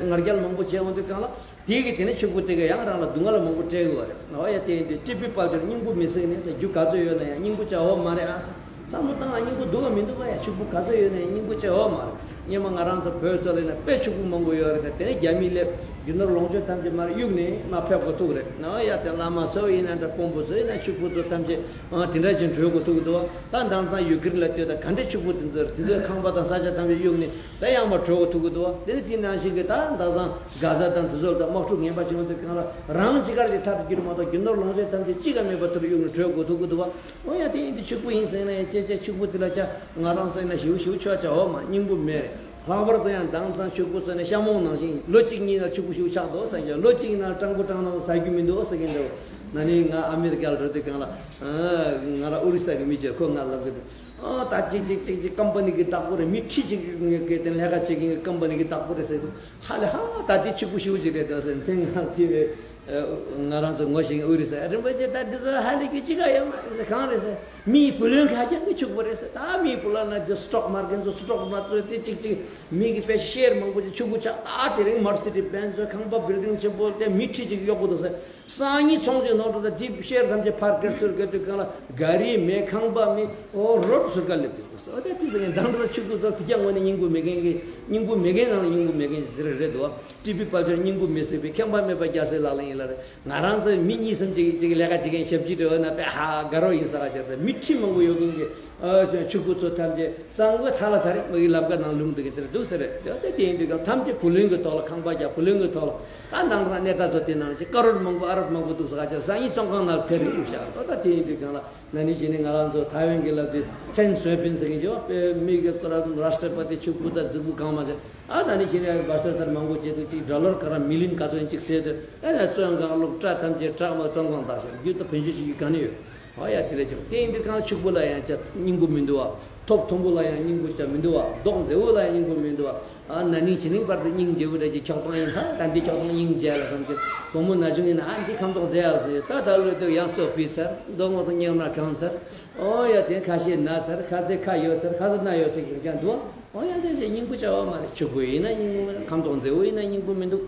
ང་རྒྱལ་མང་པོ་བྱས་འོང་དུས་གང་ལ་དེ་གི་དེ་ནས་ཕྱུག་པོ་དེ་ག་ཡང་རང་ལ་སྡུག་བསྔལ་མང་པོ་སྤྲད་ཀྱི་ཡོད་རེད། ཨོ་ཡ། དེ་ཡིན་དུས་སྲིད་པའི་དཔལ་འབྱོར་སྙིང་པོ་མི་གཟིགས་ནས་ཟེར། རྒྱུ་ག་ཚོད་ཡོད་ན་ཡང་སྙིང་པོ་བྱ་འོ་མ་རེད་ཨ་ཟེར། བསམ་བློ་བཏང་ཨ། སྙིང་པོ་འདུག་ག་མི་འདུག་ག་ཡ། ཕྱུག་པོ་ག་ཚོད་ཡོད་ན་ཡང་སྙིང་པོ་བྱ་འོ་མ་རེད། སྔོན་མ་ང་རང་ཚོ་བོད་ཚོ་ལ་ཡིན་ན་དཔེ་ཕྱུག་པོ་མང་པོ་ཡོད་རེད། ད་དེ་ནས་རྒྱ་མི་སླེབས། རྒྱུ་ནོར་ལོངས་སྤྱོད་ཐམས་ཅད་མར་གཡུགས་ནས་མར་ཕེབས་དགོས་ཐུག་རེད། ཨོ་ཡ། དེ་བླ་མ་ཚོ་ཡིན་ན་འདྲ། དཔོན་པོ་ཚོ་ཡིན་ན། ཕྱུག་པོ་ཚོ་ཐམས་ཅད་ཨ་དེ་འདྲ་བཞིན་བྲོས་དགོས་ཐུག་གི་འདུག་ད་དེང་སང་ཡུ་ཀེ་རེན་ལ་ལྟོས་དང་། ག་འདྲའི་ཕྱུག་པོ་དེ་ཚོར། དེ་ཚོའི་ཁང་པ་དང་ས་ཆ་ཐམས་ཅད་གཡུགས་ནས་ད་ཡང་མར་བྲོས་དགོས་ཐུག་གི་འདུག་དེ་ནས་དེ་ནང་བཞིན་གྱི་ད་དེང་སང་གྷ་ཛ་དང་དེ་ཚོ་ལ་ད་དམག་འཁྲུག་ངན་པ་བྱུང་དུས་གང་ལ་རང་ཅི་དགར་གྱི་ཐབས་ཀྱིས་མ་གཏོགས་རྒྱུ་ནོར་ལོངས་སྤྱོད་ཐམས་ཅད་གཅིག་ཀ་མེད་པ་ཐུར་གཡུགས་ནས་བྲོས་དགོས་ཐུག་གི་འདུག་ཨོ་ཡ། དེ་ཡིན་དུས་ཕྱུག་པོ་ཡིན་ཟེར་ན་ཡང་ཅེ་ཅེ། ཕྱུག་པོ་དེ་ལ་ཅག་ང་རང་ཟེར་ན་ཞེ་པོ་ཞེ་པོ་ཆོག་ཅག་འོ་མ། སྙིང་པོ་མེད་རེད། ལྷག་པར་དུ་ཡང་དེང་སང་ཕྱུག་པོ་ཚོ་ནི་ཤ་མོང་ནང་བཞིན་ལོ་གཅིག་གཉིས་ནང་ཕྱུག་པོ་ཞིག་ཆགས་འདུག་ཟེར་གྱི། ལོ་གཅིག་ནང་སྤྲང་པོ་སྤྲང་ནག་ཟ་རྒྱུ་མི་འདུག་ཟེར་གྱི་འདུག་ན་ནིང་ང་ཨ་མེ་རི་ཀ་ལ་འགྲོ་དུས་གང་ལ་ང་རང་ཨོ་རི་ས་གི་མི་བྱས། ཁོ་ང་ལབ་གི་འདུག་ཨ། ད་ཅིག་ཅིག་ཅིག་ཅིག་ཀམ་པ་ནི་གི་བདག་པོ་རེད། མི་ཁྲི་གཅིག་གི་དེ་ལས་ཀ་བྱེད་མཁན་གྱི་ཀམ་པ་ནི་གི་བདག་པོ་རེད་ཟེར་འདུག་ཧ་ལས་ཧ། ད་དེ་ཕྱུག་པོ་ཞེ་པོ་ཅིག་རེད་འདུག་ཟེར། དེ་ང་དེ་བས་ང་རང་ཚོ་ངོ་ཤེས་མཁན་ཨོ་རི་ས། རིན་པོ་ཆེ་ད་འདི་ཚོ་ཧ་ལས་ཀྱི་ཅི་ག་ཡོད་མ་རེད་ཟེར། གང་རེད་ཟེར། མིའི་བུ་ལོན་ཁ་རྒྱག་གི་ཕྱུག་པོ་རེད་ཟེར། ད་མིའི་བུ་ལོན་ན་དེ་སི་ཊོག་མར་ཀེཊ་ཚོ་སི་ཊོག་མ་ཚོ་དེ་གཅིག་གཅིག་མི་གི་དཔེ་ཤེར་མང་པོ་ཅིག་ཕྱུག་པོ་ཆགས། ད་དེ་རིང་མར་སི་ཌི་སི་བེན་ཚོ་ཁང་པ་བིལ་ཌིང་ཆེན་པོ་དེ་མི་ཁྲི་གཅིག་གཡོག་པོ་འདུག་ཟེར། སང་ཉིན་ཚོང་ཅིག་ནོར་འགྲོ་ད་དེ་ཤེར་ཐམས་ཅད་ཕར་སྐྱེལ་ཚུར་སྐྱེལ་དུས་གང་ལ་ག་རི་མེད། ཁང་པ་མེད། ཨོ་རོ་ཟུར་ཀ་སླེབས་དུས་འདུག་ཟེར། ཨོ་དེ་དེ་ཟེར་མཁན་དང་འདྲ་ཕྱུག་པོ་ཚོ་དེ་རྒྱ་ངོ་ནས་སྙིང་པོ་མེད་མཁན་གྱི། སྙིང་པོ་མེད་མཁན་ནང་ལ་སྙིང་པོ་མེད་མཁན་ཞིག་དེ་རེད་འདུག་སྲིད་པའི་དཔལ་འབྱོར་སྙིང་པོ་མི་གཟིགས་པས། ཁེངས་པ་མེད་པ་རྒྱལ་སྲས་ལག་ལེན་ཡིན་ལབ་རེད། ང་རང་ཚོའི་མི་གཉིས་གསུམ་ཅིག་ཅིག་ལས་ཀ་བྱེད་མཁན་ཞབས་ཕྱི་འདྲ་བོ་ན་དཔེ་ཧ་དགའ་རོགས་ཡིན་ས་ག་ཅེར་ཟེར། མི་ཁྲི་མང་པོ་ཡོད་མཁན་གྱི་ཨ་ཕྱུག་པོ་ཚོ་ཐམས་ཅད་གསང་བའི་ཐ་ལ་ཐ་རེ་མ་གི་ལབ་ཀ་ནང་ལུང་འདི་གི་དེར་འདུག་ཟེར་རེད། དེ་དེ་ཡིན་དུས་ཀྱང་ཐམས་ཅད་བུ་ལོན་གྱི་ཐོག་ལ། ཁང་པ་རྒྱག་བུ་ལོན་གྱི་ཐོག་ལ། ད་ནང་རང་གནས་ད་ཚོ་དེ་ནང་བཞིན་ཀ་རོར་མང་པོ་ཨ་རབ་མང་པོ་འདུག་ས་ག་ཅེར་སང་ཉིན་བཙོན་ཁང་ནང་ཐེར་རིགས་བཞག་ད་ལྟ་དེ་ཡིན་དུས་གང་ལ་ན་ནིང་གཞེས་ནིང་ང་རང་ཚོ་ཐའེ་ཝན་གྱི་ལབ་དུས་ཚན་སོན་ཕིན་ཟེར་མཁན་ཅིག་ཡོད། དཔེ་མི་གི་ཀ་ར་རཱ་ཤ་ཊ་པ་ཏི་ཕྱུག་པོ་དང་རྫིག་པོ་གང་མ་ཟེར། ཨ་ད་ནི་ཕྱི་ནས་བར་སར་ཚར་མང་པོ་བྱེད་དུས་ཅིག་ཌོ་ལར་ག་ར་མི་ལིན་ག་ཚོད་ཡིན་ཅིག་ཟེར་དུས། ཨ་ནི་བཙོན་ཁང་སློབ་གྲྭ་ཐམས་ཅད་དྲག་མ་བཙོན་ཁང་བཏང་ཤག་རྒྱུ་ད་ཕན་ཆོད་ཅིག་ག་ནས་ཡོད། ཨ་ཡ་དེ་ལས་ཀྱང་དེ་ཡིན་དུས་གང་ཕྱུག་པོ་ལ་ཡང་ཅག་སྙིང་པོ་མི་འདུག་བ། ཐོབ་མཐོན་པོ་ལ་ཡང་སྙིང་པོ་བྱ་མི་འདུག་བ། མདོག་མཛེས་པོ་ལ་ཡང་སྙིང་པོ་མི་འདུག་བ། ཨ་ན་ནིང་གཞེས་ནིང་བར་དུ་སྙིང་རྗེ་པོ་འདྲ་ཅིག་འཁྱོག་ཐོང་ཡིན། ད་ད་འདི་འཁྱོག་ཐོང་སྙིང་རྗེ་ལ་བསམ་གྱི། དགོང་མོ་ན་ཆུང་ཡིན་ན་ཨ་འདི་ཁམ་ཐོག་མཛེས་ཡག་ཟེར། ད་ད་ལོས་དུ་ཡང་སོ་ཕུད་ཚར། མདོག་མོ་དང་ཉག་ན་གང་ཚར། ཨོ་ཡ་དེ་ཁ་ཤས་ན་ཚར། ཁ་ཚེ་ཁ་ཡོད་ཚར། ཁ་ཚེ་སྣ་ཡོད་ཚར་གྱི་ཀྱང་འདུག་བ། ཨོ་ཡ་དེ་ཞེས་སྙིང་པོ་བྱ་བ་མ་རེད། ཕྱུག་པོ་ཡིན་ན་སྙིང་པོ་མི་འདུག་ཁམ་ཐོག་མཛེས་པོ་ཡིན་ན་སྙིང་པོ་མི་འདུག་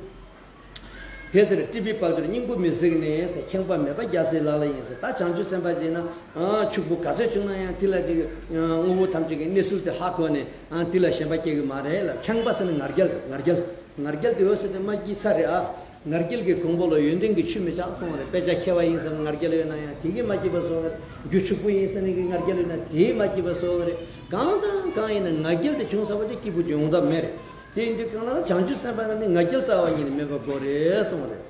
དེ་ཟེར་སྲིད་པའི་དཔལ་འབྱོར་སྙིང་པོ་མི་གཟིགས་ནས་ཟེར། ཁེངས་པ་མེད་པ་རྒྱལ་སྲས་ལག་ལེན་ཡིན་ཟེར། ད་བྱང་ཆུབ་སེམས་དཔའ་ཅིག་ན་ཕྱུག་པོ་ག་ཚོད་བྱུང་ན་ཡང་དེ་ལ་ཅིག་དངོས་པོ་ཐམས་ཅད་ཀྱི་གནས་ཚུལ་དེ་ཧ་གོ་ནས་དེ་ལ་ཞེན་པ་སྐྱེ་གི་མ་རེད་ལ། ཁེངས་པ་ཟེར་ན་ང་རྒྱལ། ང་རྒྱལ། ང་རྒྱལ་དེ་འོད་ཟེར་དེ་མ་སྐྱེས་ས་རེད་ཨ། ང་རྒྱལ་གྱི་གོང་བུ་ལ་ཡོན་ཏན་གྱི་ཆུ་མི་ཆགས་གསུངས་རེད། དཔེ་ཆ་མཁས་པ་ཡིན་ཟེར་ན་ང་རྒྱལ་ཡོད་ན་ཡང་དེ་གིས་མ་སྐྱིད་པ་བཟོ་གི་རེད། རྒྱུ་ཕྱུག་པོ་ཡིན་ཟེར་ནས་ཀྱི་ང་རྒྱལ་ཡོད་ན་དེས་མ་སྐྱིད་པ་བཟོ་གི་རེད། གང་དང་གང་ཡིན་ན་ང་རྒྱལ་དེ་བྱུང་ཚར་བ་དེ་སྐྱིད་པོ་ཅིག་ཡོང་ཐབས་མེད་རེད། དེ་ཡིན་དུས་གང་ལ་བྱང་ཆུབ་སེམས་དཔའ་རྣམས་ནི་ང་རྒྱལ་རྩ་བ་ཉིད་ནས་མེད་པ་དགོས་རེད་གསུངས་རེད།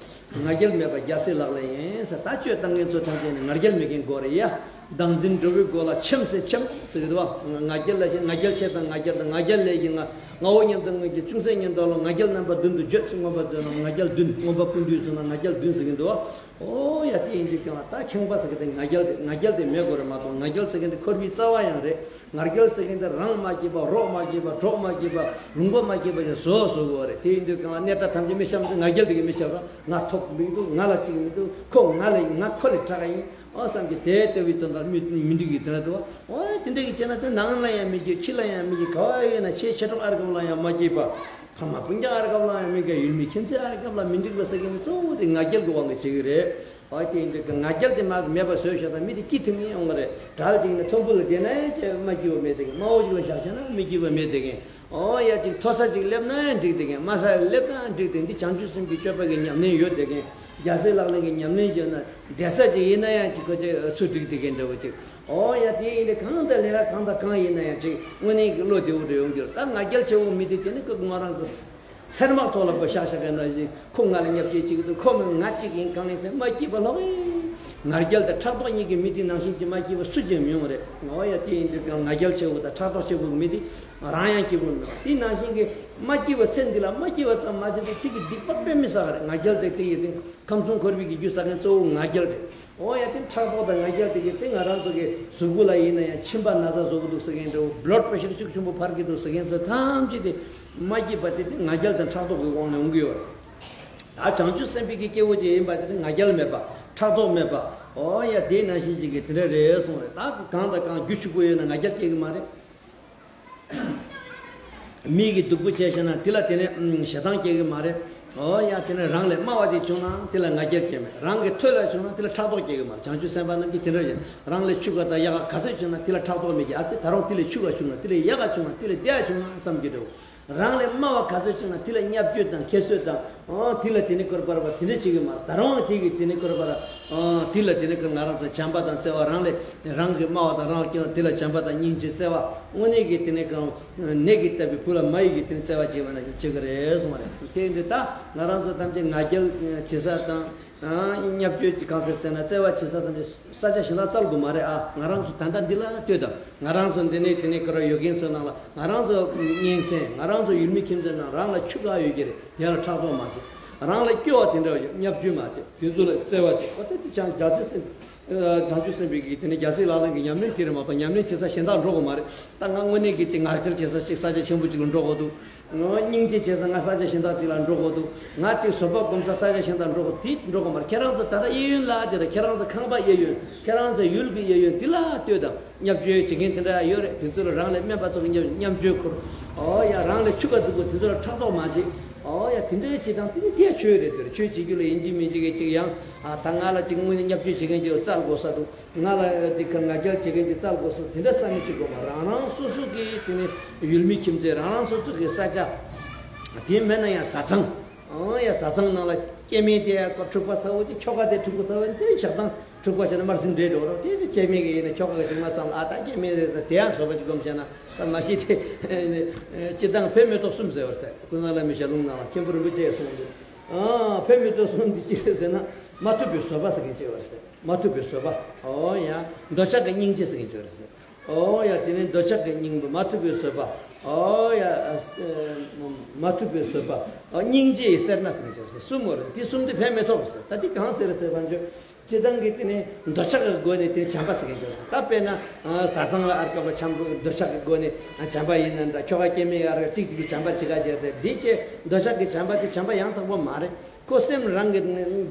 ང་རྒྱལ་མེད་པ་རྒྱལ་སྲས་ལག་ལེན་ཡིན་ཟེར། ད་སྤྱོད་བཏང་མཁན་ཚོ་ཐམས་ཅད་ནི་ང་རྒྱལ་མེད་མཁན་དགོས་རེད་ཡ། བདག་འཛིན་འགྲོ་བའི་སྒོ་ལ་འཁྱམས་སེ་འཁྱམས་ཟེར་གི་འདུག་བ། ང་རྒྱལ་ལ་ཞེན། ང་རྒྱལ་ཆེ་དང་ང་རྒྱལ་དང་། ང་རྒྱལ་ལས་ཀྱི་ང་། ངའོ་སྙམ་དང་ངེད་ཀྱི། ཅུང་ཟད་སྙམ་དང་ལོ། ང་རྒྱལ་རྣམ་པ་བདུན་དུ་བརྗོད་ཟེར། མངོན་པ་མཛོད་ན་ང་རྒྱལ་བདུན། མངོན་པ་ཀུན་བཏུས་ཟེར་ན་ང་རྒྱལ་བདུན་ཟེར་གི་འདུག་བ། ཨོ་ཡ། དེ་ཡིན་དུས་ཀྱང་ད་ཁེངས་པ་ཟེར་གི་དེ་ང་རྒྱལ་དེ། ང་རྒྱལ་དེ་མེད་དགོས་རེད་མ་གཏོགས། ང་རྒྱལ་ཟེར་གི་དེ་འཁོར་བའི་རྩ་བ་ཡང་རེད། ང་རྒྱལ་ཟེར་མཁན་དེ་རང་མ་སྐྱིད་པ། རོགས་མ་སྐྱིད་པ། གྲོགས་མ་སྐྱིད་པ། ལུང་པ་མ་སྐྱིད་པ་ཞིག་བཟོ་བཟོ་དགོས་རེད། དེ་ཡིན་དུས་གང་ལ་གནས་སྟངས་ཐམས་ཅད་མི་འཆམ་ཚེ་ང་རྒྱལ་དེ་གིས་མི་འཆམ་ར། ང་ཐོབ་མི་འདུག་ང་ལ་གཅིག་མི་འདུག་ཁོ་ང་ལ་ཡིན། ང་ཁོ་ལས་དྲག་ཡིན། ཨོ་བསམ་གྱི་དེ་ལྟ་བུའི་དོན་དག་མི་མི་འགྲིག་གི་དེ་འདྲ་འདུག་ཨོ་དེ་འདྲ་གི་བྱས་ན་དེ་ནང་ལ་ཡང་མི་སྐྱིད། ཕྱི་ལ་ཡང་མི་སྐྱིད། ག་བ་ཡོད་ན་ཆེ་ཆེ་གྲོགས་ཨར་ཀབ་ལ་ཡང་མ་སྐྱིད་པ། ཕ་མ་སྤུན་ཀྱག་ཨར་ཀབ་ལ་ཡང་མི་སྐྱིད། ཡུལ་མི་ཁྱིམ་མཚེས་ཨར་ཀབ་ལ་མི་འགྲིག་པ་ཟེར་གྱི་ནི་གཙོ་བོ་དེ་ང་རྒྱལ་གྱི་དབང་གིས་བྱེད་ཀྱི་རེད། ཨོ་དེ་ཡིན་དུས་ང་རྒྱལ་དེ་མ་མེད་པ་བཟོས་ཤོག་དང་། མི་དེ་སྐྱིད་ཐུབ་མི་ཡོང་གི་རེད། གྲལ་གཅིག་ནས་མཐོན་པོ་ལ་བསྡད་ན་ཡང་ཅེས་མ་སྐྱིད་པ་མེད་དེ་གིན། དམའ་བོ་ཞིག་ལ་བཞག་བྱས་ན་མི་སྐྱིད་པ་མེད་དེ་གིན། ཨོ་ཡ་ཅིག་མཐོ་ས་ཅིག་སླེབས་ན་ཡང་འགྲིག་དེ་གིན། དམའ་ས་སླེབས་ན་ཡང་འགྲིག་དེ། འདི་བྱང་ཆུབ་སེམས་ཀྱི་སྤྱོད་པ་གི་ཉམས་ལེན་ཡོད་དེ་གིན། རྒྱལ་སྲས་ལག་ལེན་གྱི་ཉམས་ལེན་བྱས་ན་བསྡད་ས་ཅིག་ཡིན་ན་ཡང་ཅིག་ཁོ་ཚོས་ཚུར་འགྲིག་དེ་གིན་འདྲ་བོ་ཅིག་ཨོ་ཡ་དེ་ཡིན་དེ་གང་དང་ལས་ཀ་གང་དང་གང་ཡིན་ན་ཡང་ཅིག་དངོས་གནས་ཀྱི་བློ་བདེ་བོ་འདྲ་ཡོང་རྒྱུ་རེད། ད་ང་རྒྱལ་ཆེ་བོ་མི་དེ་དེ་ནི་ཁོ་ང་རང་ཚོ་ཚེར་མ་ཐོག་ལ་བབས་བཞག་བཞག་པའི་ནང་བཞིན། ཁོ་ང་ལ་བརྙས་བཅོས་བྱེད་ཀྱི་འདུག་ཁོ་མོས་ང་གཅིག་ཡིན་གང་ཡིན་ཟེར་མ་སྐྱིད་པ་ལོག་ཨེ། ང་རྒྱལ་དང་ཕྲག་དོག་གཉིས་ཀྱི་མི་དེ་ནང་བཞིན་གྱི་མ་སྐྱིད་པ་སུ་ཅིག་མི་ཡོང་རེད། ཨོ་ཡ་དེ་ཡིན་དུས་ཀྱང་ང་རྒྱལ་ཆེ་བོ་དང་ཕྲག་དོག་ཆེ་བོ་གི་མི་དེ་རང་ཡང་སྐྱིད་པོ་མེད་པ། དེ་ནང་བཞིན་གྱི་མ་སྐྱིད་པ་ཚེ་འདི་ལ་མ་སྐྱིད་པ་ཙམ་མ་ཟད་པའི་ཐིག་གི་སྡིག་པ་དཔེ་མི་བསགས་རེད། ང་རྒྱལ་དེ་དེ་ཡི་སྟེང་ཁམས་གསུམ་འཁོར་བའི་གི་རྒྱུ་བསགས་མཁན་གཙོ་བོ་ང་རྒྱལ་རེད། ཨོ་ཡ་དེ་ཕྲག་དོག་དང་ང་རྒྱལ་དེ་གི་དེ་ང་རང་ཚོ་གི་གཟུགས་པོ་ལ་ཡིན་ན་ཡང་མཆིན་པ་ན་ཚ་བཟོ་གི་འདུག་ཟེར་མཁན་འདྲ་བོ། བློཌ་པེ་ཤར་ཤུགས་ཆེན་པོ་འཕར་གི་འདུག་ཟེར་མཁན་ཚོ་ཐམས་ཅད་དེ་མ་སྐྱིད་པ་དེ་དེ་ང་རྒྱལ་དང་ཕྲག་དོག་གི་དབང་ནས་འོང་གི་ཡོད་རེད། ད་བྱང་ཆུབ་སེམས་དཔའི་གི་སྐྱེ་བོ་ཅིག་ཡིན་པ་དེ་དེ་ང་རྒྱལ་མེད་པ། ཕྲག་དོག་མེད་པ། ཨོ་ཡ་དེ་ནང་བཞིན་ཅིག་གི་དེ་འདྲ་རེད་གསུངས་རེད། ད་གང་དང་གང་རྒྱུ་ཕྱུག་པོ་ཡོད་ན་ང་རྒྱལ་སྐྱེ་གི་མ་རེད། མི་གིས་སྡུག་པོ་བྱས་ཤེ་ན་དེ་ལ་དེ་ནས་ཨམ་ཞེ་སྡང་སྐྱེ་གི་མ་རེད། ཨོ་ཡ་དེ་ནས་རང་ལས་དམའ་བ་ཅིག་བྱུང་ན་དེ་ལ་ང་རྒྱལ་སྐྱེ་མེད། རང་གི་མཐོ་ལ་བྱུང་ན་དེ་ལ་ཕྲག་དོག་སྐྱེ་གི་མ་རེད། བྱང་ཆུབ་སེམས་དཔའ་རྣམས་ཀྱིས་དེ་འདྲ་ཡིན། རང་ལས་ཕྱུག་པ་དང་ཡག་ག་ག་ཚོད་བྱུང་ན་དེ་ལ་ཕྲག་དོག་མི་སྐྱེ། ཨ་ཙི་ད་རུང་དེ་ལས་ཕྱུག་པ་བྱུང་ན་དེ་ལས་ཡག་ག་བྱུང་ན་དེ་ལས་བདེ་བ་བྱུང་ན་བསམ་གྱི་འདྲ་བོ། རང་ལས་དམའ་བ་ག་ཚོད་བྱུང་ན་དེ་ལ་བརྙས་བཅོས་དང་ཁྱད་གསོད་དང་། ཨོ་དེ་ལ་དེ་ནི་སྐོར་བར་བ་དེ་འདྲ་བྱེད་གི་མ་རེད། ད་རུང་དེ་གི་དེ་ནི་སྐོར་བར། ཨོ་དེ་ལ་དེ་ནི་སྐོར་ང་རང་ཚོ་བྱམས་པ་དང་བརྩེ་བ། རང་ལས་རང་གི་དམའ་བ་དང་རང་ལ་སྐྱོན་དེ་ལ་བྱམས་པ་དང་སྙིང་རྗེ་བརྩེ་བ། དངོས་གནས་ཀྱི་དེ་ནི་སྐོར་ནད་ཀྱིས་བཏབ་པའི་བུ་ལ་མ་ཡིས་ཀྱི་དེ་ནི་བརྩེ་བ་བྱེད་པ་ན་བྱེད་གི་རེད་གསུངས་པ་རེད། དེ་འདི་ད་ང་རང་ཚོ་ཐམས་ཅད་ང་རྒྱལ་བྱེད་ས་དང་། བརྙས་བཅོས་ཀྱི་གང་ཟེར་ཟེར་ན་བརྩེ་བ་བྱེད་ས་ཐམས་ཅད་ས་ཆ་གཞན་དག་བཙལ་དགོས་མ་རེད་ཨ། ང་རང་ཚོ་ད་ལྟ་འདི་ལ་ལྟོས་དང་། ང་རང་ཚོ་འདི་ནས་དེ་ནས་ཀ་ར་ཡོད་མཁན་ཚོའི་ནང་ལ་ང་རང་ཚོ་གཉེན་ཚན་ང་རང་ཚོ་ཡུལ་མི་ཁྱིམ་ཚང་ནང་རང་ལ་ཕྱུག་ག་ཡོད་ཀྱི་རེད། དེ་ལ་ཕྲག་དོག་མ་བྱེད། རང་ལ་སྐྱོ་བ་དེ་འདྲ་ཡོད་བརྙས་བཅོས་མ་བྱེད། དེ་ཚོ་ལ་བརྩེ་བ་བྱེད། ཨོ་དེ་དེ་ཅང་རྒྱལ་སྲས་སེམས་བྱང་ཆུབ་སེམས་དཔའི་གི་དེ་ནས་རྒྱལ་སྲས་ལག་ལེན་གྱི་ཉམས་ལེན་དེ་རེད་མ་གཏོགས་ཉམས་ལེན་བྱེད་ས་གཞན་དག་འགྲོ་དགོས་མ་རེད། ད་ང་དངོས་གནས་ཀྱི་ཅིག་ང་རྒྱལ་བྱེད་ས་ཅིག་ས་ཆ་ཆེན་པོ་ཅིག་ལ་འགྲོ་དགོས་འདུག་ང་སྙིང་རྗེ་བྱེད་ས་ང་ས་ཆ་གཞན་དག་ཅིག་ལ་འགྲོ་དགོས་འདུག་ང་ཅིག་བཟོད་པ་སྒོམ་ས་ས་ཆ་གཞན་དག་འགྲོ་དགོས། དེ་འགྲོ་དགོས་མ་རེད། ཁྱེད་རང་ཚོ་ད་ལྟ་གཡས་གཡོན་ལ་དེ་རེད། ཁྱེད་རང་ཚོ་ཁང་པ་གཡས་གཡོན། ཁྱེད་རང་ཚོ་ཡུལ་གྱི་གཡས་གཡོན་དེ་ལ་ལྟོས་དང་། བརྙས་བཅོས་བྱེད་མཁན་དེ་འདྲ་ཡོད་རེད། དེ་ཚོ་ལ་རང་ལས་དམན་པ་ཚོ་གི་བརྙས་བརྙས་བཅོས་འཁུར། ཨོ་ཡ་རང་ལས་ཕྱུག་པ་འདུག་གོ་དེ་ཚོ་ལ་ཕྲག་དོག་མ་བྱེད། ཨོ་ཡ་དེ་འདྲའི་བྱེད་སྟངས་དེ་ནི་དེ་ཆོས་རེད། དེ་རེད། ཆོས་བྱེད་རྒྱུ་ལ་ཡིན་གཅིག་མིན་གཅིག་གི་ཅིག་ཡང་ཨ་ད་ང་ལ་ཅིག་དངོས་གནས་བརྙས་བཅོས་བྱེད་མཁན་ཅིག་ལ་བཙལ་དགོས་ས་འདུག་ང་ལ་འདི་ག་ང་རྒྱལ་བྱེད་མཁན་ཅིག་བཙལ་དགོས་ས་དེ་འདྲ་བསམ་མི་བྱེད་དགོས་པ། རང་རང་སོ་སོ་གི་དེ་ནི་ཡུལ་མི་ཁྱིམ་མཚེས་རང་རང་སོ་སོ་གི་ས་ཆ། དེ་མེད་ན་ཡང་བཟའ་ཚང་། ཨང་ཡ་བཟའ་ཚང་ནང་ལ་སྐྱེ་དམན་དེ་ཡ་འཁྲུག་པ་ཚ་བོ་དེ་ཁྱོ་ག་དེ་འཁྲུག་པ་ཚ་བོ་དེ་ཞག་དང་འཁྲུག་པ་བྱས་ན་དམར་ཟིང་འདྲེས་འགྲོ་རོགས། དེ་དེ་སྐྱེ་དམན་གི་ཡིན་ན་ཁྱོ་ག་གི་ཅིག་མ་བསམ་ལ་ཨ་ད་སྐྱེ་དམན་རེད་ད་དེ་ཡང་བཟོད་པ་ཅིག་སྒོམ་བྱས་ན་ད་མ་གཞི་དེ་སྤྱིར་བཏང་ཕན་མི་ཐོགས་གསུམ་ཟེར་བར་ཟེར། ཀུན་བཟང་བླ་མའི་ཞལ་ལུང་ནང་ལ་མཁན་པོ་རིན་པོ་ཆེས་གསུངས་འདུག་ཨ་ཕན་མི་ཐོགས་གསུམ་འདི་ཅི་རེད་ཟེར་ན་མ་ཐུབ་པའི་བཟོད་པ་ཟེར་མཁན་ཅིག་ཡོད་རེད་ཟེར། མ་ཐུབ་པའི་བཟོད་པ། ཨོ་ཡ་འདོད་ཆགས་ཀྱི་སྙིང་རྗེ་ཟེར་མཁན་ཅིག་ཡོད་རེད་ཟེར། ཨོ་ཡ་དེ་ནས་འདོད་ཆགས་ཀྱི་སྙིང་པོ་མ་ཐུབ་པའི་བཟོད་པ། ཨོ་ཡ་མ་ཐུབ་པའི་བཟོད་པ། སྙིང་རྗེ་ཡི་སེར་སྣ་ཟེར་མཁན་ཅིག་ཡོད་ཟེར། གསུམ་ཡོད་རེད། དེ་གསུམ་དེ་ཕན་མི་ཐོགས་ཟེར། ད་དེ་གང་ཟེར་ཟེར་བ་འཇོག་སྤྱིར་བཏང་གི་དེ་ནི་འདོད་ཆགས་ཀྱི་སྒོ་ནས་དེ་བྱམས་པ་ཟེར་མཁན་ཅིག་ཡོད་ཟེར། ད་དཔེར་ན་བཟའ་ཚང་ལ་ཨར་སྐབས་ལ་འཆམ་འདོད་ཆགས་ཀྱི་སྒོ་ནས་བྱམས་པ་ཡིན་ན་འདྲ། ཁྱོ་ག་སྐྱེ་དམན་ཨར་གཅིག་གཅིག་གིས་བྱམས་པ་བྱེད་ག་བྱས་ཏེ། འདི་ཅེས་འདོད་ཆགས་ཀྱི་བྱམས་པ་དེ་བྱམས་པ་ཡང་དག་པོ་མ་རེད། ཁོ་སེམས་རང་གི་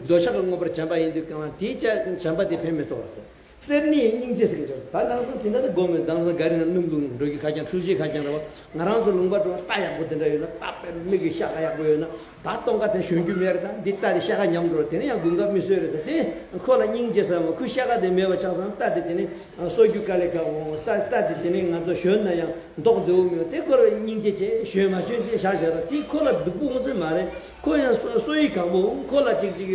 འདོད་ཆགས་ཀྱི་དངོས་པོར་བྱམས་པ་ཡིན་དུས་གང་ལ་དེའི་ཆ་བྱམས་པ་དེ་ཕན་མི་ཐོགས་ཟེར། སེར་སྣའི་སྙིང་རྗེ་ཟེར་གྱི་འདུག་ད་ནང་སང་དེ་འདྲ་ད་སྒོམ་མེད། ནང་སང་ག་རེ་ན་སྣུམ་བླུགས་འགྲོ་གི་ཁ་རྐྱང་འཁྲུ་གཞིའི་ཁ་རྐྱང་རེད་བ། ང་རང་ཚོ་ལུང་པ་འགྲོ་རྟ་ཡག་པོ་དེ་འདྲ་ཡོད་ན། རྟ་དཔེ་མི་གི་ཤ་ཁ་ཡག་པོ་ཡོད་ན། ད་སྟོང་ཁ་དེ་ཞོན་རྒྱུ་མེད་རེད། ད་འདི་རྟ་དེ་ཤ་ཁ་ཉམས་འགྲོ་རེད། དེ་ནས་ཡང་དགུན་ཁ་མི་གསོད་རེད་ཟེར། དེ་ཁོ་ལ་སྙིང་རྗེ་ཟེར་བ། ཁོའི་ཤ་ཁ་དེ་མེད་པ་ཆགས་སོང་། རྟ་དེ་དེ་ནས་གསོད་རྒྱུ་དཀའ་ལས་ཁག་འོང་། རྟ་རྟ་དེ་དེ་ནས་ང་ཚོ་ཞོན་ན་ཡང་མདོག་མཛེས་པོ་མེད། དེ་ཁོ་ལ་སྙིང་རྗེ་ཆེ། ཞོན་མ་ཞོན་དེ་བཞག་བཞག་ར། དེ་ཁོ་ལ་སྡུག་པོ་འོང་ས་མ་རེད། ཁོ་ཡང་གསོ་གསོ་ཡི་གང་པོ། ཁོ་ལ་ཅིག་ཅིག་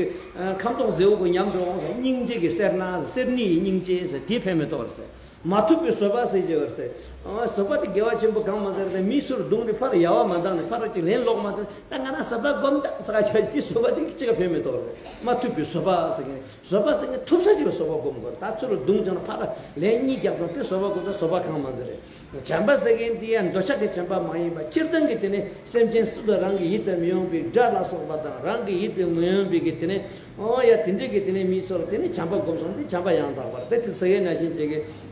ཁམ་ཏོག་མཛེས་པོ་ཁོ་ཉམས་འགྲོ་འོང་ཟེར། སྙིང་རྗེ་གི་སེར་སྣ། སེར་སྣའི་སྙིང་རྗེ་ཟེར། དེ་ཕན་མི་ཐོགས་རེད་ཟེར། མ་ཐུབ་པའི་བཟོད་པ་ཟེར་གྱི་ཡོད་རེད་ཟེར། ཨ། བཟོད་པ་དེ་དགེ་བ་ཆེན་པོ་གང་མ་ཟེར་ཏེ། མིའི་ཚུར་རྡུང་ནས་ཕར་ཡལ་བ་མ་བཏང་ནས། ཕར་ཅིག་ལན་སློག་མ་བཏང་། ད་ང་རང་བཟོད་པ་སྒོམ་ད་ཟེར་ག་བྱས་དེ་བཟོད་པ་དེ་ཅི་ག་ཕན་མི་ཐོགས་རེད། མ་ཐུབ་པའི་བཟོད་པ་ཟེར་གྱི། བཟོད་པ་ཟེར་མཁན་ཐུབ་ས་ཅིག་ལ་བཟོད་པ་སྒོམ་དགོས། ད་ཚུར་རྡུང་བྱུང་ན་ཕར་ལན་གཉིས་རྒྱག་དང་དེ་བཟོད་པ་སྒོམ་ད་བཟོད་པ་གང་མ་ཟེར་རེད། བྱམས་པ་ཟེར་མཁན་དེ་ཡང་འདོད་ཆགས་ཀྱི་བྱམས་པ་མ་ཡིན་པ། སྤྱིར་བཏང་གི་དེ་ནི་སེམས་ཅན་སུ་དང་རང་གི་ཡིད་དུ་མི་འོང་བའི་དགྲ་ལ་སོགས་པ་དང་། རང་གི་ཡིད་དུ་མི་འོང་བའི་གི་དེ་ནི། ཨོ་ཡ། དེ་འདྲའི་གི་དེ་ནི་མིའི་ཚོར་དེ་ནི་བྱམས་པ་སྒོམ་སོང་དེ་བྱམས་པ་ཡང་དག་པར། དེ་དེ་ཟེར་མཁན་ནང་བཞིན་བྱེད་ཀྱི།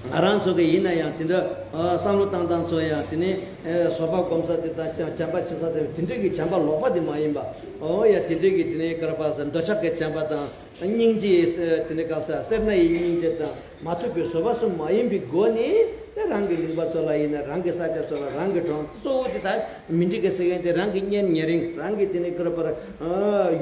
ང་རང་ཚོ་གི་ཡིན་ན་ཡང་དེ་འདྲ་བསམ་བློ་བཏང་སྟངས་ཚོ་ཡང་དེ་ནི་བཟོད་པ་སྒོམ་ས་དེ་དང་། བྱམས་པ་བྱེད་ས་དེ། དེ་འདྲའི་གི་བྱམས་པ་ལོག་པ་དེ་མ་ཡིན་པ། ཨོ་ཡ། དེ་འདྲའི་གི་དེ་ནི་ག་རེ་ཟེར། འདོད་ཆགས་ཀྱི་བྱམས་པ་དང་། སྙིང་རྗེ་ཡི་དེ་ནི་ག་རེ་ཟེར། སེར་སྣའི་སྙིང་རྗེ་དང་། མ་ཐུབ་པའི་བཟོད་པ་གསུམ་མ་ཡིན་པའི་སྒོ་ནས། དེ་རང་གི་ལུང་པ་ཚོ་ལ་ཡིན་ན། རང་གི་ས་ཆ་ཚོ་ལ། རང་གི་གྲོང་གཙོ་བོ་དེ་ད་མི་འགྲིག་གི་ཟེར་མཁན་དེ་རང་གི་གཉེན་ཉེ་རིང་། རང་གི་དེ་ནི་ག་རེ་ཟེར།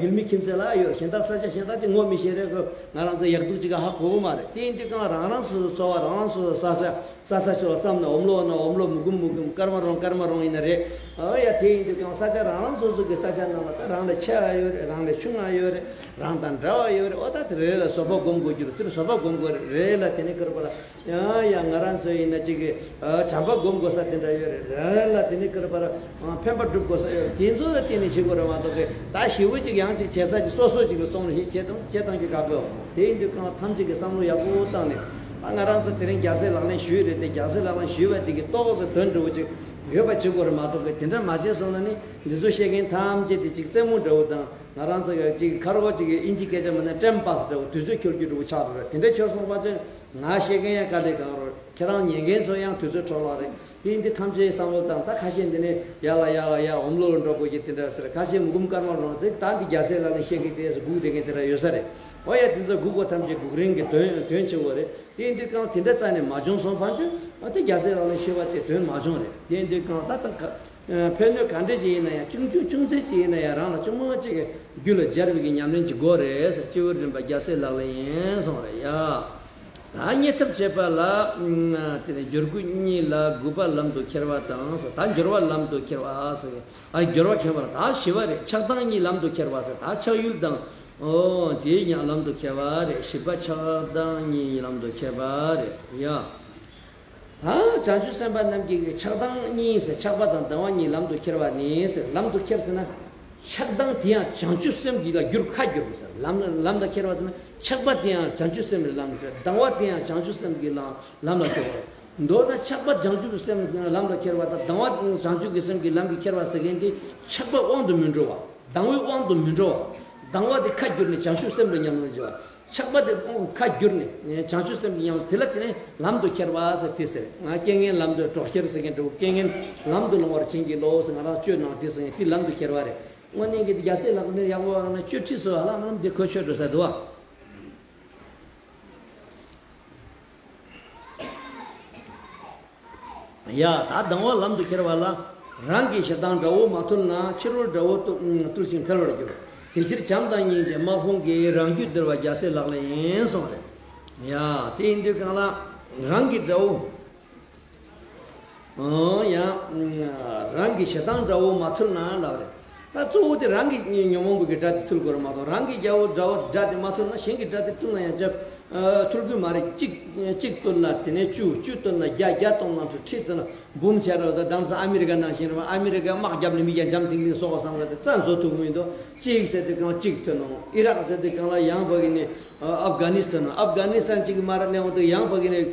ཡུལ་མི་ཁྱིམ་མཚེས་ལ་ཡོད། གཞན་དག་ས་ཆ་གཞན་དག་ཅིག་ངོ་མི་ཤེས་རེད། ཁོ་ང་རང་ཚོ་ཡག་སྡུག་ཅིག་ག་ཧ་གོ་གི་མ་རེད། དེ་ཡིན་དུས་གང་རང་རང་སོ་སོའི་འཚོ་བ། རང་རང་སོ་སོའི་ས་ཆ། ས་ས་ཆོག་བསམ་ན། འོམ་ལོ་ན་འོམ་ལོ། མུ་གུམ་མུ་གུམ། སྐར་མ་རོང་སྐར་མ་རོང་ཡིན་ན་རེད། ཨོ་ཡ། དེ་ཡིན་དུས་གང་ས་ཆ་རང་རང་སོ་སོ་གི་ས་ཆ་ནང་ལ་ད་རང་ལས་ཆེ་བ་ཡོད་རེད། རང་ལས་ཆུང་བ་ཡོད་རེད། རང་དང་འདྲ་བ་ཡོད་རེད། ཨོ་ད་དེ་རེ་རེ་ལ་བཟོད་པ་སྒོམ་དགོས་རྒྱུ་རེད། དེར་བཟོད་པ་སྒོམ་དགོས་རེད། རེ་རེ་ལ་དེ་ནི་ག་རེ་ཟེར། ཡ་ཡ། ང་རང་ཚོ་ཡིན་ན་ཅིག་གི་བྱམས་པ་སྒོམ་དགོས་ས་དེ་འདྲ་ཡོད་རེད། རེ་རེ་ལ་དེ་ནི་ག་རེ་ཟེར། ཕན་པ་སྒྲུབ་དགོས་ས་ཡོད་རེད། དེ་ཚོ་ལ་བརྟེན་ནས་བྱེད་དགོས་རེད་མ་གཏོགས་གི། ད་ཞེ་པོ་ཅིག་ཡང་ཅིག་བྱེད་ས་ཅིག་སོ་སོ་ཅིག་ལ་སོང་ནས་ཞིག་བྱེད་དང་བྱེད་དང་གི་དགའ་པོ། དེ་ཡིན་དུས་གང་ཐམས་ཅད་ཀྱིས་བསམ་བློ་ཡག་པོ་བཏང་ནས། ད་ང་རང་ཚོ་དེ་རིང་རྒྱལ་སྲས་ལག་ལེན་ཞུས་རེད་དེ། རྒྱལ་སྲས་ལག་ལེན་ཞུས་པ་དེ་གི་ཏོག་ཙམ་དོན་འགྲུབ་པོ་ཅིག་ཡོད་པ་བྱེད་དགོས་རེད་མ་གཏོགས་གི། དེ་འདྲ་མ་བྱས་སོང་ན་ནི་འདི་ཚོ་བཤད་མཁན་ཐམས་ཅད་དེ་ཅིག་རྩེད་མོ་འདྲ་བོ་དང་། ང་རང་ཚོ་ཡང་ཅིག་ཁ་རོག་ཅིག་གི་ཨིན་ཇི་སྐད་ཆ་མ་ནས་ཊེམ་པཱས་འདྲ་བོ། དུས་ཚོད་འཁྱོལ་རྒྱུ་འདྲ་བོ་ཆགས་འགྲོ་རེད། དེ་འདྲ་འཁྱོལ་སོང་བ་ཅན། ང་བཤད་མཁན་ཡང་དཀའ་ལས་ཁག་རེད། ཁྱེད་རང་ཉན་མཁན་ཚོ་ཡང་དུས་ཚོད་འཕྲོ་བརླག་རེད། དེ་ཡིན་དུས་ཐམས་ཅད་བསམ་བློ་བཏང་། ད་ཁ་ཤས་འདི་ནས་ཡར་ལ་ཡར་ལ་ཡར་འོམ་ལོ་ལ་འགྲོ་དགོས་ཀྱི་དེ་འདྲ་ཟེར། ཁ་ཤས་མུ་གུམ་སྐར་མ་ལོང་དེ། ད་འདི་རྒྱལ་སྲས་ལག་ལེན་བཤད་མཁན་དེ་སྒུག་བསྡད་མཁན་དེ་འདྲ་ཡོད་ས་རེད། འོ་ཡ། དེ་ཚོ་སྒུག་པ་ཐམས་ཅད་སྒུག་རིང་གི་དོན་དོན་ཆེ་བོ་རེད། དེ་ཡིན་དུས་གང་དེ་འདྲ་རྩ་ནས་མ་བྱུང་སོང་བ་ཅན། ཨ། དེ་རྒྱལ་སྲས་ལག་ལེན་ཤེས་པ་དེ་དོན་མ་བྱུང་རེད། དེ་ཡིན་དུས་གང་ད་ལྟ་ག་ཕན་གནོད་ག་འདྲ་ཅིག་ཡིན་ན་ཡང་། ཆུང་ཆུང་ཆུང་ཚད་ཅིག་ཡིན་ན་ཡང་། རང་ལ་ཆུང་མ་ཅིག་གི་རྒྱུད་ལ་སྦྱར་བའི་གི་ཉམས་ལེན་ཅིག་དགོས་རེད་ཟེར། སྤྱི་བོའི་རིམ་པ་རྒྱལ་སྲས་ལག་ལེན་ཡིན་གསུངས་རེད་ཡ། ད་རྙེད་ཐབས་བྱེད་པ་ལ། དེ་ནས་སྦྱོར་དགུ་གཉིས་ལ་དགུ་པ་ལམ་དུ་ཁྱེར་བ་དང་ཟེར། ད་སྦྱོར་བ་ལམ་དུ་ཁྱེར་བ་ཟེར། ཨ། སྦྱོར་བ་ཁྱེར་བ་ལ་ད་བཞི་པ་རེད། ཆགས་སྡང་གཉིས་ལམ་དུ་ཁྱེར་བ་ཟེར། ད་ཆགས་ཡུལ་དང་། ཨོ། དེའི་ཉག་ལམ་དུ་ཁྱེར་བ་རེད། བཞི་པ་ཆགས་སྡང་གཉིས་ལམ་དུ་ཁྱེར་བ་རེད་ཡ། ད་བྱང་ཆུབ་སེམས་དཔའ་རྣམས་ཀྱིས་ཆགས་སྡང་གཉིས་ཟེར། ཆགས་པ་དང་སྡང་བ་གཉིས་ལམ་དུ་ཁྱེར་བ་ནི་ཟེར། ལམ་དུ་ཁྱེར་ཟེར་ན། ཆགས་སྡང་དེ་ཡང་བྱང་ཆུབ་སེམས་ཀྱི་ལ་བསྒྱུར། ཁ་བསྒྱུར་ཟེར། ལམ་ལམ་ལ་ཁྱེར་བ་ཟེར་ན། ཆགས་པ་དེ་ཡང་བྱང་ཆུབ་སེམས་ཀྱི་ལམ་ལ་ཁྱེར། སྡང་བ་དེ་ཡང་བྱང་ཆུབ་སེམས་ཀྱི་ལམ་ལམ་ལ་ཁྱེར་བ་རེད། མདོར་ན་ཆགས་པ་བྱང་ཆུབ་སེམས་ལམ་ལ་ཁྱེར་བ་དང་། སྡང་བ་བྱང་ཆུབ་ཀྱི་སེམས་ཀྱི་ལམ་གྱིས་ཁྱེར་བ་ཟེར་མཁན་དེ། ཆགས་པ་དབང་དུ་མི་འགྲོ་བ། སྡང་བའི་དབང་དུ་མི་འགྲོ་བ། སྡང་བ་དེ་ཁ་བསྒྱུར་ནས་བྱང་ཆུབ་སེམས་ལ་ཉམས་ལེན་བྱེད་པ། ཆགས་པ་དེ་ཁ་བསྒྱུར་ནས་བྱང་ཆུབ་སེམས་ཀྱི་ཉམས་ལེན། དེ་ལ་དེ་ནས་ལམ་དུ་ཁྱེར་བ་ཟེར་དེ་ཟེར། ང་རྐྱེན་ངན་ལམ་དུ་གྲོགས་ཁྱེར་ཟེར་མཁན་འདྲ་བོ། རྐྱེན་ངན་ལམ་དུ་སློང་བར་བྱིན་གྱིས་རློབས་ཟེར། ང་རང་སྤྱོད་ནང་དེ་ཟེར་མཁན་དེ་ལམ་དུ་ཁྱེར་བ་རེད། དངོས་གནས་ཀྱི་རྒྱལ་སྲས་ལག་ལེན་ཡག་པོ་བ་ན་སྤྱོད་ཁྲིད་སུ་བ་ལ་ང་རང་འདི་གོ་ཆོད་འགྲོ་ས་འདུག་བ། ཡ། ད་སྡང་བ་ལམ་དུ་ཁྱེར་བ་ལ། རང་གི་ཞེ་སྡང་དགྲ་བོ་མ་ཐུལ་ན། ཕྱི་རོལ་དགྲ་བོ་བཏུལ་བཏུལ་ཞིང་འཕེལ་བར་འགྱུར། དེ་ཕྱིར་བྱམས་དང་སྙིང་རྗེ་དམག་དཔུང་གིས། རང་རྒྱུད་བདེ་བར་རྒྱལ་སྲས་ལག་ལེན་ཡིན་གསུངས་རེད། ཡ། དེ་ཡིན་དུས་གང་ལ་རང་གི་དགྲ་བོ། ཨོ་ཡ། རང་གི་ཞེ་སྡང་དགྲ་བོ་མ་ཐུལ་ན་ལབ་རེད། ད་གཙོ་བོ་དེ་རང་གི་ཉོན་མོངས་པའི་གི་དགྲ་དེ་ཐུལ་དགོས་རེད་མ་གཏོགས། རང་གི་རྒྱལ་པོ་དགྲ་བོ་དགྲ་དེ་མ་ཐུལ་ན་གཞན་གྱི་དགྲ་དེ་ཐུལ་ན་ཡང་ཅིག་ཐུལ་གི་མ་རེད། གཅིག་གཅིག་ཐུལ་ན་དེ་ནས་བཅུ། བཅུ་ཐུལ་ན་བརྒྱ། བརྒྱ་ཐུལ་ན་ཁྲི། ཁྲི་ཐུལ་ན་འབུམ་བྱས་རེད། ད་དེང་སང་ཨ་མི་རི་ཀ་ནང་བཞིན་རེད་བ། ཨ་མི་རི་ཀ་དམག་བརྒྱབ་ནས་མི་བརྒྱ་འཇམ་ཐིང་ཐིང་གསོ་དགོས་བསམ་གི་རེད་དེ། རྩ་བཟོ་ཐུབ་གི་མི་འདུག་གཅིག་ཟེར་དུས་གང་ལ་གཅིག་ཐུལ་ནོ། ཨི་རག་ཟེར་དུས་གང་ལ་ཡང་ཕ་གི་ནས། ཨབ་གྷ་ནི་སི་ཐན། ཨབ་གྷ་ནི་སི་ཐན་གཅིག་གི་མ་ར་ནས་འོང་དུ་ཡང་ཕ་གི་ནས་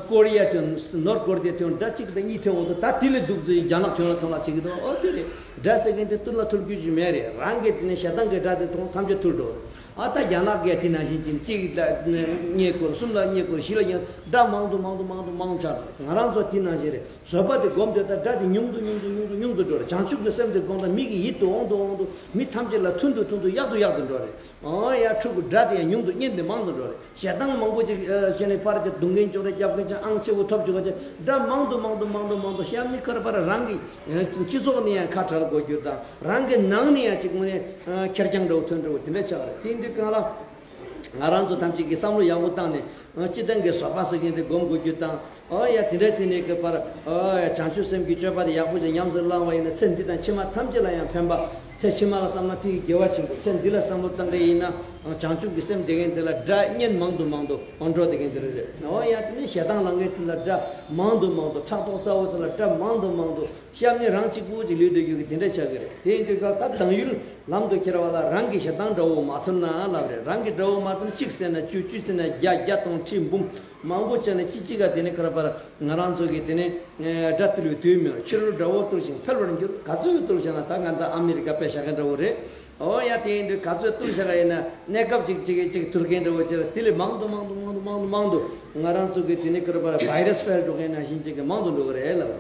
ཀོ་རི་ཡ་ཐོན། ནོར་ཀོ་རི་ཡ་ཐོན། དགྲ་གཅིག་དང་གཉིས་ཐོན་འོང་དུ་ད་དེ་ལས་སྡུག་ཚོད་རྒྱ་ནག་ཐོན་ལ་ཐོན་ལ་བྱེད་ཀྱི་འདུག་ཨོ་དེ་རེད། དགྲ་ཟེར་མཁན་དེ་ཐུར་ལ་ཐུར་རྒྱུ་ཞིག་མེད་རེད། རང་གི་དེ་ནས་ཞེ་སྡང་གི་དགྲ་དེ་ཐོང་ཐམས་ཅད་ཐུར་འགྲོ་རེད། ཨ་ད་རྒྱ་ནག་གིས་དེ་ནང་བཞིན་གྱི་གཅིག་ལ་བརྙས་བཀུར། གསུམ་ལ་བརྙས་བཀུར། བཞི་ལ་བརྙས། དགྲ་མང་དུ་མང་དུ་མང་དུ་མང་ཆགས་འགྲོ། ང་རང་ཚོ་དེ་ནང་བཞིན་རེད། བཟོད་པ་དེ་སྒོམ་དུས་ད་དགྲ་དེ་ཉུང་དུ་ཉུང་དུ་ཉུང་དུ་ཉུང་དུ་འགྲོ་རེད། བྱང་ཆུབ་ཀྱི་སེམས་དེ་སྒོམ་ད་མི་གི་ཡིད་དུ་འོང་དུ་འོང་དུ་མི་ཐམས་ཅད་ལ་ཐུན་དུ་ཐུན་དུ་གཡག་ཏུ་གཡག་ཏུ་འགྲོ་རེད། ཨོ་ཡ་ཕྲུ་གུ་དགྲ་དེ་ཡང་ཉུང་དུ་གཉེན་དེ་མང་དུ་འགྲོ་རེད། ཞེ་སྡང་མང་པོ་ཅིག་བྱས་ནས་པར་གྱི་རྡུང་མཁན་བྱུང་རེད། རྒྱབ་མཁན་ཅིག་ཨང་ཆེ་བོ་ཐོབ་བཅུག་ག་ཅིག་དགྲ་མང་དུ་མང་དུ་མང་དུ་མང་དུ་ཤ་མི་ཁར་པར་རང་གི་སྤྱི་ཚོགས་ནས་ཡང་ཁ་བྲལ་དགོས་རྒྱུ་དང་། རང་གི་ནང་ནས་ཡང་ཅིག་དངོས་གནས་ཁེར་རྐྱང་འདྲ་བོ་ཐོན་འདྲ་བོ་དེ་འདྲ་ཆགས་རེད། དེ་འདི་གང་ལ། ང་རང་ཚོ་ཐམས་ཅད་ཀྱིས་བསམ་བློ་ཡག་པོ་བཏང་ནས་སྤྱི་བཏང་གི་བཟོད་པ་ཟེར་མཁན་དེ་སྒོམ་དགོས་རྒྱུ་དང་། ཨོ་ཡ་དེ་འདྲ་དེ་ནས་གི་བར་ཨོ་ཡ་བྱང་ཆུབ་སེམས་ཀྱི་སྤྱོད་པ་དེ་ཡག་པོ་ཞིག་ཉམས་སུ་བླངས་པ་ཡིན་ན་ཚེ་འདི་དང་ཕྱི་མ་ཐམས་ཅད་ལ་ཡང་ཕན་པ། ཚེ་ཕྱི་མ་ལ་བསམ་ན་དེ་ཡི་དགེ་བ་ཆེན་པོ། ཚེ་འདི་ལ་བསམ་བློ་བཏང་གི་ཡིན་ན་བྱང་ཆུབ་ཀྱི་སེམས་དེ་གན་དེ་ལ་དགྲ་གཉེན་མང་དུ་མང་དུ་འགྲོ་དེ་གན་དེ་རེད། ཨོ་ཡ་དེ་ནས་ཞེ་སྡང་ལང་མཁན་དེ་ལ་དགྲ་མང་དུ་མང་དུ། ཕྲག་དོག་ཚ་བོ་དེ་ལ་དགྲ་མང་དུ་མང་དུ། སྐྱབས་གནས་རང་གཅིག་པུ་གཅིག་ལུས་སྡོད་རྒྱུ་གི་དེ་འདྲ་ཆགས་ཀྱི་རེད། དེ་ཡིན་དུས་སྐབས་ད་གདངས་ཡུལ་ལམ་དུ་ཁྱེར་བ་ལ་རང་གི་ཞེ་སྡང་དགྲ་བོ་མ་ཐུལ་ན་ལབ་རེད། རང་གི་དགྲ་བོ་མ་ཐུལ་ན་གཅིག་བསད་ན་བཅུ། བཅུ་བསད་ན་བརྒྱ། བརྒྱ་སྟོང་ཁྲི་འབུམ་མང་པོ་བྱས་ན་གཅིག་གཅིག་ག་དེ་ནས་ཁར་པར་ང་རང་ཚོ་གི་དེ་ནས་དགྲ་བཏུལ་བའི་དུས་མི་འོང་། ཕྱི་རོལ་དགྲ་བོ་བཏུལ་ཞིང་འཕེལ་བར་འགྱུར། ག་ཚོད་བཏུལ་བྱས་ན་ད་ང་ད་ཨ་མི་རི་ཀ་དཔེ་བཞག་མཁན་འདྲ་བོ་རེད། ཨོ་ཡ་དེ་ཡིན་དུས་ག་ཚོད་བཏུལ་བྱས་ཡིན་ན་གནས་སྐབས་གཅིག་གཅིག་གཅིག་ཐུལ་མཁན་འདྲ་བོ་བྱས་ལ་དེ་ལས་མང་དུ་མང་དུ་མང་དུ་མང་དུ་མང་དུ་ང་རང་ཚོ་གི་དེ་ནས་ཁར་པར་བྷའི་རས་འཕེལ་འགྲོ་མཁན་ནང་བཞིན་གཅིག་གི་མང་དུ་འགྲོ་གི་རེད་ལབ།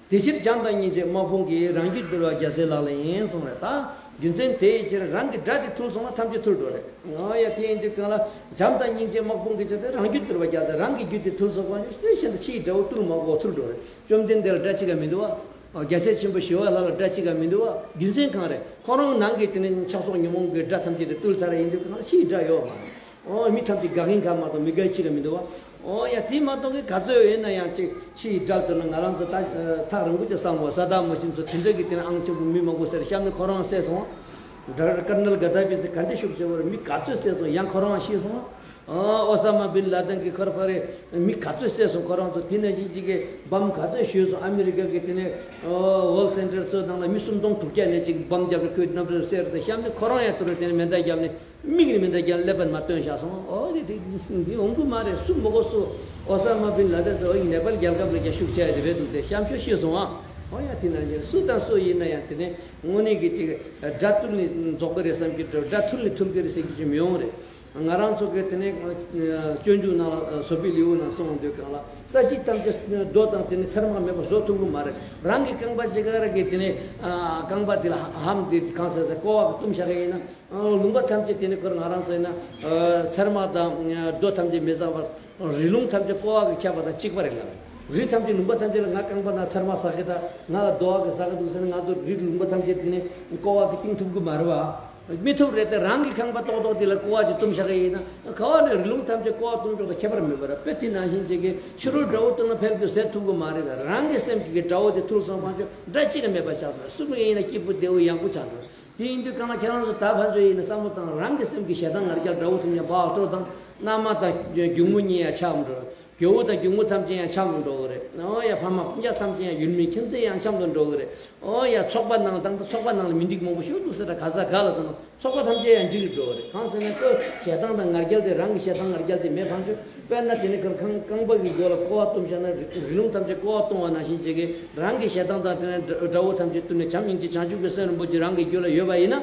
དེ་ཕྱིར་བྱམས་དང་སྙིང་རྗེ་དམག་དཔུང་གིས། རང་རྒྱུད་འདུལ་བ་རྒྱལ་སྲས་ལག་ལེན་ཡིན་གསུངས་རེད། ད་རྒྱུ་མཚན་དེའི་ཕྱིར་རང་གི་དགྲ་དེ་ཐུལ་སོང་ན་ཐམས་ཅད་ཐུལ་འགྲོ་རེད། ཨ་ཡ་དེ་ཡིན་དུས་གང་ལ་བྱམས་དང་སྙིང་རྗེ་དམག་དཔུང་གིས་བྱས་ཏེ་རང་རྒྱུད་འདུལ་བ་རྒྱལ་སྲས། རང་གི་རྒྱུད་དེ་ཐུལ་སོང་བ་ནི་སེ་ཤིན་ཏུ་ཕྱིའི་དགྲ་བོ་ཐུལ་མ་དགོས་ཐུལ་འགྲོ་རེད། བཅོམ་ལྡན་འདས་ལ་དགྲ་གཅིག་ཀ་མི་འདུག་བ། རྒྱལ་སྲས་ཆེན་པོ་ཞི་བ་ལྷ་ལ་དགྲ་གཅིག་ཀ་མི་འདུག་བ། རྒྱུ་མཚན་གང་རེད། ཁོ་རང་ནང་གི་དེ་ནས་ཆགས་སོགས་ཉོན་མོངས་ཀྱི་དགྲ་ཐམས་ཅད་དེ་བཏུལ་ཚར་ཡིན་དུས་གང་ལ་ཕྱིའི་དགྲ་ཡོད་མ་རེད། ཨོ་མི་ཐམས་ཅད་དགའ་མཁན་ག་མ་གཏོགས་མི་དགའ་གཅིག་ཀ་མི་འདུག་བ། ཨོ་ཡ་དེ་མ་གཏོགས་གི་ག་ཚོད་ཡིན་ན་ཡང་ཅིག་ཕྱིའི་དགྲ་བཏུལ་ན་ང་རང་ཚོ་ད་ཐག་རིང་པོ་ཅིག་བསམ་བློ་ས་དག་མ་ཤིན་ཚོ་དེ་འདྲ་གི་དེ་ནས་ཨང་ཆེན་པོ་མི་མང་པོ་ཟེར་གཤམ་ནས་ཁོ་རང་བསད་སོང་། ཌོག་ཊར་ཀར་ནལ་ག་དྷ་ཕི་ཟེར་ག་འདྲ་ཤུགས་ཆེ་བོར་མི་ག་ཚོད་བསད་སོང་། ཡང་ཁོ་རང་ཤི་སོང་། ཨོ་ཨོ་ས་མ་བིན་ལ་དན་གྱི་ཁར་པར་མི་ག་ཚོད་བསད་སོང་། ཁོ་རང་ཚོ་དེ་ནང་བཞིན་གཅིག་གི་བམ་ག་ཚོད་གཞུས་སོང་། ཨ་མི་རི་ཀ་གི་དེ་ནས་ཨོ་ཝོལ་སེན་ཊར་ཚོ་ནང་ལ་མི་སུམ་སྟོང་དྲུག་བརྒྱ་ནས་གཅིག་བམ་བརྒྱབ་ནས་ཁོའི་རྣམ་རོལ་བསད་རེད། དེ་གཤམ་ནས་ཁོ་རང་ཡང་དུ་རེད། དེ་ནས་མེ་མདའ་བརྒྱབ་ནས་མིག་ནས་མེ་མདའ་བརྒྱབ་ནས་ཀླད་པ་མར་བཏོན་བཞག་སོང་། ཨོ་དེ་དེ་འདི་འོང་གི་མ་རེད། སུ་མི་དགོས་སུ། ཨོ་ས་མ་བིན་ལ་དན་ཟེར་ཨོ་ཡིན་ནེ་པཱལ་རྒྱལ་ཁབ་ལ་རྒྱ་ཤུགས་ཆེ་ཡ་དེ་རེད་འདུག་དེ་གཤམ་ཤོས་ཤི་སོང་ཨ། ཨོ་ཡ་དེ་ནང་བཞིན་སུ་དང་སུ་ཡིན་ན་ཡང་དེ་ནས་དངོས་གནས་ཀྱི་ཅིག་དགྲ་བཏུལ་ནས་རྫོགས་ཀྱི་རེད་བསམ་གྱི་འདུག་དགྲ་ཐུལ་ནས་ཐུལ་གྱི་རེད་ཟེར་གྱི་ཅིག་མི་ཡོང་རེད། ང་རང་ཚོ་གི་དེ་ནས་སྤྱོད་འཇུག་ནང་ལ་བཟོད་པའི་ལེའུ་ནང་གསུངས་འདུག་གང་ལ་ས་གཞི་ཐམས་ཅད་རྡོ་དང་དེ་ནས་ཚེར་མ་མེད་པར་བཟོ་ཐུབ་ཀྱི་མ་རེད། རང་གི་རྐང་པ་གཅིག་ག་ར་གི་དེ་ནས་རྐང་པ་དེ་ལ་ཧམ་དེ་གང་ཟེར་ཟེར་ཀོ་བ་གི་བཏུམ་བཞག་གི་ཡིན་ན། ལུང་པ་ཐམས་ཅད་དེ་ནས་ཁོར་ང་རང་ཚོ་ཡིན་ན་ཚེར་མ་དང་རྡོ་ཐམས་ཅད་མི་ཟ་བར་རི་ལུང་ཐམས་ཅད་ཀོ་བ་གི་ཁྱབ་པ་དང་གཅིག་པ་རེད་ལ། རི་ཐམས་ཅད་ལུང་པ་ཐམས་ཅད་ལ་ང་རྐང་པ་ན་ཚེར་མ་ཟ་གི་དང་ང་ལ་རྡོ་བ་གི་ཟ་གི་འདུག་ཟེར་ན་ང་ཚོ་རི་ལུང་པ་ཐམས་ཅད་དེ་ནས་ཀོ་བ་གི་བཏིང་ཐུབ་གི་མ་རེད་བ། མི་ཐུབ་རེད་དེ། རང་གི་ཁང་པ་ཏོག་ཏོག་དེ་ལ་ཀོ་བ་ཅིག་བཏུམ་བཞག་གི་ཡིན་ན་ག་བ་ལས་རི་ལུང་ཐམས་ཅད་ཀོ་བ་བཏུམ་ཆོག་དང་ཁྱད་པར་མེད་པ་རེད། དཔེ་དེ་ནང་བཞིན་ཅིག་གི་ཕྱི་རོལ་དགྲ་བོ་བཏུལ་ན་ཕན་གྱི་ཟེར་ཐུབ་གི་མ་རེད། རང་གི་སེམས་ཀྱི་དགྲ་བོ་དེ་ཐུལ་སོང་བ་ཅོ་དགྲ་གཅིག་ཀ་མེད་པ་ཆགས་སོང་། སུ་མི་ཡིན་ན་སྐྱིད་པོ་བདེ་བོ་ཡག་པོ་ཆགས་སོང་། དེ་ཡིན་དུས་གང་ལ་ཁྱེད་རང་ཚོ་ད་ཕན་ཚུན་ཡིན་ན་བསམ་བློ་བཏང་། རང་གི་སེམས་ཀྱི་ཞེ་སྡང་ང་རྒྱལ་དགྲ་བོ་ཐུབ་ཉམས་བག་སྤྲོ་དང་། མནའ་མ་དང་སྒྱུག་མོ་གཉིས་ཡང་ཆགས་འགྲོ། རྒྱལ་པོ་དང་སྒྱུག་མོ་ཐམས་ཅད་ཡང་འཆམ་དུ་འགྲོ་གི་རེད། ཨོ་ཡ་ཕ་མ་སྤུན་ཀྱག་ཐམས་ཅད་ཡང་ཡུལ་མི་ཁྱིམ་མཚེས་ཡང་འཆམ་དུ་འགྲོ་གི་རེད། ཨོ་ཡ་ཚོགས་པ་ནང་དང་ད་ཚོགས་པ་ནང་ལ་མི་འགྲིག་མང་པོ་ཞིག་འདུག་ཟེར་ད་ག་ས་ག་ལ་སོང་ན་ཚོགས་པ་ཐམས་ཅད་ཡང་འགྲིག་འགྲོ་གི་རེད། གང་ཟེར་ན་ཁོ་ཞེ་སྡང་དང་ང་རྒྱལ་དེ་རང་གི་ཞེ་སྡང་ང་རྒྱལ་དེ་མེད་ཕན་ཆོད། དཔེར་ན་དེ་ནི་ཁོར་ཁང་རྐང་པ་གི་མགོ་ལ་ཀོ་བ་བཏུམ་བཞག་ན་རི་རི་ལུང་ཐམས་ཅད་ཀོ་བ་བཏུམ་པ་ནང་བཞིན་བྱེད་ཀྱི་རང་གི་ཞེ་སྡང་དང་དེ་ནི་དགྲ་བོ་ཐམས་ཅད་བཏུལ་ནས་བྱམས་སྙིང་རྗེ་བྱང་ཆུབ་ཀྱི་སེམས་རིན་པོ་ཆེ་རང་གི་རྒྱུད་ལ་ཡོད་པ་ཡིན་ན།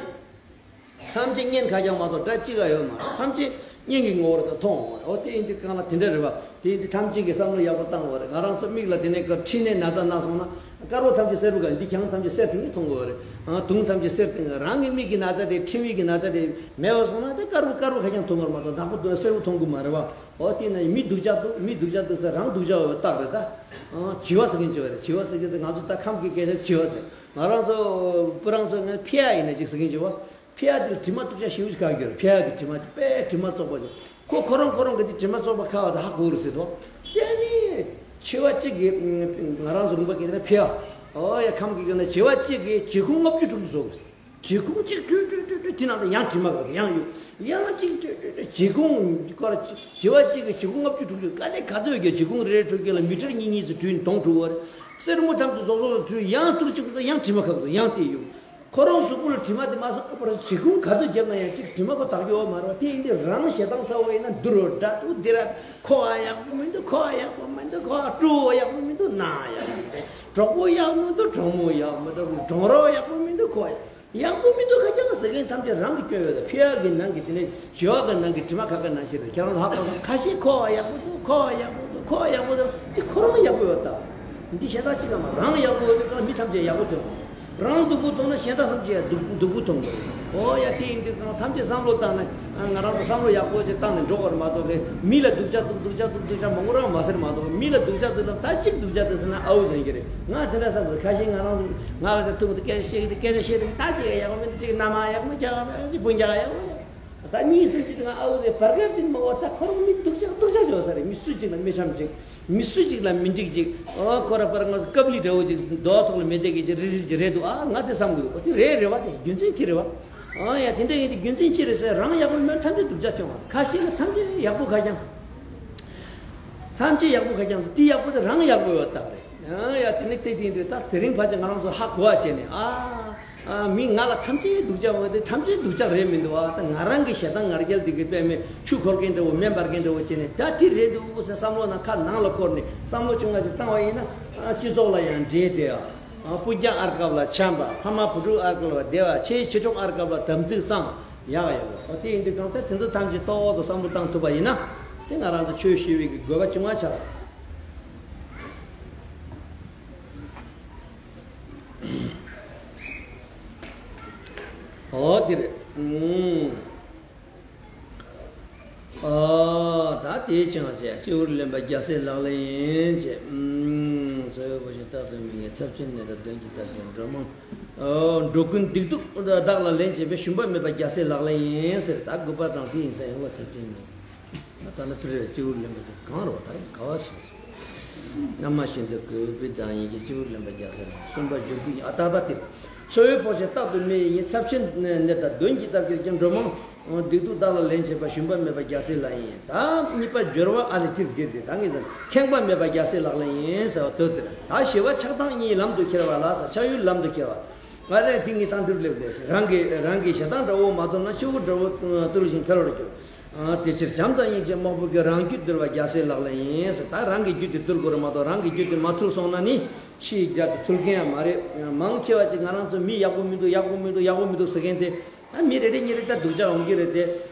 ཐམས་ཅད་གཉེན་ཁ་རྐྱང་མ་གཏོགས་དགྲ་གཅིག་ཀ་ཡོད་མ་རེད། ཐམས་ཅད་གཉེན་གྱི་ངོ་བོར་ད་མཐོང་འོང་བ་རེད། འོ་དེ་ཡིན་དུས་གང་ལ་དེ་འདྲ་རེད་བ། དེ་ཡིན་དུས་ཐམས་ཅད་ཀྱིས་བསམ་བློ་ཡག་པོ་བཏང་དགོས་རེད། ང་རང་ཚོ་མིག་ལ་དེ་ནས་ཀ་མཁྲིས་ནད་ན་ཚ་ན་སོང་ན་དཀར་པོ་ཐམས་ཅད་སེར་པོ་ག་འདི་གྱང་ཐམས་ཅད་སེར་ཐིང་ངེ་མཐོང་དགོས་རེད། ཨ་དུང་ཐམས་ཅད་སེར་ཐིང་ངེ་རང་གི་མིག་གི་ན་ཚ་དེ་མཁྲིས་མིག་གི་ན་ཚ་དེ་མེད་པ་སོང་ན་དེ་དཀར་པོ་དཀར་པོ་ཁ་རྐྱང་མཐོང་གི་རེད་མ་གཏོགས་ནག་པོ་སེར་པོ་མཐོང་གི་མ་རེད་བ། འོ་དེ་ན་མི་སྡུག་ཅག་འདུག་མི་སྡུག་ཅག་འདུག་ཟེར་རང་སྡུག་ཅག་འོས་རྟགས་རེད་ད། ཨ་བྱི་བ་ཟེར་མཁན་བྱི་བ་རེད། བྱི་བ་ཟེར་མཁན་དེ་ང་ཚོ་ད་ཁམས་ཀྱི་སྐད་ཆ་བྱི་བ་ཟེར། ང་རང་ཚོ་སྤུ་རང་ཚོ་ངས་ཕི་ཡ་ཡིན་ན་ཅིག་ཟེར་མཁན་བྱི་བ། ཕི་ཡ་དེ་ལ་དྲི་མ་གཏུག་ཆ་ཞེ་པོ་ཅིག་ག་གི་རེད། ཕི་ཡ་གི་དྲི་མ་དེ་དཔེ་དྲི་མ་བཙོག་པ་ཅིག་ཁོ་ཁོ་རང་ཁོ་རང་གི་དེ་དྲི་མ་བཙོག་པ་ཁ་བ་དེ་ཧ་གོ་རེད་ཟེར་དོ། དེ་ནི་བྱི་བ་གཅིག་གིས་ང་རང་ཚོ་ལུང་པ་སྐད་ན་ཕི་ཡ། ཨོ་ཡ་ཁམས་ཀྱི་སྐད་ན་བྱི་བ་གཅིག་གིས་བྱི་ཁུང་ལྔ་བཅུ་དྲུག་ཅུ་བཙོག་གི་རེད། བྱི་ཁུང་གཅིག་བྲུས་བྲུས་བྲུས་བྲུས་དེ་ནང་དུ་ཡང་དྲི་མ་ག་གི་ཡང་ཡོད། ཡང་གཅིག་བྲུས་བྲུས་བྲུས་བྱི་ཁུང་ཀ་ར་བྱི་བ་གཅིག་གིས་བྱི་ཁུང་ལྔ་བཅུ་དྲུག་ཅུ་དཀའ་ལས་ག་ཚོད་ཡོད་ཀྱི་བྱི་ཁུང་རེ་རེ་འཕྲོད་རྒྱུ་ལ་མི་ཊར་གཉིས་གཉིས་སུ་བྲུས་ནས་དོང་དྲུག་བར། སེར་མོ་ཐམས་ཅད་བཙོག་བཙོག་ལ་བྲུས་ཡང་ཐུར་གཅིག་ཏུ་ཡང་དྲི་མ་ག་གི་ཡང་དེ་ཡོད། ཁོ་རང་གཟུགས་པོ་ལ་དྲི་མ་དེ་མ་སོང་ཨ་པར་བྱེ་ཁུང་ག་ཚོད་བརྒྱབ་ན་ཡང་གཅིག་དྲི་མ་ཁོ་དག་རྒྱུ་ཡོད་མ་རེད་བ། དེ་ཡིན་དུས་རང་ཞེ་སྡང་ཚ་བོ་ཡིན་ན་འདུར་རོ་འདྲ་འདུག་འདི་ར་ཁོ་བ་ཡག་པོ་མི་འདུག་ཁོ་བ་ཡག་པོ་མི་འདུག་ཁོ་བ་སྤྲུལ་བ་ཡག་པོ་མི་འདུག་ན་ཡག་པོ་མི་འདུག་གྲོགས་པོ་ཡག་མི་འདུག་གྲོགས་མོ་ཡག་མི་འདུག་གྲོང་རོགས་ཡག་པོ་མི་འདུག་ཁོ་བ་ཡག་པོ་མི་འདུག་ཁ་རྐྱང་ཟེར་མཁན་ཐམས་ཅད་རང་གི་སྐྱོན་ཡོད་ད། ཕི་ཡག་གི་ནང་གི་དེ་ནས་བྱི་བ་གི་ནང་གི་དྲི་མ་ཁ་ཁ་ནང་བཞིན་རེད། ཁྱེད་རང་ལ་ཧ་གོ་སོང་། ཁ་ཤས་ཁོ་བ་ཡག་པོ་འདུག་ཁོ་བ་ཡག་པོ་འདུག་ཁོ་བ་ཡག་པོ་འདུག་འདི་ཁོ་རང་ཡག་པོ་ཡོད་ད། འདི་གཞན་དག་ཅིག་ལ་མ་རང་ཡག་པོ་ཡོད་དུས་ཀྱང་མི་ཐམས་ཅད་ཡག་པོ་ཐོན། རང་སྡུག་པོ་མཐོང་ན་གཞན་དག་ཐམས་ཅད་ཡང་སྡུག་སྡུག་པོ་མཐོང་གི་རེད། ཨོ་ཡ་དེ་ཡིན་དུས་ཀྱང་ཐམས་ཅད་བསམ་བློ་བཏང་ན་ང་རང་ཚོ་བསམ་བློ་ཡག་པོ་ཅིག་བཏང་ནས་འགྲོ་དགོས་རེད་མ་གཏོགས་རེད། མི་ལ་སྡུག་ཅག་འདུག་སྡུག་ཅག་འདུག་སྡུག་ཅག་མང་པོ་རང་མ་ཟེར་མ་གཏོགས་མི་ལ་སྡུག་ཅག་འདུག་ལ་ད་གཅིག་སྡུག་ཅག་འདུག་ཟེར་ན་ཨའུ་ཟེར་གྱི་རེད། ང་དེ་འདྲ་བསམ་གི་རེད། ཁ་ཤས་ང་རང་ང་ལ་ཐུག་དུས་སྐད་ཆ་བཤད་གི་དུས་སྐད་ཆ་བཤད་དུས་ད་གཅིག་ཡག་པོ་མི་འདུག་གཅིག་མནའ་མ་ཡག་པོ་མི་འདུག་སྤུན་ཀྱག་ཡག་པོ་མི་འདུག་ད་གཉིས་གསུམ་གཅིག་ང་ཨའུ་ཟེར་བར་སྐབས་ཅིག་མ་འོ་ད་ཁོ་རང་མི་སྡུག་ཅག་སྡུག་ཅག་བྱོས་ས་རེད། མི་སུ་གཅིག་ལ་མི་འཆམ་ཅིག་མི་སུ་གཅིག་ལ་མི་འགྲིག་ཅིག་ཨོ་ཁོ་ར་པར་ང་ཀབ་ལི་འདྲ་བོ་ཅིག་རྡོ་ཐོག་ལ་མི་བསྡད་གི་ཅིག་རི་རི་ཅིག་རེད་འདུག་ཨ་ང་དེ་བསམ་གི་འདུག་ཨོ་དེ་རེད་རེད་བ། དེ་རྒྱུ་མཚན་ཅི་རེད་བ། ཨ་ཡ་དེ་འདྲ་ཡིན་དེ་རྒྱུ་མཚན་ཅི་རེད་ཟེར། རང་ཡག་པོ་མེད་ཐམས་ཅད་སྡུག་ཅག་བྱུང་བ། ཁ་ཤས་ལ་ཐམས་ཅད་ཡག་པོ་ཁ་རྐྱང་། ཐམས་ཅད་ཡག་པོ་ཁ་རྐྱང་དུ་དེ་ཡག་པོ་དེ་རང་ཡག་པོ་ཡོད་སྟབས་རེད། ཨ་ཡ་དེ་ནི་དེ་དེ་འདུག་ད་དེ་རིང་ཕལ་ཆེར་ང་རང་ཚོ་ཧ་གོ་བ་བྱས་ནས་ཨ། ཨ་མི་ང་ལ་ཐམས་ཅད་སྡུག་ཅག་འོང་དེ་ཐམས་ཅད་སྡུག་ཅག་རེད་མི་འདུག་ཨ། ད་ང་རང་གི་ཞེ་སྡང་ང་རྒྱལ་དེ་གི་དཔེ་མེད་ཆུ་འཁོར་མཁན་འདྲ་བོ་མེ་འབར་མཁན་འདྲ་བོ་བྱས་ནས་ད་དེ་རེད་འདུག་ཟེར་བསམ་བློ་ནང་ཁ་ནང་ལ་འཁོར་ནས་བསམ་བློ་ཆུང་ང་ཞིག་བཏང་བ་ཡིན་ན་ཨ་སྤྱི་ཚོགས་ལ་ཡང་འབྲེལ་དེ་ཨ། སྤུན་ཀྱག་ཨར་སྐབས་ལ་འཆམ་པ། ཕ་མ་བུ་ཕྲུག་ཨར་སྐབས་ལ་བདེ་བ། ཆེས་ཆེ་མཆོག་ཨར་སྐབས་ལ་དམ་ཚིག་གཙང་ཡག་ཡག་པོ། ཨོ་དེ་ཡིན་དུས་གང་ལྟར་དེ་ཚོ་ཐམས་ཅད་ཏོག་ཙམ་བསམ་བློ་བཏང་ཐུབ་པ་ཡིན་ན་དེ་ང་རང་ཚོ་ཆོས་ཞུ་བའི་གི་དགོས་པ་ཆུང་བ་ཆགས། ཨོ་དེ་རེད། ཨུམ། ཨ། ད་དེའི་ཆང་ཞེས་སྤྱི་བོར་ལེན་པ་རྒྱལ་སྲས་ལག་ལེན་ཡིན་ཅེས། ཨུམ། འཚོ་བའི་བུ་ཆེན་རྟག་ཏུ་མི་ངལ་ཚབས་ཆེན་ནད་དང་གདོན་གྱིས་བཏབ་ཅིང་འགྲོ་མང་། ཨོ། འགྲོ་ཀུན་སྡིག་སྡུག་བདག་ལ་ལེན་བྱེད་པའི་ཞུམ་པ་མེད་པ་རྒྱལ་སྲས་ལག་ལེན་ཡིན་ཟེར། ད་དགུ་པ་དང་དེ་ཡིན་ས་ཡོང་བ་ཚབས་ཆེན་ནོ། ད་ལྟ་ནི་དུ་རེ་སྤྱི་བོར་ལེན་པ་དེ་གང་རེད་བ། ད་ཡིན་ག་བ་ཞིག་སྔ་མ་བཞིན་དུ་གུས་པའི་བདག་ཉིད་ཀྱི་སྤྱི་བོར་ལེན་པ་རྒྱལ་སྲས་ལག་ལེན། གསུམ་པ་འཇུག་པའི་ཨ་ད་ད་དེ། འཚོ་བའི་བུ་ཆེན་རྟག་ཏུ་མི་ཡི་ཉེན། ཚབས་ཆེན་ནད་དང་གདོན་གྱིས་བཏབ་ཀྱང་འགྲོ་མང་། སྡིག་སྡུག་བདག་ལ་ལེན་བྱེད་པ་ཞུམ་པ་མེད་པ་རྒྱལ་སྲས་ལག་ཡིན། ད་གཉིས་པ་སྦྱོར་བ་ཨ་ལས་ཅིར་འདིར་ཏེ་ད་ངེས་ཟིན་ཁེངས་པ་མེད་པ་རྒྱལ་སྲས་ལག་ལེན་ཡིན་ཟེར་བ་དོན་དེར། ད་ཞི་བ་ཆགས་སྡང་གཉིས་ལམ་དུ་ཁྱེར་བ་ལ་ཟེར། ཆགས་ཡུལ་ལམ་དུ་ཁྱེར་བ། ང་རེ་དེ་གཉིས་དང་དུར་སླེབས་ལས་རང་གི་རང་གི་ཞེ་སྡང་དགྲ་བོ་མ་དོར་ན་ཆུ་བོ་དགྲ་བོ་དུར་ཞིང་འཕེལ་བར་འགྱུར། དེ་ཕྱིར་བྱམས་དང་སྙིང་རྗེ་དམར་པོ་གིས། རང་རྒྱུད་དུལ་བ་རྒྱལ་སྲས་ལག་ལེན་ཡིན་ཟེར། ད་རང་གི་རྒྱུད་དེ་དུལ་དགོས་རེད་མ་གཏོགས་རང་གི་རྒྱུད་དེ་མ་དུལ་སོང་ན་ནི་ཕྱིའི་རྒྱུད་དེ་དུལ་མཁན་ཡང་མ་རེད། མང་ཆེ་བ་ཅིག་ང་རང་ཚོ་མི་ཡག་པོ་མི་འདུག་ཡག་པོ་མི་འདུག་ཡག་པོ་མི་འདུག་ཟེར་མཁན་དེ། ད་མི་རེ་རེ་གཉིས་རེ་ད་སྡུག་ཅག་འོང་གི་རེད་དེ།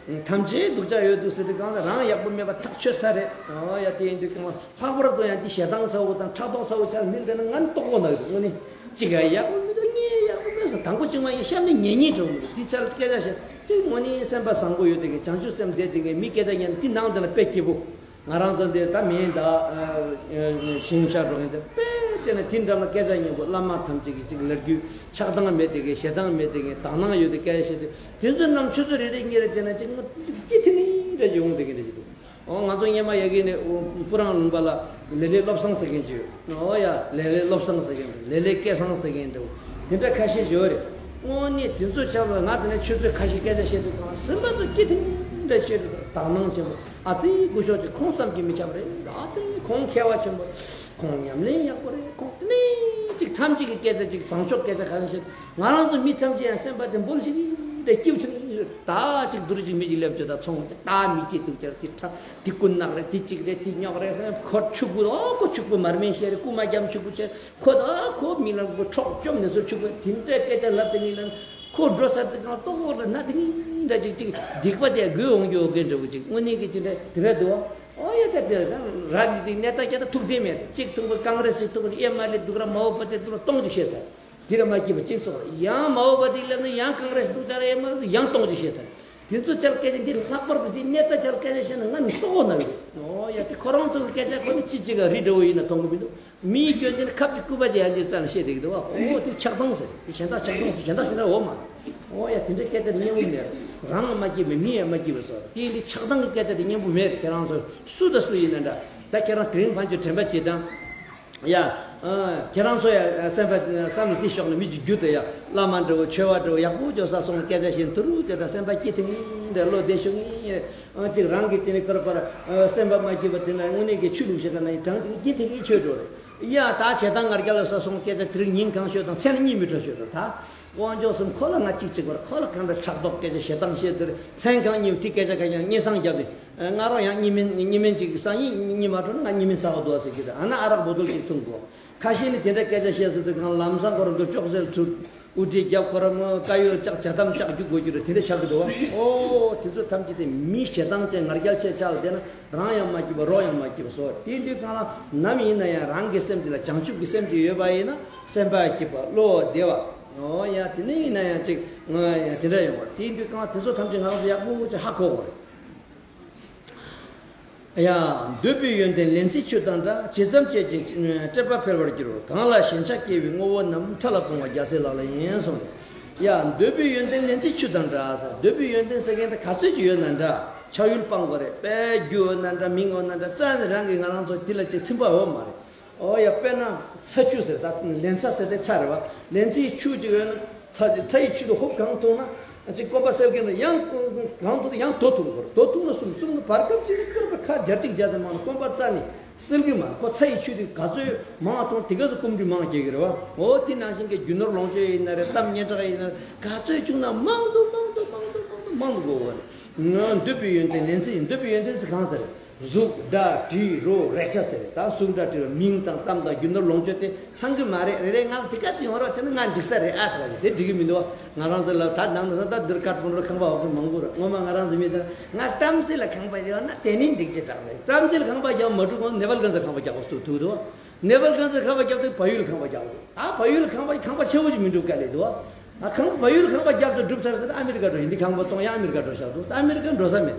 ཐམས་ཅད་སྡུག་ཅག་ཡོད་འདུག་ཟེར་དུས་གང་ལ་རང་ཡག་པོ་མེད་པ་ཐག་ཆོད་ས་རེད། ཨོ་ཡ་དེ་ཡིན་དུས་གང་ལ་ལྷག་པར་དུ་ཡང་འདི་ཞེ་སྡང་ཚ་བོ་དང་ཕྲག་དོག་ཚ་བོ་ཆགས་མི་འདྲ་ན་ང་ནི་ལྟོགས་པོ་ན་ཡོད་དངོས་གནས་གཅིག་ག་ཡག་པོ་མི་འདུག་ངས་ཡག་པོ་མེད་ཟེར། དང་པོ་གཅིག་མ་ཡིན་གཤམ་ནས་ཉན་ཉན་འགྲོ་མི་འདུག་དེ་ཆ་ལ་སྐད་ཆ་བཤད་ཅིག་དངོས་གནས་སེམས་པ་བཟང་པོ་ཡོད་དེ་གི་བྱང་ཆུབ་སེམས་ལྡན་དེ་གི་མི་སྐད་ཆ་ཉན་དེ་ནང་དེ་ལ་དཔེ་སྐྱིད་པོ། ང་རང་ཚོ་འདི་ད་མིན་ད་ཞིང་ཆ་འགྲོ་མཁན་དེ་དཔེ་དེ་ན་དེ་འདྲ་མ་སྐད་ཆ་སྙན་པོ་བླ་མ་ཐམས་ཅད་ཀྱི་ཅིག་ལར་རྒྱུ་ཆགས་སྡང་མེད་དེ་གི་ཞེ་སྡང་མེད་དེ་གི་དག་སྣང་ཡོད་དེ་སྐད་ཆ་བཤད་དེ་དེ་ཚོ་རྣམས་ཆུ་ཚོད་རེ་རེ་གཉིས་རེ་དེ་ན་ཅིག་ངོ་སྐྱིད་ཐིང་རེ་ཡོང་དེ་གི་འདྲ་ཅིག་འདུག་ཨོ་ང་ཚོ་སྔོན་མ་ཡ་གི་ནས་སྤུ་རང་ལུང་པ་ལ་ལེ་ལེ་བློ་བཟང་ཟེར་མཁན་ཅིག་ཡོད། ཨོ་ཡ་ལེ་ལེ་བློ་བཟང་ཟེར་མཁན་འདུག་ལེ་ལེ་སྐལ་བཟང་ཟེར་མཁན་འདུག་དེ་འདྲ་ཁ་ཤས་ཡོད་རེད། དངོས་གནས་དེ་ཚོ་ཆགས་ལ་ང་དེ་ནས་ཆུ་ཚོད་ཁ་ཤས་སྐད་ཆ་བཤད་དུས་གང་སེམས་པ་ཚོ་སྐྱིད་ཐིང་རེ་བཤད་དུས་དག་སྣང་ཆེན་པོ། ཨ་ཙི་སྐུ་ཞབས་ཀྱིས་ཁོང་བསམ་གྱིས་མི་ཁྱབ་རེད། ཨ་ཙི་ཁོང་མཁས་པ་ཆེན་པོ། ཁོང་ཉམས་ལེན་ཡག་པོ་རེད། ཁོང་དེ་ནས་ཅིག་ཐམས་ཅད་ཀྱི་སྐད་ཆ་ཅིག་བཟང་ཕྱོགས་སྐད་ཆ་ག་རེ་བཤད། ང་རང་ཚོ་མི་ཐམས་ཅད་ཡང་སེམས་པ་དེ་འབོལ་ཞིག་རེ་སྐྱིད་ཆེན་ད་ཅིག་དུར་ཅིག་མི་ཅིག་སླེབས་བྱོས་ད་ཚོང་ཅིག་ད་མི་སྐྱིད་སྡུག་ཅག་དེ་ཁྲ་དེ་རྐུན་ནག་རེད། དེ་གཅིག་རེད། དེ་རྙོག་རེད། ཁོ་ཕྱུག་པོ་ཨོ་ཁོ་ཕྱུག་པོ་མར་མེ་བཤད་རེད། རྐུ་མ་རྒྱམ་ཕྱུག་པོ་བྱས། ཁོ་ད་ཁོ་མི་ལ་ཁོ་འཕྲོག་བཅོམ་ནས་སོ་ཆུ་ཁོ་དེ་འདྲའི་སྐད་ཆ་ལབ་དེ་ངེད་ལ་ཁོ་འགྲོ་ས་དེ་གང་ལྟོ་གོ་རེ་ན་དེ་ངེད་འདྲ་ཅིག་ཅིག་སྡིག་པ་དེ་དགོས་འོང་རྒྱུ་འོ་གེ་འདྲ་བོ་ཅིག་དངོས་གནས་ཀྱི་དེ་འདྲ་དེ་ར་འདུག་ཨོ་ཡ་ད་དེ་ར་དེ་དེ་གནས་ད་སྐད་ད་ཐུག་དེ་མེད་ཅིག་ཐུག་པ་གང་རེ་ཞིག་ཐུག་པ་ཨེ་མ་ལེ་འདུག་ར་མ་འོ་པ་དེ་འདུག་ར་སྟོང་ཅིག་བཤད་ས་དེ་ར་མ་སྐྱིད་པ་ཅིག་སོགས་ཡང་མ་འོ་པ་དེ་ལབ་ན་ཡང་གང་རེ་ཞིག་འདུག་ད་ར་ཨེ་མ་ཡང་སྟོང་ཅིག་བཤད་ས། དེ་ཚོ་ཆར་སྐད་ཆ་འདི་ལྷག་པར་དུ་དེ་གནས་ད་ཆར་སྐད་ཆ་བཤད་ན་ང་ནི་ལྟོ་གོ་ན་ཡོད། ཨོ་ཡ་དེ་ཁོ་རང་ཚོ་གི་སྐད་ཆ་ཁོ་ནི་ཅི་ཅི་ག་རི་འདྲ་བོ་ཡིན་ན་མཐོང་གི་མི་འདུག་མིའི་སྐྱོན་དེ་ནི་ཁབ་ཀྱི་སྐུད་པ་ཅིག་ཡར་འདི་རྩ་ནས་བཤད་བསྡད་ཀྱི་འདུག་བ། ཨོ་དེ་ཆགས་སྡང་ཟེར་དེ་གཞན་དག་ཆགས་སྡང་ཟེར་གཞན་དག་གཞན་དག་འོ་མ་རེད། ཨོ་ཡ་དེ་འདྲའི་སྐད་ཆ་དེ་སྙན་པོ་མེད། རང་ལ་མ་སྐྱིད་པའི་མི་ཡང་མ་སྐྱིད་པའི་སོ་དེ་འདི་ཆགས་སྡང་གི་སྐད་ཆ་དེ་སྙན་པོ་མེད་རེད། ཁྱེད་རང་ཚོ་སུ་དང་སུ་ཡིན་ན་འདྲ། ད་ཁྱེད་རང་དེ་རིང་ཕན་ཆོད་དྲན་པ་བྱེད་དང་། ཡ། ཨ། ཁྱེད་རང་ཚོ་ཡ་སེམས་པ་བསམ་བློ་དེ་ཤོག་ན་མི་གཅིག་རྒྱུ་དེ་ཡ་བླ་མ་འདྲ་བོ་ཆོས་པ་འདྲ་བོ་ཡག་པོ་འཇོག་ས་སོང་སྐད་ཆ་བཤད་དུ་རུ་དེ་དང་སེམས་པ་སྐྱིད་ཐིང་དེ་བློ་བདེ་ཤོག་ངེས། ཨ་གཅིག་རང་གི་དེ་ནས་ཀར་པར་ཨ་སེམས་པ་མ་སྐྱིད་པ་དེ་ན་དངོས་གནས་ཀྱི་ཆོས་ལུགས་ཤིག་ག་ན་ཡི་གྲངས་དེ་སྐྱིད་ཐིང་གི་ཆོས་འགྲོ་རེད། ཡ་ད་བྱེད་སྟངས་ང་རྒྱལ་ལ་ས་སོང་སྐད་ཆ་དེ་རིང་ཉིན་གང་ཤོད་དང་མཚན་གཉིས་མི་འཕྲོ་ཤོད་དང་ད། དབང་ཕྱུག་གསུམ་ཁོ་ལ་ང་གཅིག་གཅིག་བར་ཁོ་ལ་གང་འདྲ་ཕྲག་དོག་སྐད་ཆ་བྱེད་སྟངས་བཤད་དེར་མཚན་གང་ཉིན་དེ་སྐད་ཆ་གང་ཡང་སྙན་སང་རྒྱབ་ནས་ང་རང་ཡང་གཉིས་མིན་གཉིས་མིན་གཅིག་སང་ཉིན་གཉིས་མ་འཕྲོ་ན་ང་གཉིས་མིན་ས་བ་དོ་ཟེར་གྱི་རེད། ཨ་ན་ཨ་རག་བོ་དོལ་གཅིག་འཐུང་དགོས། ཁ་ཤས་ནི་དེ་འདྲ་སྐད་ཆ་བཤད་ཟེར་དུས་གང་ལམ་སང་ཁོ་རང་ཚོ་ཅོག་ཟེར་ཚུར་དབུ་ཁྲིད་རྒྱབ་ཁོ་རང་ངོ་དཀར་ཡོལ་བཅག་བྱ་དམ་བཅག་རྒྱུ་དགོས་རྒྱུ་རེད། དེ་འདྲ་ཆགས་ཀྱི་འདུག་བ། ཨོ་དེ་ཚོ་ཐམས་ཅད་དེ་མི་ཞེ་སྡང་ཅན་ང་རྒྱལ་ཆེ་ཆགས་ལ་བསྡད་ན་རང་ཡང་མ་སྐྱིད་པ་རོགས་ཡང་མ་སྐྱིད་པ་བཟོ། དེ་དུས་གང་ལ་ནམ་ཡིན་ན་ཡང་རང་གི་སེམས་དེ་ལ་བྱང་ཆུབ་ཀྱི་སེམས་ཅིག་ཡོད་པ་ཡིན་ན་སེམས་པ་སྐྱིད་པ་བློ་བདེ་བ། ཨོ་ཡ་དེ་ནས་ཡིན་ན་ཡང་ཅིག་ང་ཡང་དེ་འདྲ་ཡོང་བ། དེ་དུས་གང་ལ་དེ་ཚོ་ཐམས་ཅད་ང་རང་ཚོ་ཡག་པོ་ཅིག་ཧ་གོ་དགོས་རེད། ཡ། འདོད་པའི་ཡོན་ཏན་ལེན་ཚེ་ཆོས་དང་འདྲ། ཇི་ཙམ་སྤྱད་ཀྱང་སྤྲད་པ་འཕེལ་བར་འགྱུར། གང་ལ་ཞེན་ཆགས་སྐྱེ་བའི་དངོས་པོ་རྣམས། ཕྲ་ལ་སྤོང་བ་རྒྱལ་སྲས་ལག་ལེན་ཡིན་གསུངས། ཡ། འདོད་པའི་ཡོན་ཏན་ལེན་ཚེ་ཆོས་དང་འདྲ་ཟེར། འདོད་པའི་ཡོན་ཏན་ཟེར་མཁན་དེ་ག་ཚོད་ཅིག་ཡོད་ན་འདྲ། ཆགས་ཡུལ་སྤང་དགོས་རེད། དཔེ་རྒྱུ་ཡོད་ན་འདྲ་མིང་ཡོད་ན་འདྲ་རྩ་ནས་རང་གིས་ང་རང་ཚོ་དེ་ལ་ཅིག་ཚིམ་པ་ཡོད་མ་རེད། ཨོ་ཡ་དཔེར་ན་ཚྭ་ཆུ་ཟེར་ད་ལེན་ཚྭ་ཟེར་དེ་ཚྭ་རེད་བ། ལེན་ཚྭའི་ཆུ་ཅིག་ཡོད་ན། ཚྭ་ཚྭ་ཡི་ཆུ་དེ་ཧུབ་གང་འཐུང་ན། ཅིག་སྐོམ་པ་སེལ་གི་ན་ཡང་གང་འཐུང་ཡང་དོ་འཐུང་དགོས་རེད། དོ་འཐུང་ན་གསུམ་གསུམ་ན་བར་སྐབས་ཅིག་སྐོམ་པ་ཁ་རྒྱ་ཅིག་རྒྱ་དེ་མང་ན་སྐོམ་པ་རྩ་ནས་སེལ་གི་མ་ཁོ་ཚྭ་ཡི་ཆུ་དེ་ག་ཚོད་མང་འཐུང་དེ་ག་ཚོད་སྐོམ་དྲི་མང་སྐྱེ་གི་རེད་བ། འོ་དེ་ནང་བཞིན་གྱི་རྒྱུ་ནོར་ལོངས་སྤྱོད་ཡིན་ན་རེད། གཏམ་སྙན་གྲགས་ཡིན་ན་རེད། ག་ཚོད་བྱུང་ན་མང་དུ་མང་དུ་མང་དུ་མང་དུ་མང་དུ་དགོས་བ་རེད། ང་འདོད་པའི་ཡོན་ཏན་ལེན་ཚེ་ཡིན། འདོད་པའི་ཡོན་ཏན་ཟེར་གང་ཟེར། གཟུགས་སྒྲ་དྲི་རོ་རེག་བྱ་ཟེར། ད་གཟུགས་སྒྲ་དྲི་རོ་མིང་དང་གཏམ་དང་རྒྱུ་ནོར་ལོངས་སྤྱོད་དེ་ཚང་གི་མ་རེད། རེ་རེ་ང་ལ་དེ་ག་ཚོད་ཡོང་རོགས་བྱས་ན་ང་འགྲིག་ས་རེད་ཨ་ཟེར་བ་དེ་འགྲིག་གི་མི་འདུག་ང་རང་ཚོ་ལ་ད་ནང་ན་ད་འདིར་ཀར་པོ་འགྲོ་ཁང་པ་འོག་གི་མང་པོ་རེད། ངོ་མ་ང་རང་ཚོ་མི་ཚེ་ང་བྲམ་ཟེ་ལ་ཁང་པ་ཡོད་ན་དེ་ནི་འགྲིག་ཅེས་གྲགས་རེད། བྲམ་ཟེ་ལ་ཁང་པ་རྒྱག་མ་འགྲུབ་གོང་ནེ་པལ་གན་ས་ཁང་པ་རྒྱག་པ་སུ་ཐུག་འདུག་ནེ་པལ་གན་ས་ཁང་པ་རྒྱག་དུས་བལ་ཡུལ་ཁང་པ་རྒྱག་འདུག་ད་བལ་ཡུལ་ཁང་པ་ཁང་པ་ཆེ་བོ་ཅིག་མི་འགྲུབ་ག་ལས་འདུག་ཨ་ཁང་བལ་ཡུལ་ཁང་པ་རྒྱབ་ཏུ་སྒྲུབ་ཚར་ཟེར་ཨ་མི་རི་ཀ་འགྲོ་ཡིན། འདི་ཁང་པ་བཙོང་ཡ་ཨ་མི་རི་ཀ་འགྲོ་བཞག་འདུག་ཨ་མི་རི་ཀ་འགྲོ་ས་མེད།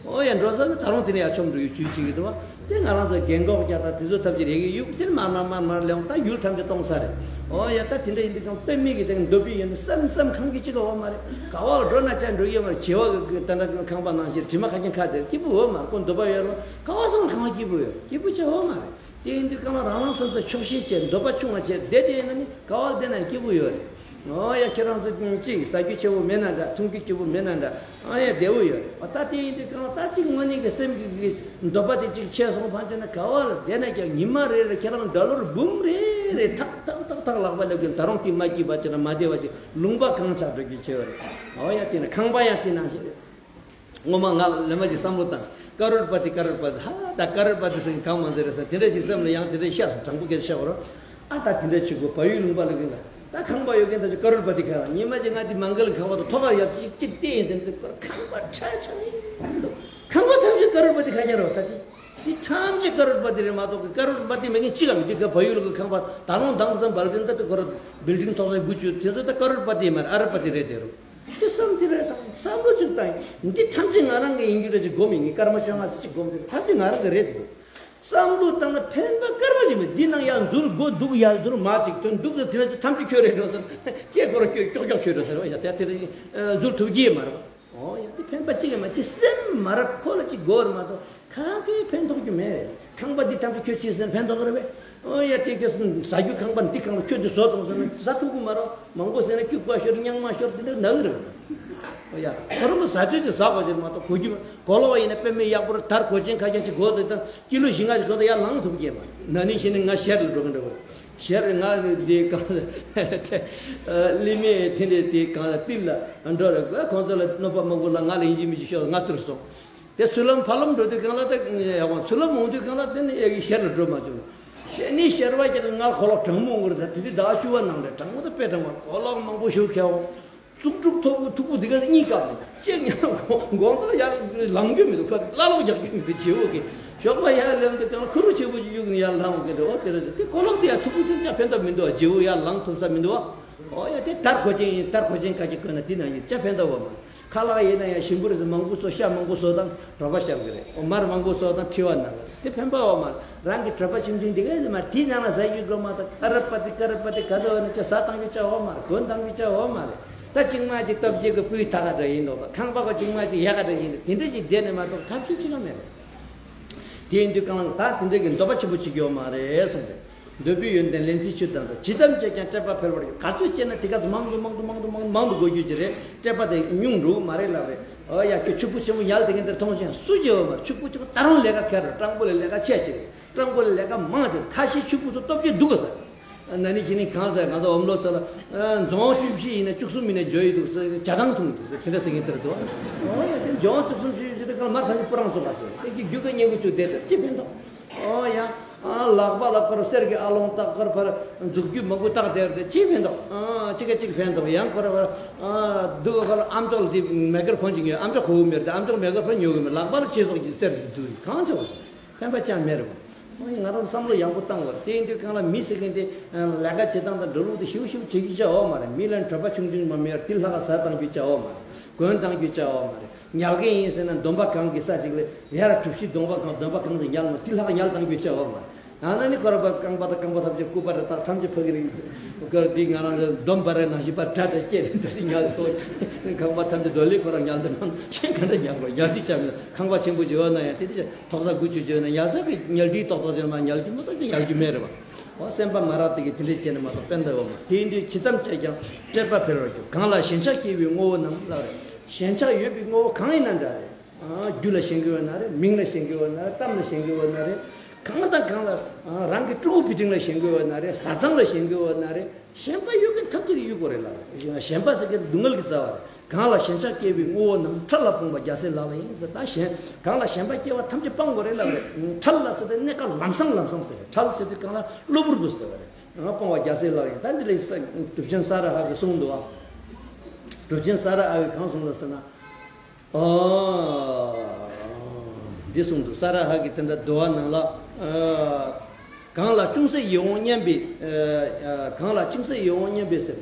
ཨོ་ཡ་འགྲོ་ས་ནི་ད་རུང་དེ་ནས་ཡ་ཆོམ་འགྲོ་ཡུལ་ཅུས་ཅིག་གི་འདུག་བ། དེ་ང་རང་ཚོ་རྒན་གོག་རྒྱག་དང་དེ་ཚོ་ཐབས་ཀྱི་རེ་གི་ཡུག་དེར་མར་མར་མར་མར་ལེན་ད་ཡུལ་ཐམས་ཅད་སྟོང་ས་རེད། ཨོ་ཡ་ད་དེ་འདྲ་ཡིན་དུས་ཀྱང་དཔེ་མི་གི་དེ་འདོད་པའི་ཡོན་ཏན་བསམ་བསམ་ཁང་གི་ཅི་ག་བ་མ་རེད། ག་བ་འགྲོ་ན་ཅག་འགྲོ་ཡོད་མ་རེད། བྱེ་བ་གི་ད་འདྲ་ཁང་པ་ནང་བཞིན་དྲི་མ་ཁ་ཅན་ཁ་དེར་སྐྱིད་པོ་ཡོད་མ་རེད། ཁོ་འདོད་པ་ཡོད་རུང་ག་བ་སོང་ཁང་པ་སྐྱིད་པོ་ཡོད་སྐྱིད་པོ་ཅི་བ་མ་རེད། དེ་ཡིན་དུས་གང་ལ་རང་རང་སོ་སོ་ཆོག་ཤེས་བྱས་འདོད་པ་ཆུང་བ་བྱས་བསྡད་དེ་ཡིན་ན་ནི་ག་བ་བསྡད་ན་སྐྱིད་པོ་ཡོད་རེད། ཨོ་ཡ་ཁྱེད་རང་ཚོ་ཅིག་ཟ་རྒྱུ་ཆེ་བོ་མེད་ན་འདྲ། འཐུང་རྒྱུ་སྐྱིད་པོ་མེད་ན་འདྲ། ཨ་ཡ་བདེ་བོ་ཡོད་རེད། ཨ་ད་དེ་ཡིན་དུས་གང་ལ་ད་ཅིག་དངོས་གནས་ཀྱི་སེམས་ཀྱི་གི་འདོད་པ་དེ་ཅིག་ཆེ་སོང་ཕན་ཆད་ན་ག་བ་ལ་བསྡད་ན་ཀྱང་ཉི་མ་རེ་རེ་ཁྱེད་རང་ཌོ་ལར་འབུམ་རེ་རེ་ཐག་ཐག་ཐག་ཐག་ལག་པ་སླེབས་ཀྱི་ད་རུང་དེ་མ་སྐྱིད་པ་ཅིག་ན་མ་བདེ་བ་ཅིག་ལུང་པ་གང་ཆགས་འགྲོ་རྒྱུ་ཆེ་བ་རེད། ཨོ་ཡ་དེ་ན་ཁང་པ་ཡང་དེ་ནང་བཞིན་རེད། ངོ་མ་ང་ལ་མ་ཅིག་བསམ་བློ་བཏང་། ཀ་རོར་པ་ཏི་ཀ་རོར་པ་ཏི་ཧ་ད་ཀ་རོར་པ་ཏི་ཟེར་གང་མ་ཟེར་རེད་ཟེར་དེ་འདྲ་ཞིག་བསམ་ལ་ཡང་དེ་འདྲ་ཤ་དྲང་པོ་སྐད་ཤ་བོར། ཨ་ད་དེ་འདྲ་ཞིག་གོ་བལ་ཡུལ་ལུང་པ་ལ་གིན་ད་ད་ཁང་པ་ཡོད་མཁན་ད་ཅིག་ཀ་རོར་པ་ཏི་ག་ཉི་མ་ཅིག་ང་ཅིག་མང་གལ་ཁང་པ་དང་ཐོག་ཁ་ཡར་ཅིག་ཅིག་བལྟས་ཡིན་ཟེར་དུས་ཁང་པ་ཁྲ་ཆག་ནི་འདུག་ཁང་པ་ཐམས་ཅད་ཀ་རོར་པ་ཏི་ག་ཉན་རོ་ད་ཅིག་དེ་ཐམས་ཅད་ཀ་རོར་པ་ཏི་རེད་མ་གཏོགས་ཀ་རོར་པ་ཏི་མེད་མཁན་གཅིག་ག་མི་འདུག་ག་བལ་ཡུལ་གི་ཁང་པ་ད་རུང་དང་སམ་བལ་གིན་ད་ཏི་ཀ་རོར་བིལ་ཌིང་ཐོག་ས་དགུ་བཅུ་དེ་ཚོ་ད་ཀ་རོར་པ་ཏི་མ་རེད་ཨ་རོར་པ་ཏི་རེད་དེ་རུ། དེ་བསམ་དེ་རེད་དང་བསམ་བློ་ཅིག་བཏང་ཡིན། འདི་ཐམས་ཅད་ང་རང་གི་ཡིན་རྒྱུ་རེད་ཅེས་སྒོམ་ཡིན། ངས་སྐར་མ་བཅོ་ལྔ་ཙམ་ཅིག་སྒོམ་དེ་ཐམས་ཅད་ང་རང་གི་རེད་འདུག་བསམ་བློ་བཏང་ན་ཕན་པ་སྐར་མ་ཅིག་མེད། འདི་ནང་ཡར་འཛུལ་སྒོ་འདུག་ཡར་འཛུལ་མ་ཅིག་ཐོན་འདུག་ཟེར་དེ་ནས་ཐམས་ཅད་ཁྱོད་རེད་འགྲོ་ཟེར་སྐད་ཁོ་ར་ཁྱོད་ཀྱོག་ཀྱོག་ཁྱོད་རེད་ཟེར་བ་ཡ་དེ་དེ་འཛུལ་ཐུབ་ཀྱི་མ་རེད། ཨོ་ཡ་དེ་ཕན་པ་གཅིག་ཡང་མེད། དེ་སེམས་མ་རབས་ཁོ་ལ་གཅིག་དགོས་རེད་མ་གཏོགས་ག་གེ་ཕན་ཐོགས་རྒྱུ་མེད། ཁང་པ་འདི་ཐམས་ཅད་ཁྱོད་ཕྱིས་ཟིན་ཕན་ཐོགས་རེད་པས། ཨོ་ཡ་དེ་ག་ཟ་རྒྱུ་ཁང་པ་འདི་གང་ལ་ཁྱོད་འདི་བཟོ་དང་ཟེར་ན་ཟ་ཐུབ་ཀྱི་མ་རེད། མང་པོ་ཟེར་ན་སྐྱུག་པ་ཤོར་རྙིང་མ་ཤོར་དེ་འདྲ་ན་གི་རེད། ཨོ་ཡ་ཁོ་རང་གི་ཟ་ཚོད་ཅིག་ཟ་དགོས་ཀྱི་མ་གཏོགས་གོ་རྒྱུ་མེད། གོ་ལོག་ཡིན་ན་དཔེ་མི་ཡག་པོ་རེད། དར་གོས་ཆེན་ཁ་ཤས་ཅིག་གོ་དེ་དང་ཀི་ལོ་བཞི་ལྔ་ཅིག་གོ་དེ་ཡར་ལངས་ཐུབ་ཀྱི་མ་རེད། ན་ནིང་ཕྱི་ནས་ང་ཞལ་ལ་འགྲོ་གི་འདྲ་བོ། ཞལ་ང་འདི་གང་ལ་ལི་མེ་དེ་འདྲས་དེ་གང་ལ་ཏིལ་ལ་འགྲོ་རེད། ཁོང་ཚོ་ལ་གནོད་པ་མང་པོ་ལ་ང་ལ་ཡིན་གཅིག་མིན་གཅིག་ཤོག་ང་ཐུར་སོང་། དེ་ཚུར་ལམ་ཕར་ལམ་འགྲོ་དུས་གང་ལ་དེ་ཡག་པོ་ཚུར་ལམ་འོང་དུས་གང་ལ་དེ་ནི་ཨེ་གི་ཞལ་ལ་འགྲོ་མ་བྱུང་། ཞལ་ནི་ཞལ་བ་ཀྱི་ང་གོ་ལོག་གྲང་མོ་ངུར་ད་དེ་དུས་ཟླ་བ་བཅུ་པ་ནང་ལ་གྲང་མོ་ད་དཔེ་གྲང་བ་གོ་ལོག་མང་པོ་ཞུ་ཁྱེར་འོང་། གཙུག་སྒྲུབ་ཐོག་གི་ཐུག་པོ་འདི་ག་གཉིས་བཀབ་ནས་ཅེས་ཉལ་དགོང་དག་ཡར་ལངས་རྒྱུ་མི་འདུག་ཁ་བླ་ལོག་རྒྱག་རྒྱུ་མི་འདུག་རྗེ་བོ་གིས་ཞོགས་པ་ཡར་སླེབས་འདུག་ཀྱང་ཁུ་རུ་ཆེན་པོ་ཅིག་གཡུག་ནས་ཡར་ལངས་འོང་གི་འདུག་ཨོ་དེ་རེད་དེ་གོ་ལོག་དེ་ཡར་ཐུག་པོ་དེ་ཅག་ཕན་ཐོགས་མི་འདུག་རྗེ་བོ་ཡར་ལངས་ཐུབ་ས་མི་འདུག་ཨོ་ཡ་དེ་དར་གོས་ཆེན་ཡིན། དར་གོས་ཆེན་ཁ་ཅིག་གོན་ན་དེ་ན་ཡིན་ཅག་ཕན་ཐོགས་པ་མ་ཁ་ལག་ཡིན་ན་ཡང་ཞིམ་པོ་རེད་ཟེར་མང་པོ་བཟོ་ཤ་མང་པོ་བཟོ་དང་གྲོད་པ་བཤམ་གི་རེད། ཨོ་མར་མང་པོ་བཟོ་དང་མཁྲིས་པ་ན་གི་རེད། དེ་ཕན་པ་ཡོད་མ་རེད། རང་གི་གྲོད་པ་ཆུང་ཆུང་འདི་ག་ཡིན་མ་རེད། དེའི་ནང་ལ་ཟ་རྒྱུ་འགྲོ་མ་ཐག་ཀ་ར་པ་ཏི་ཀ་ར་པ་ཏི་ག་ཚོད་ཡོད་ན་ཅི་ཟ་བཏང་རྒྱུ་ཅག་ཡོད་མ་རེད། གོན་བཏང་རྒྱུ་ཅག་ཡོད་མ་རེད། ད་གཅིག་མ་གཅིག་སྟོབས་ཆེ་གི་སྤུས་དག་ག་འདྲ་ཡིན་ནོ་ད་ཁང་པ་ག་གཅིག་མ་གཅིག་ཡག་ག་འདྲ་ཡིན་ནོ་དེ་འདྲ་ཅིག་བསྡད་ནས་མ་གཏོགས་ཐབས་ཤེས་ཅི་ག་མེད་རེད། དེ་ཡིན་དུས་གང་ལ་ད་དེ་འདྲ་གི་འདོད་པ་ཆེན་པོ་བྱེད་ཀྱི་ཡོད་མ་རེད་གསུངས་ཏེ། འདོད་པའི་ཡོན་ཏན་ལེན་ཚེ་ཆོས་དང་འདྲ། ཇི་ཙམ་སྤྱད་ཀྱང་སྤྲད་པ་འཕེལ་བར་འགྱུར། ག་ཚོད་སྤྱད་ན་དེ་ག་ཚོད་མང་དུ་མང་དུ་མང་དུ་མང་དུ་མང་དུ་འགྲོ་རྒྱུ་ཅིག་རེད། སྤྲད་པ་དེ་ཉུང་འགྲོ་གི་མ་རེད་ལབ་རེད། ཨོ་ཡ། ཁྱོད་ཕྱུག་པོ་ཆེན་པོ་ཉལ་བསྡད་མཁན་དེར་མཐོང་ཞིང་སུ་བྱེད་འོ་མར། ཕྱུག་པོ་ཆེན་པོ་ད་རུང་ལས་ཀ་ཁེར་རོ། སྤྲང་པོ་ལས་ལས་ཀ་ཆེ་ཆེ་རེད། སྤྲང་པོ་ལས་ལས་ཀ་མང་ཆེ། ཁ་ཤས་ཕྱུག་པོ་ཚོ་སྟོབས་ཆེ་འདུག་ག་ཟེར། ན་ནིང་གཞེས་ནིང་གང་ཟེར། ང་ཚོ་འོམ་ལོ་ཚོ་ལ་རྫོང་བཅུ་བཞི་ཡིན་ན་བཅུ་གསུམ་ཡིན་ན་འཇོ་ཡི་འདུག་ཟེར། ཇ་ཐང་འཐུང་འདུག་ཟེར། དེ་འདྲ་ཟེར་མཁན་དེར་འདུག་ཨོ་ཡ། དེ་རྫོང་བཅུ་གསུམ་བཅུ་བཞི་དེ་གང་མར་ཐང་གི་སྤུ་རང་ཚོ་ག་ཚོད་དེ་གི་རྒྱུ་ག་ཉེ་གི་བཅུ་བསྡད་དེར་ཅི་ཕན་ཐོགས། ཨོ་ཡ། ཨ་ལག་པ་ལ་ཁོ་ར་གསེར་གྱི་ཨ་ལོང་བཏགས། ཁོ་ར་ཕར་མཛུབ་གུ་མང་པོ་བཏགས་དེར་དེ་ཅི་ཕན་ཐོགས། ཨ་ཅི་ག་ཅིག་ཕན་ཐོགས། ཡང་ཁོ་ར་ཕར་ཨ་སྡུག་ག་ཁོ་ར་ཨམ་ཅོག་འདི་མེ་ཀར་ཕོན་ཅིག་ཉོས། ཨམ་ཅོག་གོ་བོ་མེར་དེ་ཨམ་ཅོག་མེ་ཀར་ཕོན་ཉོ་གི་མེད། ལག་པ་ལ་ཆེ་སོགས་ཀྱི་གསེར་འདུག་གང་ཆེ་བ། ཕན་པ་ཅང་མེད་རེད་བ། ཨོ་ཡ། ང་རང་བསམ་བློ་ཡག་པོ་བཏང་བར་དེ་ཡིན་དུས་གང་ལ་མི་ཟེར་མཁན་དེ་ལས་ཀ་བྱེད་སྟངས་དང་འགྲོ་ལུགས་དེ་ཞིབ་ཞིབ་བྱེད་རྒྱུ་བྱ་བ་མ་རེད། མི་ལ་གྲོད་པ་ཆུང་ཆུང་མ་མེད་དེ་ལྷ་ཁ་ཟ་བཏང་རྒྱུ་བྱ་བ་མ་རེད། གོན་བཏང་རྒྱུ་བྱ་བ་མ་རེད། ཉལ་མཁན་ཡིན་ཟེར་ན་འདོམ་པ་གང་གི་ས་ཅིག་ལ་ཡར་གྲུ་བཞི་གདོང་པ་གང་འདོམ་པ་གང་དུ་ཉལ་ན་དེ་ལྷག་ཉལ་བཏང་རྒྱུ་བྱ་བ་མ་རེད། ཨ་ན་ནི་ཁོ་ར་པ་རྐང་པ་དང་རྐང་པ་ཐམས་ཅད་སྐུད་པ་རེ་བཏགས་ཐམས་ཅད་ཕ་གི་རེད། ཁོ་ར་འདི་ང་རང་ཚོ་འདོམ་པ་རེ་ནང་བཞིན་པ་དགྲ་དང་སྐྱེས་ཏེ་འདི་སྲིད་ཉལ་སོང་། རྐང་པ་ཐམས་ཅད་རྡོ་ལི་ཁོ་ར་ཉལ་འདི་ནང་ཁྱེད་ག་འདྲ་ཉལ་དགོས། ཉལ་ཁྲི་ཆ་མེད། ཁང་པ་ཆེན་པོ་ཅིག་ཡོད་ན་ཡང་དེ་དེ་ཐོག་ས་དགུ་བཅུ་ཅིག་ཡོད་ན་ཉལ་ས་གི་ཉལ་ཁྲི་ཏོག་ཏོག་ཅིག་མ་ཉལ་རྒྱུ་མ་གཏོགས་ཀྱི་ཉལ་རྒྱུ་མེད་རེད་བ། ཨོ་སེམས་པ་མ་རག་དེ་གི་དེ་འདྲས་བྱས་ནས་མ་གཏོགས་ཕན་ཐོགས་ཡོད་མ། དེ་ཡིན་དུས་ཇི་ཙམ་བྱས་ཀྱང་སྤྲད་པ་འཕེལ་བར་འགྱུར། གང་ལ་ཞེན་ཆགས་སྐྱེ་བའི་ངོ་བོ་རྣམས་ལ་རེད། ཞེན་ཆགས་ཡོད་པའི་ངོ་བོ་གང་ཡིན་ན་འདྲ་རེད། ཨ་རྒྱུ་ལ་ཞེན་གྱི་ཡོད་ན་རེད། མིང་ལ་ཞེན་གྱི་ཡོད་ན་རེད། གཏམ་ལ་ཞེན་གྱི་ཡོད་ན་རེད། གང་དང་གང་ལ་ཨ་རང་གི་ཕྲུ་གུ་བུ་ཆུང་ལ་ཞེན་གྱི་ཡོད་ན་རེད། བཟའ་ཚང་ལ་ཞེན་གྱི་ཡོད་ན་རེད། ཞེན་པ་ཡོད་མཁན་ཐམས་ཅད་ལ་གཡུག་དགོས་རེད་ལ། ཞེན་པ་ཟེར་མཁན་སྡུག་བསྔལ་གྱི་རྩ་བ་རེད། གང་ལ་ཞེན་ཆགས་སྐྱེ་བའི་ངོ་བོ་རྣམས་འཕྲལ་ལ་སྤོང་བ་རྒྱལ་སྲས་ལག་ལེན་ཡིན་ཟེར། ད་ཞེན་གང་ལ་ཞེན་པ་སྐྱེ་བ་ཐམས་ཅད་སྤང་དགོས་རེད་ལབ་རེད། འཕྲལ་ལ་ཟེར་དེ་གནས་སྐབས་ལམ་སང་ལམ་སང་ཟེར་རེད། འཕྲལ་ཟེར་དུས་གང་ལ་གློ་བུར་དུ་ཟེར་བ་རེད། སྤོང་བ་རྒྱལ་སྲས་ལག་ལེན། ད་འདི་ལས་ས་གྲུབ་ཆེན་ས་ར་ཧ་གིས་གསུངས་འདུག་བ། གྲུབ་ཆེན་ས་ར་ཧ་གིས་གང་གསུངས་ལ་ཟེར་ན། ཨོ། འདི་གསུངས་འདུག་ས་ར་ཧ་གིས་དེ་འདྲ་འདུལ་བ་ནང་ལ། ཨ་གང་ལ་ཅུང་ཟད་ཡིད་འོང་སྙམ་པའི། ཨ་གང་ལ་ཅུང་ཟད་ཡིད་འོང་སྙམ་པའི་ཟེར།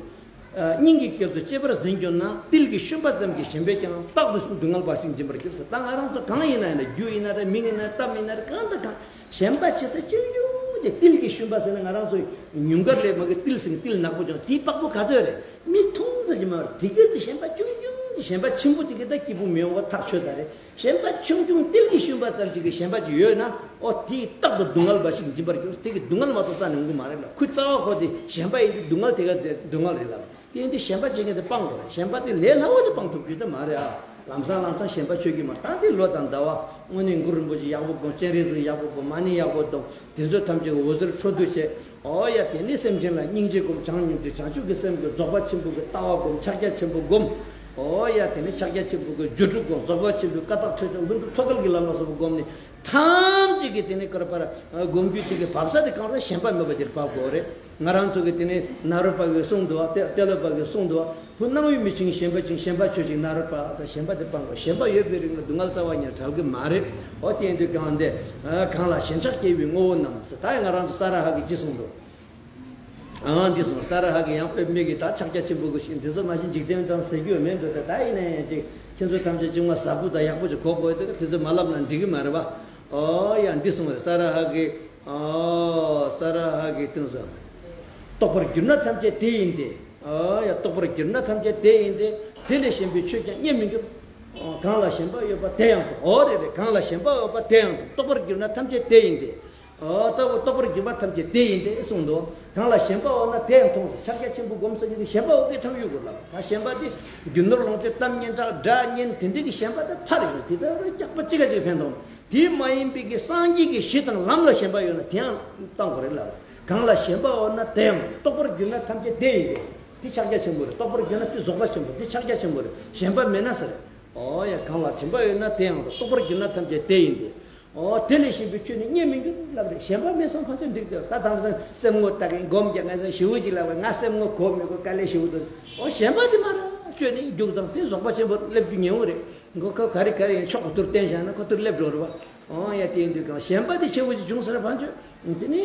ཨ་སྙིང་གི་དཀྱིལ་དུ་གཅེས་པར་འཛིན་གྱུར་ན། ཏིལ་གྱི་ཤུན་པ་ཙམ་གྱི་ཞེན་པས་ཀྱང་རྟག་ཏུ་སྡུག་བསྔལ་འབའ་ཞིག་འབྱིན་པར་འགྱུར་ཟེར། ད་ང་རང་ཚོ་གང་ཡིན་ན་ཡིན་ན། རྒྱུ་ཡིན་ན་རེད། མིང་ཡིན་ན་རེད། གཏམ་ཡིན་ན་རེད། གང་དང་གང་ཞེན་པ་བྱེད་ས་ཆུང་ཆུང་དེ། ཏིལ་གྱི་ཤུན་པ་ཟེར་ན་ང་རང་ཚོ་ཉུང་མཁར་ལས་མ་གི་ཏིལ་ཟེར་ན་ཏིལ་ནག་པོ་ཅིག་དེའི་པགས་པོ་ག་ཚོད་རེད། མིག་མཐོང་ཙམ་གྱིས་མ་རེད། དེ་ག་ཚོད་ཞེན་པ་ཆུང་ཆུང་གི། ཞེན་པ་ཆེན་པོ་དེ་ག་ད་སྐྱིད་པོ་མི་ཡོང་བ་ཐག་ཆོད་ད་རེད། ཞེན་པ་ཆུང་ཆུང་ཏིལ་གྱི་ཤུན་པ་ཙམ་ཅིག་གི་ཞེན་པ་ཅིག་ཡོད་ན། ཨོ་དེས་རྟག་ཏུ་སྡུག་བསྔལ་འབའ་ཞིག་འབྱིན་པར་འགྱུར། དེ་གི་སྡུག་བསྔལ་མ་གཏོགས་རྩ་ནས་འོང་གི་མ་རེད་ལ། ཁོའི་རྩ་བ་ཁོ་དེ་ཞེན་པ་ཡིན་དུས་སྡུག་བསྔལ་དེ་ག་ཚོད་སྡུག་བསྔལ་རེད་ལ། དེ་ཡིན་དུས་ཞེན་པ་བྱེད་མཁན་དེ་སྤང་དགོས་རེད། ཞེན་པ་དེ་ལས་སླ་བོ་ཅིག་སྤང་ཐུབ་རྒྱུ་དེ་མ་རེད་ཨ། ལམ་སང་ལམ་སང་ཞེན་པ་ཆོད་ཀྱི་མ་རེད། ད་དེ་ལོ་དང་ཟླ་བ་དངོས་གནས་གུ་རུ་རིན་པོ་ཆེ་ཡག་པོ་སྒོམ། སྤྱན་རས་གཟིགས་ཡག་པོ་སྒོམ། མ་ཎི་ཡག་པོ་སྒོམ། དེ་ཚོ་ཐམས་ཅད་འོད་ཟེར་འཕྲོ་འདུ་བྱས། ཨོ་ཡ། དེ་ནས་སེམས་ཅན་ལ་སྙིང་རྗེ་སྒོམ། བྱང་སྙོམས་སུ་བྱང་ཆུབ་ཀྱི་སེམས་སྒོམ། རྫོགས་པ་ཆེན་པོ་གི་ལྟ་བ་སྒོམ། ཕྱག་རྒྱ་ཆེན་པོ་སྒོམ། ཨོ་ཡ། དེ་ནས་ཕྱག་རྒྱ་ཆེན་པོ་གི་སྦྱོར་དྲུག་སྒོམ། རྫོགས་པ་ཆེན་པོའི་ཀ་དག་ཁྲེགས་ཆོད་ལྷུན་གྲུབ་ཐོད་རྒལ་གྱི་ལམ་ལ་སོགས་པ་སྒོམ་ནས། ཐམས་ཅད་ཀྱིས་དེ་ནས་ཀར་པར་སྒོམ་རྒྱུ་དེ་གི་བབས་ས་དེ་གང་ལ་ཞེན་པ་མེད་པ་དེར་བབས་དགོས་རེད། ང་རང་ཚོ་གི་དེ་ནས་ནཱ་རོ་པ་གིས་གསུངས་འདུག་བ། ཏེ་ཏེ་ལོ་པ་གིས་གསུངས་འདུག་བ། བུ་སྣང་བས་མི་འཆིང་ཞེན་པ་འཆིང་། ཞེན་པ་ཆོས་འཆིང་ནཱ་རོ་པ། ད་ཞེན་པ་དེ་སྤང་དགོས། ཞེན་པ་ཡོད་པའི་རིང་ལ་སྡུག་བསྔལ་རྩ་བ་ཉིད་བྲལ་གི་མ་རེད། ཨོ་དེ་ཡིན་དུས་གང་འདི་གང་ལ་ཞེན་ཆགས་སྐྱེ་བའི་ངོ་བོ་རྣམས་ཟེར། ད་ཡང་ང་རང་ཚོ་ས་ར་ཧ་གིས་ཅི་གསུངས་འདུག་ཨང་འདི་གསུངས། ས་ར་ཧ་གིས་ཡང་དཔེ་མི་གི་ད་ཕྱག་རྒྱ་ཆེན་པོ་གི་ཞིག་འདི་ཚོ་མ་ཤེས་འཇིག་རྟེན་དང་ཟེར་རྒྱུ་མེད་འདུག་ད་ད་ཡིན་ན་ཡང་ཅིག་ཁྱེད་ཚོ་ཐམས་ཅད་ཅིག་མ་ཟ་ཁུ་དང་ཡག་པོ་ཅིག་གོ་དགོས་འདུག་དེ་ཚོ་མ་ལབ་ན་འགྲིག་གི་མ་རེད་པ། ཨོ་ཡ་འདི་གསུངས་རེད། ས་ར་ཧ་གིས། ཨོ་ས་ར་ཧ་གིས་སྟོན་སོང་། རྟོགས་པར་གྱུར་ན་ཐམས་ཅད་དེ་ཡིན་ཏེ། ཨོ་ཡ་རྟོགས་པར་གྱུར་ན་ཐམས་ཅད་དེ་ཡིན་ཏེ། དེ་ལས་གཞན་པའི་ཆོས་ཀྱང་རྙེད་མི་འགྱུར། ཨོ་གང་ལ་ཞེན་པ་ཡོད་པ་དེ་ཡང་མཐོང་། ཨོ་རེད་རེད། གང་ལ་ཞེན་པ་ཡོད་པ་དེ་ཡང་མཐོང་། རྟོགས་པར་གྱུར་ན་ཐམས་ཅད་དེ་ཡིན་ཏེ། ཨོ་རྟོགས་རྟོགས་པར་གྱུར་པ་ཐམས་ཅད་དེ་ཡིན་ཏེ་གསུངས་འདུག་གང་ལ་ཞེན་པ་ཡོད་ན་དེ་ཡང་མཐོང་ཟེར། ཕྱག་རྒྱ་ཆེན་པོ་སྒོམ་ཟེར་གྱི་དེ་ཞེན་པ་ཡོད་མཁན་ཐམས་ཅད་གྱུར་ལ། ད་ཞེན་པ་དེ་རྒྱུ་ནོར་ལོངས་སྤྱོད་གཏམ་སྙན་གྲགས་སྒྲ་སྙན་དེ་འདྲ་གི་ཞེན་པ་དེ་ཕར་ཡོད། དེ་ལྟར་རྒྱགས་པ་ཅི་ག་ཅིག་ཕན་ཐོགས། དེ་མ་ཡིན་པའི་གི་སངས་རྒྱས་ཀྱི་གཞི་དང་ལམ་ལ་ཞེན་པ་ཡོད་ན་དེ་ཡང་བཏང་དགོས་རེད་ལ། གང་ལ་ཞེན་པ་ཡོད་ན་དེ་ཡང་རྟོགས་པར་གྱུར་ན་ཐམས་ཅད་དེ་ཡིན་ཏེ། དེ་ཕྱག་རྒྱ་ཆེན་པོ་རེད། རྟོགས་པར་གྱུར་ན་དེ་རྫོགས་པ་ཆེན་པོ། དེ་ཕྱག་རྒྱ་ཆེན་པོ་རེད། ཞེན་པ་མེད་ན་ཟེར། ཨོ་ཡ་གང་ལ་ཞེན་པ་ཡོད་ན་དེ་ཡང་རྟོགས་པར་གྱུར་ན་ཐམས་ཅད་དེ་ཡིན་ཏེ། ཨོ་དེ་ལས་གཞན་པའི་ཆོས་ནི་རྙེད་མི་འགྱུར་ལབ་རེད། ཞེན་པ་མེད་སོང་ཕན་ཚུན་འགྲིག་སྟེ། ད་དང་སེམས་ངོ་ལྟ་གིན་སྒོམ་རྒྱག་ང་ཚོ་ཞི་བོ་ཅིག་ལབ་པ་ང་སེམས་ངོ་གོ་མི་གོ་དཀའ་ལས་ཞི་བོ་འདུག་ཨོ་ཞེན་པ་དེ་མ་རེད། ཆོས་ནི་རྒྱུག་དང་དེ་རྫོགས་པ་ཆེན་པོ་སླེབས་རྒྱུ་ཉེ་བོ་རེད། མགོ་ཁ་ག་རེ་ག་རེ་ཡིན་ཕྱོགས་ཁོ་ཐུར་བསྟན་བཞག་ན་ཁོ་ཐུར་སླེབས་འགྲོ་རེད་བ། ཨོ་ཡ་དེ་ཡིན་དུས་གང་ཞེན་པ་དེ་ཆེ་བོ་ཅིག་བྱུང་ཟེར་ན་ཕན་ཆོད། དེ་ནི་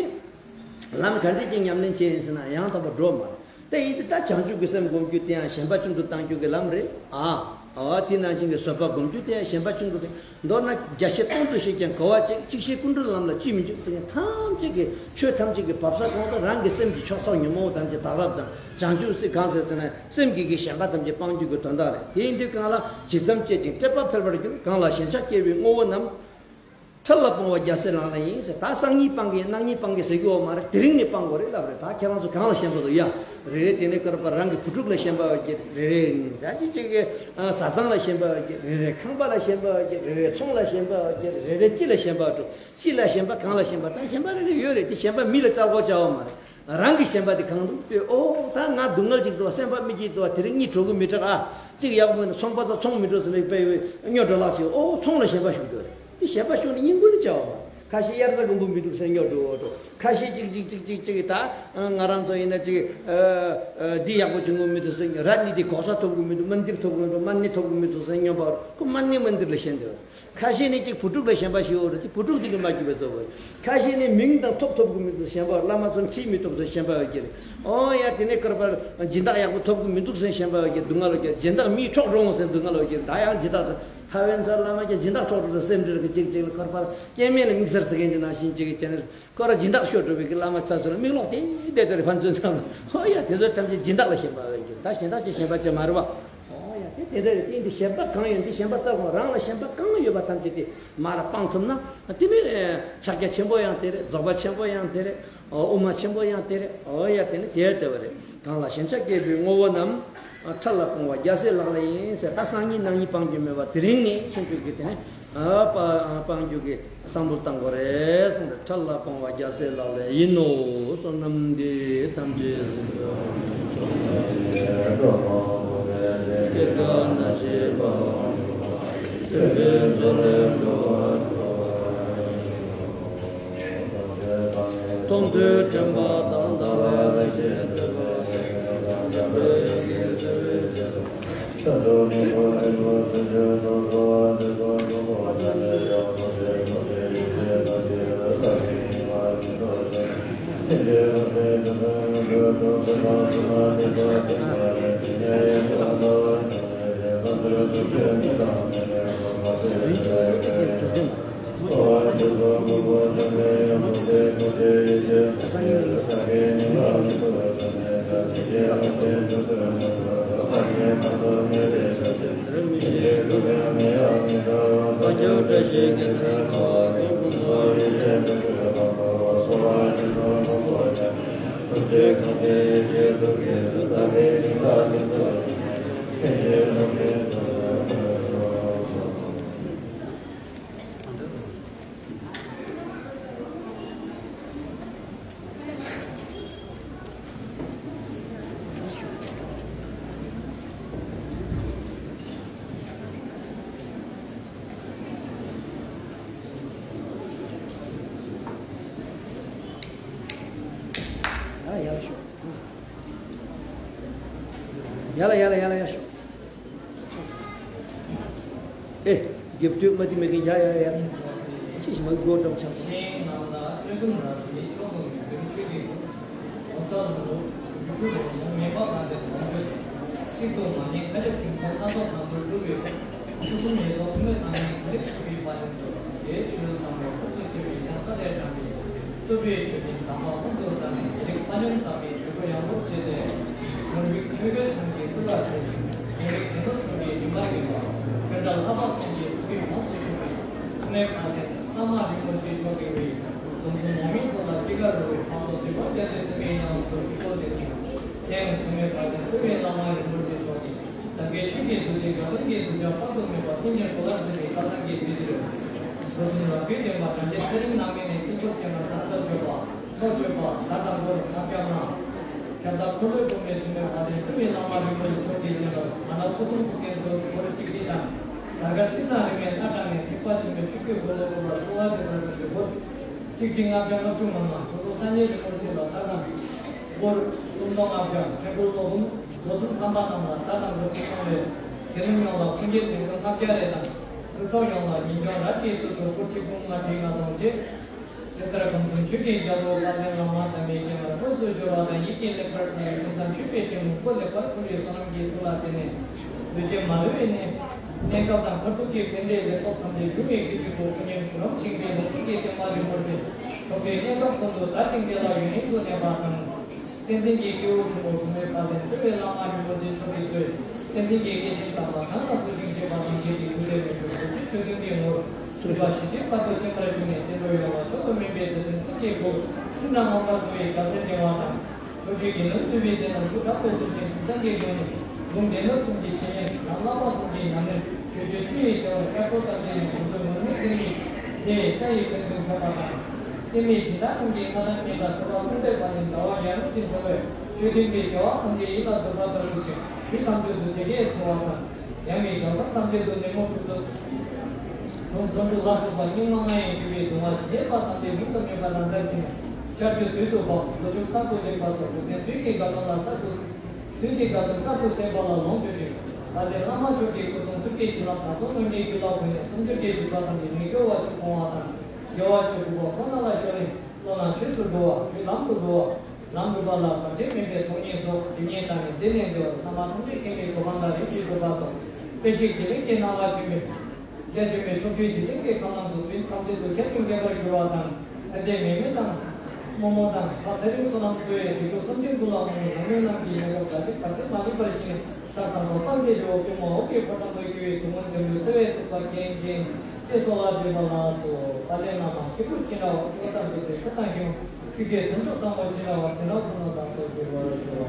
ལམ་ག་འདྲ་ཅིག་ཉམས་ལེན་བྱས་ཡིན་ཟེར་ན་ཡང་དག་པར་འགྲོ་མ་རེད། དེ་ཡིན་དུས་ད་བྱང་ཆུབ་ཀྱི་སེམས་སྒོམ་རྒྱུ་དེ་ཡང་ཞེན་པ་ཆུང་དུ་གཏང་རྒྱུ་གི་ལམ་རེད་ཨ། ཨ་དེ་ནང་བཞིན་གྱི་བཟོད་པ་སྒོམ་རྒྱུ་དེ་ཡང་ཞེན་པ་ཆུང་དུ་གཏང་། མདོར་ན་རྒྱ་ཆེ་སྟོང་དུ་བཤད་ཀྱང་གོ་བ་གཅིག་གཅིག་ཤེས་ཀུན་འགྲོ་ལམ་ལ་ཅིས་མི་འཇུག་ཟེར་མཁན་ཐམས་ཅད་ཀྱི་ཆོས་ཐམས་ཅད་ཀྱི་བབས་ས་གང་དུ་རང་གི་སེམས་ཀྱི་ཕྱོགས་ཚོགས་ཉོན་མོངས་ཐམས་ཅད་དག་རབ་དང་བྱང་ཆུབ་སེམས་གང་ཟེར་ཟེར་ན་སེམས་ཀྱི་གི་ཞེན་པ་ཐམས་ཅད་སྤང་རྒྱུ་གི་དོན་དག་རེད། དེ་ཡིན་དུས་གང་ལ་ཇི་ཙམ་སྤྱད་ཅིང་སྤྲད་པ་འཕེལ་བར་འགྱུར། གང་ལ་ཞེན་ཆགས་སྐྱེ་བའི་ངོ་བོ་རྣམས། འཕྲལ་ལ་སྤོང་བ་རྒྱལ་སྲས་ལག་ལེན་ཡིན་ཟེར། ད་སང་ཉིན་སྤང་གི་ཡིན་གནངས་ཉིན་སྤང་གི་ཟེར་གི་ཡོད་མ་རེད། དེ་རིང་ནས་སྤང་དགོས་རེད་ལབ་རེད། ད་ཁྱེད་རང་ཚོ་གང་ལ་ཞེན་པ་འདུག་ཡ། རེ་རེ་དེ་ནས་བསྐོར་པ་རང་གི་བུ་ཕྲུག་ལ་ཞེན་པ་ཡོད་ཀྱི་རེ་རེ། ད་ཅི་ཅིག་གི་བཟའ་ཚང་ལ་ཞེན་པ་ཡོད་ཀྱི་རེ་རེ། ཁང་པ་ལ་ཞེན་པ་ཡོད་ཀྱི་རེ་རེ། ཚོང་ལ་ཞེན་པ་ཡོད་ཀྱི་རེ་རེ། ཅི་ལ་ཞེན་པ་འགྲོ། ཅི་ལ་ཞེན་པ། གང་ལ་ཞེན་པ། ད་ཞེན་པ་རེ་རེ་ཡོད་རེད། དེ་ཞེན་པ་མི་ལ་བཙལ་དགོས་བྱ་བ་མ་རེད། རང་གི་ཞེན་པ་དེ་གང་འདུག་དེ། ཨོ་ད་ང་སྡུག་བསྔལ་ཅིག་འདུག་སེམས་པ་མི་སྐྱིད་འདུག་དེ་རིང་གཉིད་བྲོ་གི་མི་དྲག་ཨ། གཅིག་ཡག་པོ་མི་འདུག་ཚོང་པ་ཚོ་ཚོང་མི་འགྲོ་ཟེར་ནས་དཔེ་སྨྱོ་འགྲོ་ལགས་ཤིག་ཨོ་ཚོང་ལ་ཞེན་པ་ཞུགས་འདུག་དེ་ཞེན་པ་ཞུགས་ནས་སྙིང་པོ་ནི་བྱ་བ་མ། ཁ་ཤས་དབྱར་རྩྭ་དགུན་འབུ་མི་འདུག་ཟེར་སྨྱོ་འགྲོ་འགྲོ། ཁ་ཤས་ཅིག་ཅིག་ཅིག་ཅིག་ཅིག་ད་ང་རང་ཚོ་ཡིན་ན་ཅིག་འདི་ཡག་པོ་བྱུང་གི་མི་འདུག་ཟེར། ར་ནི་འདི་གོ་ས་ཐོབ་གི་མི་འདུག་མན་དིར་ཐོབ་གི་མི་འདུག་མན་ནི་ཐོབ་གི་མི་འདུག་ཟེར་སྨྱོན་པ། ཁོ་མན་ནི་མན་དིར་ལ་ཞེན་འདུག་ཁ་ཤས་ནི་གཅིག་བུ་ཕྲུག་ལ་ཞེན་པ་ཞིག་ཡོད་རེད། དེ་བུ་ཕྲུག་དེ་གི་མ་སྐྱིད་པའི་བཟོ་བོ། ཁ་ཤས་ནི་མིང་དང་ཐོབ་ཐོབ་གི་མི་འདུག་ཞེན་པ། བླ་མ་ཚོ་ཁྲིད་མི་ཐུབ་ཟེར་ཞེན་པ་ཡོད་ཀྱི་རེད། ཨོ་ཡ་དེ་ནས་བསྐོར་པར་སྦྱིན་བདག་ཡག་པོ་ཐོབ་གི་མི་འདུག་ཟེར་ཞེན་པ་ཡོད་ཀྱི་སྡུག་བསྔལ་ཡོད་ཀྱི། སྦྱིན་བདག་མིའི་འཕྲོག་འགྲོ་འོང་ཟེར་སྡུག་བསྔལ་ཡོད་ཀྱི་རེད། ད་ཡང་སྦྱིན་བདག་ཚོ་ཐ་ཝན་ཚོ་བླ་མ་གྱི་སྦྱིན་བདག་འཕྲོག་འགྲོ་རེད་སེམས་ཁྲལ་གྱི་ཅིག་ཅིག་ལ་བསྐོར་པར་སྐྱེ་དམན་ལ་དམིགས་བསལ་ཟེར་མཁན་གྱི་ནང་བཞིན་ཅིག་གི་བྱས་ནས། ཁོ་ར་སྦྱིན་བདག་ཤོར་འགྲོ་བའི་གི་བླ་མ་ཚ་ཚོ་ལ་མིག་ལོག་དེ་བསྡད་དེ་རེད། ཕན་ཚུན་ཚང་ལ། ཨོ་ཡ་དེ་ཚོ་ཐམས་ཅད་སྦྱིན་བདག་ལ་ཞེན་པ་ཡོད་ཀྱི། ད་གཞན་དག་ཅིག་ཞེན་པ་ཅིག་མ་རེད་བ། ཨོ་ཡ་དེ་དེ་འདྲ་རེད། དེ་འདི་ཞེན་པ་གང་ཡོད། འདི་ཞེན་པ་རྩ་བ་རང་ལ་ཞེན་པ་གང་ཡོད་པ་ཐམས་ཅད་དེ་མར་ལ་སྤང་ཐུབ་ན། དེ་ནི་ཕྱག་རྒྱ་ཆེན་པོ་ཡང་དེ་རེད། རྫོགས་པ་ཆེན་པོ་ཡང་དེ་རེད། དབུ་མ་ཆེན་པོ་ཡང་དེ་རེད། ཨོ་ཡ་དེ་ནི་དེ་ལྟ་བུ་རེད། གང་ལ་ཞེན་ཆགས་སྐྱེས་པའི་དངོས་པོ་རྣམས། ཕྲ་ལ་སྤོང་བ་རྒྱལ་སྲས་ལག་ལེན་ཡིན་ཟེར། ད་སང་ཉིན་གནངས་ཉིན་སྤང་རྒྱུ་མེད་པ། དེ་རིང་ནས་མཚོན་རྒྱུ་གི་དེ་ནི། སྤང་རྒྱུ་གི་བསམ་བློ་བཏང་དགོས་རེད་གསུངས་ཏེ། ཕྲ་ལ་སྤོང་བ་རྒྱལ་སྲས་ལག་ལེན་ཡིན་ནོ། བསོད་ནམས་འདི་ཐམས་ཅད་གཟིགས་སོ། སྐྱེ་རྒ་ན་འཆིའི་རྦ་ཀློང་འཁྲུགས་པ། ཆོས་ཀྱི་མཚོ་ལས་འགྲོ་བ་སྒྲོལ་བ་ཡི། སྟོང་གྲོགས་དྲན་པ་དང་། ལྟ་བ་ལེགས་བཤད་ཐོས་པ་ཡི། ལམ་འཇམ་པའི་དབྱངས་ཀྱིས་བསུ་བའི་ཕྱིར། ཡ་ཡ་ལ་ཤོག་ཡ་ལ་ཡ་ལ་ཡ་ལ་ཡ་ཤོག་ཨེ། རྒྱབ་དུས་མ་དེ་མེད་གི། ཡ་ཡ་ཡ། ཅི་ཞིག་མ་གི་སྒོ་འགྲམ་ཆགས་སོང་། ངས་ང་ལ་སྤྲོད་སྐུ་རབ་ཀྱི་ཕྱོགས་སུ་མི་འགྱུར་ཆོས་ཀྱི་སྐུ། འོད་གསལ་ལྷུན་པོ་འབྱུང་འགྱུར་རོལ་མོ་ངེས་པ་ལ་དེ་ལོངས་སྤྱོད་ཅིག་ཏུ་མ་ངེས་མཁའ་ཁྱབ་ཀྱི་འཁོར་སྣ་ཚོགས་དང་པོར་གྲུབ་པའི་ཆོས་སྐུ་མེ་ཏོག་མཚན་མོའི་ནང་ནས་ག་ལེར་ཆུ་བོའི་ཕ་ཡུལ་དུ་རྒྱའི་ཆོས་ལུགས་དང་པོའི་སོ་སོའི་སྐྱེ་བོའི་ཡང་ཁ་ལས་དྲངས་པའི་བསྟོད་པའི་མཆོད་སྤྲིན་དམ་པ་ཀུན་ཏུ་བསྟན་ནས་རྒྱལ་རིགས་ཕ་ཉམས་དག་པའི་འབྲས་བུ་ཡང་བོར་བྱས་ཏེ། ལུང་རིགས་ཆོས་གོས་གསུམ་གྱི་སྐུ་ལ་བཞུགས་ཤིང་། ལུང་རིགས་དྲི་ཟ་གསུམ་གྱི་རིམ་པར་བརྒྱན་པ། པཎ་ཌཱ་ལྷ་པ་སེང་གེའི་སྐུ་སྐྱེ་ཡོངས་སུ་གྱུར་པའི་སྐུ་ངོའི་ཕ་དེ་བླ་མ་རིན་པོ་ཆེ་མཆོག་གིས་འོས་ཤིང་། སྡོམ་གསུམ་འོག་མིན་ཚོགས་ལ་གཅིག་ཁར་རོལ་བའི་ཕ་སོགས་སྲིད་པ་རྒྱལ་སྲས་སེང་གེའི་ཉམས་སུ་ཁྲིད་དོ་ཟེར་ཞིང་། དེ་ཡང་མཚན་མོའི་བར་དུ་བརྩེ་བའི་བླ་མ་རིན་པོ་ཆེ་མཆོག་གིས། ཟབ་རྒྱས་ཆོས་ཀྱི་རྡོ་རྗེ་འགག་པའི་རྒྱན་དུ་སྦྱར་དཔག་ཏུ་མེད་པ་ཏིང་ངེ་འཛིན་ལ་མཛད་པའི་བཀའ་ཐང་གི་མི་དེར། སྒོ་གསུམ་རབ་དགའི་སྟོན་པ་སྒྲ་གཅན་ཚེ་རིང་རྣམ་རྒྱལ་ནས་དཀྱིལ་འཁོར་ཆེན་པོར་གདན་ས་བརྗོད་པ། ཚོགས་བརྗོད་པ། ཟླ་དང་སྐོར་ལྔ་བརྒྱ་ལྔ། ཁྱབ་བདག་འཁོར་ལོའི་སྒོ་མའི་ཐུན་མོང་བ་དན་བརྩེ་བའི་བླ་མ་རིན་པོ་ཆེ་མཆོག་གི་སྤྱན་སྔར་མ་ཎི་ཕུར་ཚུགས་ཕུར་ཁྱེར་དུ་སྒོར་གཅིག་གཅིག་དང་། དར་དཀར་སིལ་སྒྲ་རིང་བའི་སྣ་དྲངས་ནས་ཐེག་པ་ཆེན་པོའི་ཆོས་སྐུའི་སྒོ་ལོགས་སྐོར་ལ་གསོལ་བ་འདེབས་པར་འདོད་པའི་སྒོ་གཅིག་གཅིག་ལྔ་བརྒྱ་ལྔ་བཅུ་ང་ལྔ། ཇོ་བོ་སངས་རྒྱས་རིན་པོ་ཆེ་ལ་ཟླ་དང་སྐོར་སུམ་སྟོང་ལྔ་བརྒྱ། ཐེག་དགུ་སློབ་དཔོན་སྒོ་གསུམ་ཚངས་པ་རྣམས་ལ་ཟླ་དང་ལོ་གཅིག་སྟོང་བའི་དགེ་འདུན་ཡོངས་ལ་ཕུར་ཁྱེར་དོན་སྐུ་ལྔ་བརྒྱ་རེ་དང་། གྲོས་ཚོགས་ཡོངས་ལ་ཉིན་གུང་རབ་ཀྱི་དུས་སུ་སྐོར་ཆིག་སྟོང་ལྔ་བརྒྱ་ལྔ་སྟོང་བཅས། དེ་ལྟར་ཁམས་གསུམ་ཆོས་ཀྱི་རྒྱལ་པོ་དཔལ་ལྡན་བླ་མ་དམ་པའི་སྤྱན་སྔར་དངོས་སུ་འབྱོར་བ་དང་ཡིད་ཀྱིས་ལེགས་པར་གུས་པས་ཐུགས་བསམ་མཆོད་པའི་སྤྱན་སྔར་སྐུ་ལེགས་པར་ཕུལ་བའི་བསོད་ནམས་ཀྱི་མཐུ་ལ་བརྟེན་ནས། འདུས་བྱས་མ་ལུས་པའི་གནས་སྐབས་དང་མཐར་ཐུག་གི་རྟེན་འབྲེལ་ལེགས་ཚོགས་ཐམས་ཅད་འབྱུང་བའི་གི་ཕྱིར་དུ། སྐུ་མཉམ་གཟུགས་རིང་ཞིང་བདེ་ལོངས་སྤྱོད་ཀྱི་བསྟན་པ་རིན་པོ་ཆེ་མཆོག་གི་གནས་སྐབས་ཀུན་ཏུ་དར་ཞིང་རྒྱས་ལ་ཡུན་རིང་དུ་གནས་པ་དང་། བསྟན་འཛིན་གྱི་སྐྱེས་བུ་ཆེན་པོ་ཟུར་མོའི་དཔལ་ལྡན་བརྩེ་བའི་བླ་མ་རིན་པོ་ཆེ་མཆོག་གིས་གཙོས་བསྟན་འཛིན་གྱི་སྐྱེས་ཆེན་དམ་པ་གང་ལ་གསོལ་ཞིང་གཅེས་པ་དང་བཅས་ཏེ་རྒྱུད་ལས་མི་འགྱུར་རྡོ་རྗེ་ཆོས་མཐུན་གྱི་ངོར་གསུངས་པ་ཞི་བདེའི་བར་དུ་བརྟན་པར་བཞུགས་ནས་བསྟན་འགྲོ་ཡོངས་ལ་མཆོག་ཏུ་སྨིན་པའི་མཛད་འཕྲིན་གསེར་གྱི་མགུར་སིལ་སྒྲ་ངོ་མཚར་བཟོ་ཡི་རྒྱལ་མཚན་བསྒྲེངས་པ་དང་། ཆོས་ཀྱི་ལུང་སྟོན་པའི་སྡེ་རྣམས་སུ་གྲགས་པའི་སེམས་ཅན་ཐུབ་བསྟན་གྱི་སྒོ་ནས་ལུང་སྡེ་སྣོད་གསུམ་གྱི་འཆད་ཉན་དང་བསླབ་པ་གསུམ་གྱི་ཉམས་ལེན་ཆོས་སྤྱོད་བཅུ་ཡི་བྱ་བར་དཀར་པོ་བཏབ་སྟེ་ཡང་དགོངས་རྫོགས་ངུར་སྨྲིག་ལྡིར་བའི་སྡེ་ས་ཡི་དོན་དུ་འཁོད་པ་དང་། སེམས་མེད་སྦྱིན་བདག་རྣམས་ཀྱི་མངའ་ཐང་བརྙེས་པ་ཚེ་དཔག་ཀུན་བཏུས་པ་ནི་ཟླ་བ་ཡར་ངོ་བཞིན་འཚོ་བའི་ཆོས་ལྡན་པའི་བྱ་བ་ཐམས་ཅད་ཡིད་ལ་འདོད་པ་ལྟར་སྒྲུབ་ཅིང་མི་ཐམས་ཅད་དུ་བདེ་སྐྱིད་འཚོ་བ་དང་། ཡང་མི་གང་ཟག་ཐམས་ཅད་དུ་ནད་མུག་གྲིབ་ཏོག་གདོན་བཙོན་དུ་ལ་སོགས་པ་སྙིགས་མ་ལྔ་ཡིས་བསྒྱུར་བའི་གདུང་བ་ཞི་བྱེད་པ་དང་བཅས་མིང་དུ་མེད་པ་རང་མཚན་ཅན། ཆར་ཆུ་དུས་སུ་འབབ་ལོ་ཕྱུགས་རྟག་ཏུ་ལེགས་པ་སོགས་འགྲུབ་བསྟན་དུས་ཀྱི་དགའ་སྟོན་ལ་གསར་དུ་དུས་ཀྱི་དགའ་སྟོན་གསར་དུ་གསན་པ་ལ་ལོངས་སྤྱོད་ཅིང་། ཨ་ཏི་བླ་མ་མཆོག་གི་སྐུ་གསུང་ཐུགས་ཀྱི་བྱིན་རླབས་དང་ཚོགས་གནང་གི་རྒྱུ་ལ་བོས་ནས་སུམ་ཅུ་གི་སྒྲིབ་པ་ཐམས་ཅད་མི་སྐྱོ་བ་ཅིག་སྤོང་བ་དང་། དགེ་བ་ཅིག་སྒྲུབ་པ་ཁོ་ན་ལ་ཤོར་རིང་བློ་སྣ་ཆོས་སུ་འགྲོ་བ་ཆོས་ལམ་དུ་འགྲོ་བ། ལམ་སྒྲུབ་པ་ལ་བར་ཆད་མེད་པའི་ཚོགས་གཉིས་རྫོགས། དེ་ཉིད་དང་ནི་ཟད་ནས་འདས་པ་ཐ་མ་ཐམས་ཅད་མཁྱེན་པའི་གོ་འཕང་དང་རིམ་གྱིས་འགྲོ་བ་སོགས་དཔེ་གཞི་བརྒྱུད་རིམ་གྱི་སྣང་བ་ཆེན་པོའི་རྒྱ་ཆེན་པོའི་ཕྱོགས་བཅུའི་འཇིག་རྟེན་གྱི་ཁམས་རྣམས་སུ་དུས་ཐམས་ཅད་དུ་ཁྱབ་ཅིང་རྒྱས་པར་འགྱུར་བ་དང་། ཚེ་འདས་མེ་མེ་དང་། རྨོ་མོ་དང་ཕ་ཚེ་རིང་བསོད་ནམས་གཙོ་བའི་རིགས་དྲུག་གསུམ་ལྡན་ཀུན་ལ་འོང་བའི་ལམ་མེ་རྣམས་ཀྱི་མེ་ཏོག་འདྲ་ཅིག་བར་ཆད་མ་ལུས་པར་ཞིང་། ལྟར་བཟང་པོ་སྤངས་ཏེ་འབྲས་བུ་པུས་མོ་འོག་གི་ཕོ་བྲང་དུ་རྒྱུ་བའི་ཐུགས་སྨོན་འདྲེན་པའི་བརྩེ་བའི་སྲིད་པ་རྒྱན་ཅན་ཅེས་གསོལ་བ་འདེབས་པ་ལགས་སོ། དཔལ་ལྡན་བླ་མ་སྐྱེས་བུ་ཅི་འདྲ་བ་སྐྱེ་བོ་ཐམས་ཅད་ཀྱི་ཚེ་དང་ཞིང་ཆོས་ཀྱི་དོན་མཆོག་བཟང་པོ་ཅི་འདྲ་བ་དེ་འདྲ་ཁོ་ན་བདག་སོགས་འགྱུར་བར་ཤོག་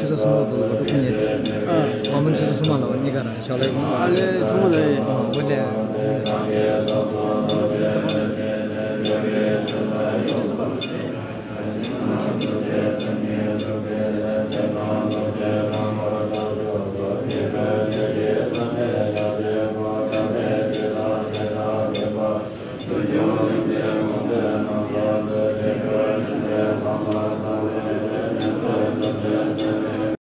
ཆེ་ས་སུ་མ་དང་གོ་ཐོག་ཉེ་ཨ་མ་ཆེ་ས་སུ་མ་ལ་བ་གཉིས་ཀ་རང་ཞོགས་ལས་ཨ་ལས་སུ་མ་ལ་ཡིན། ཨ་འོ་ལས།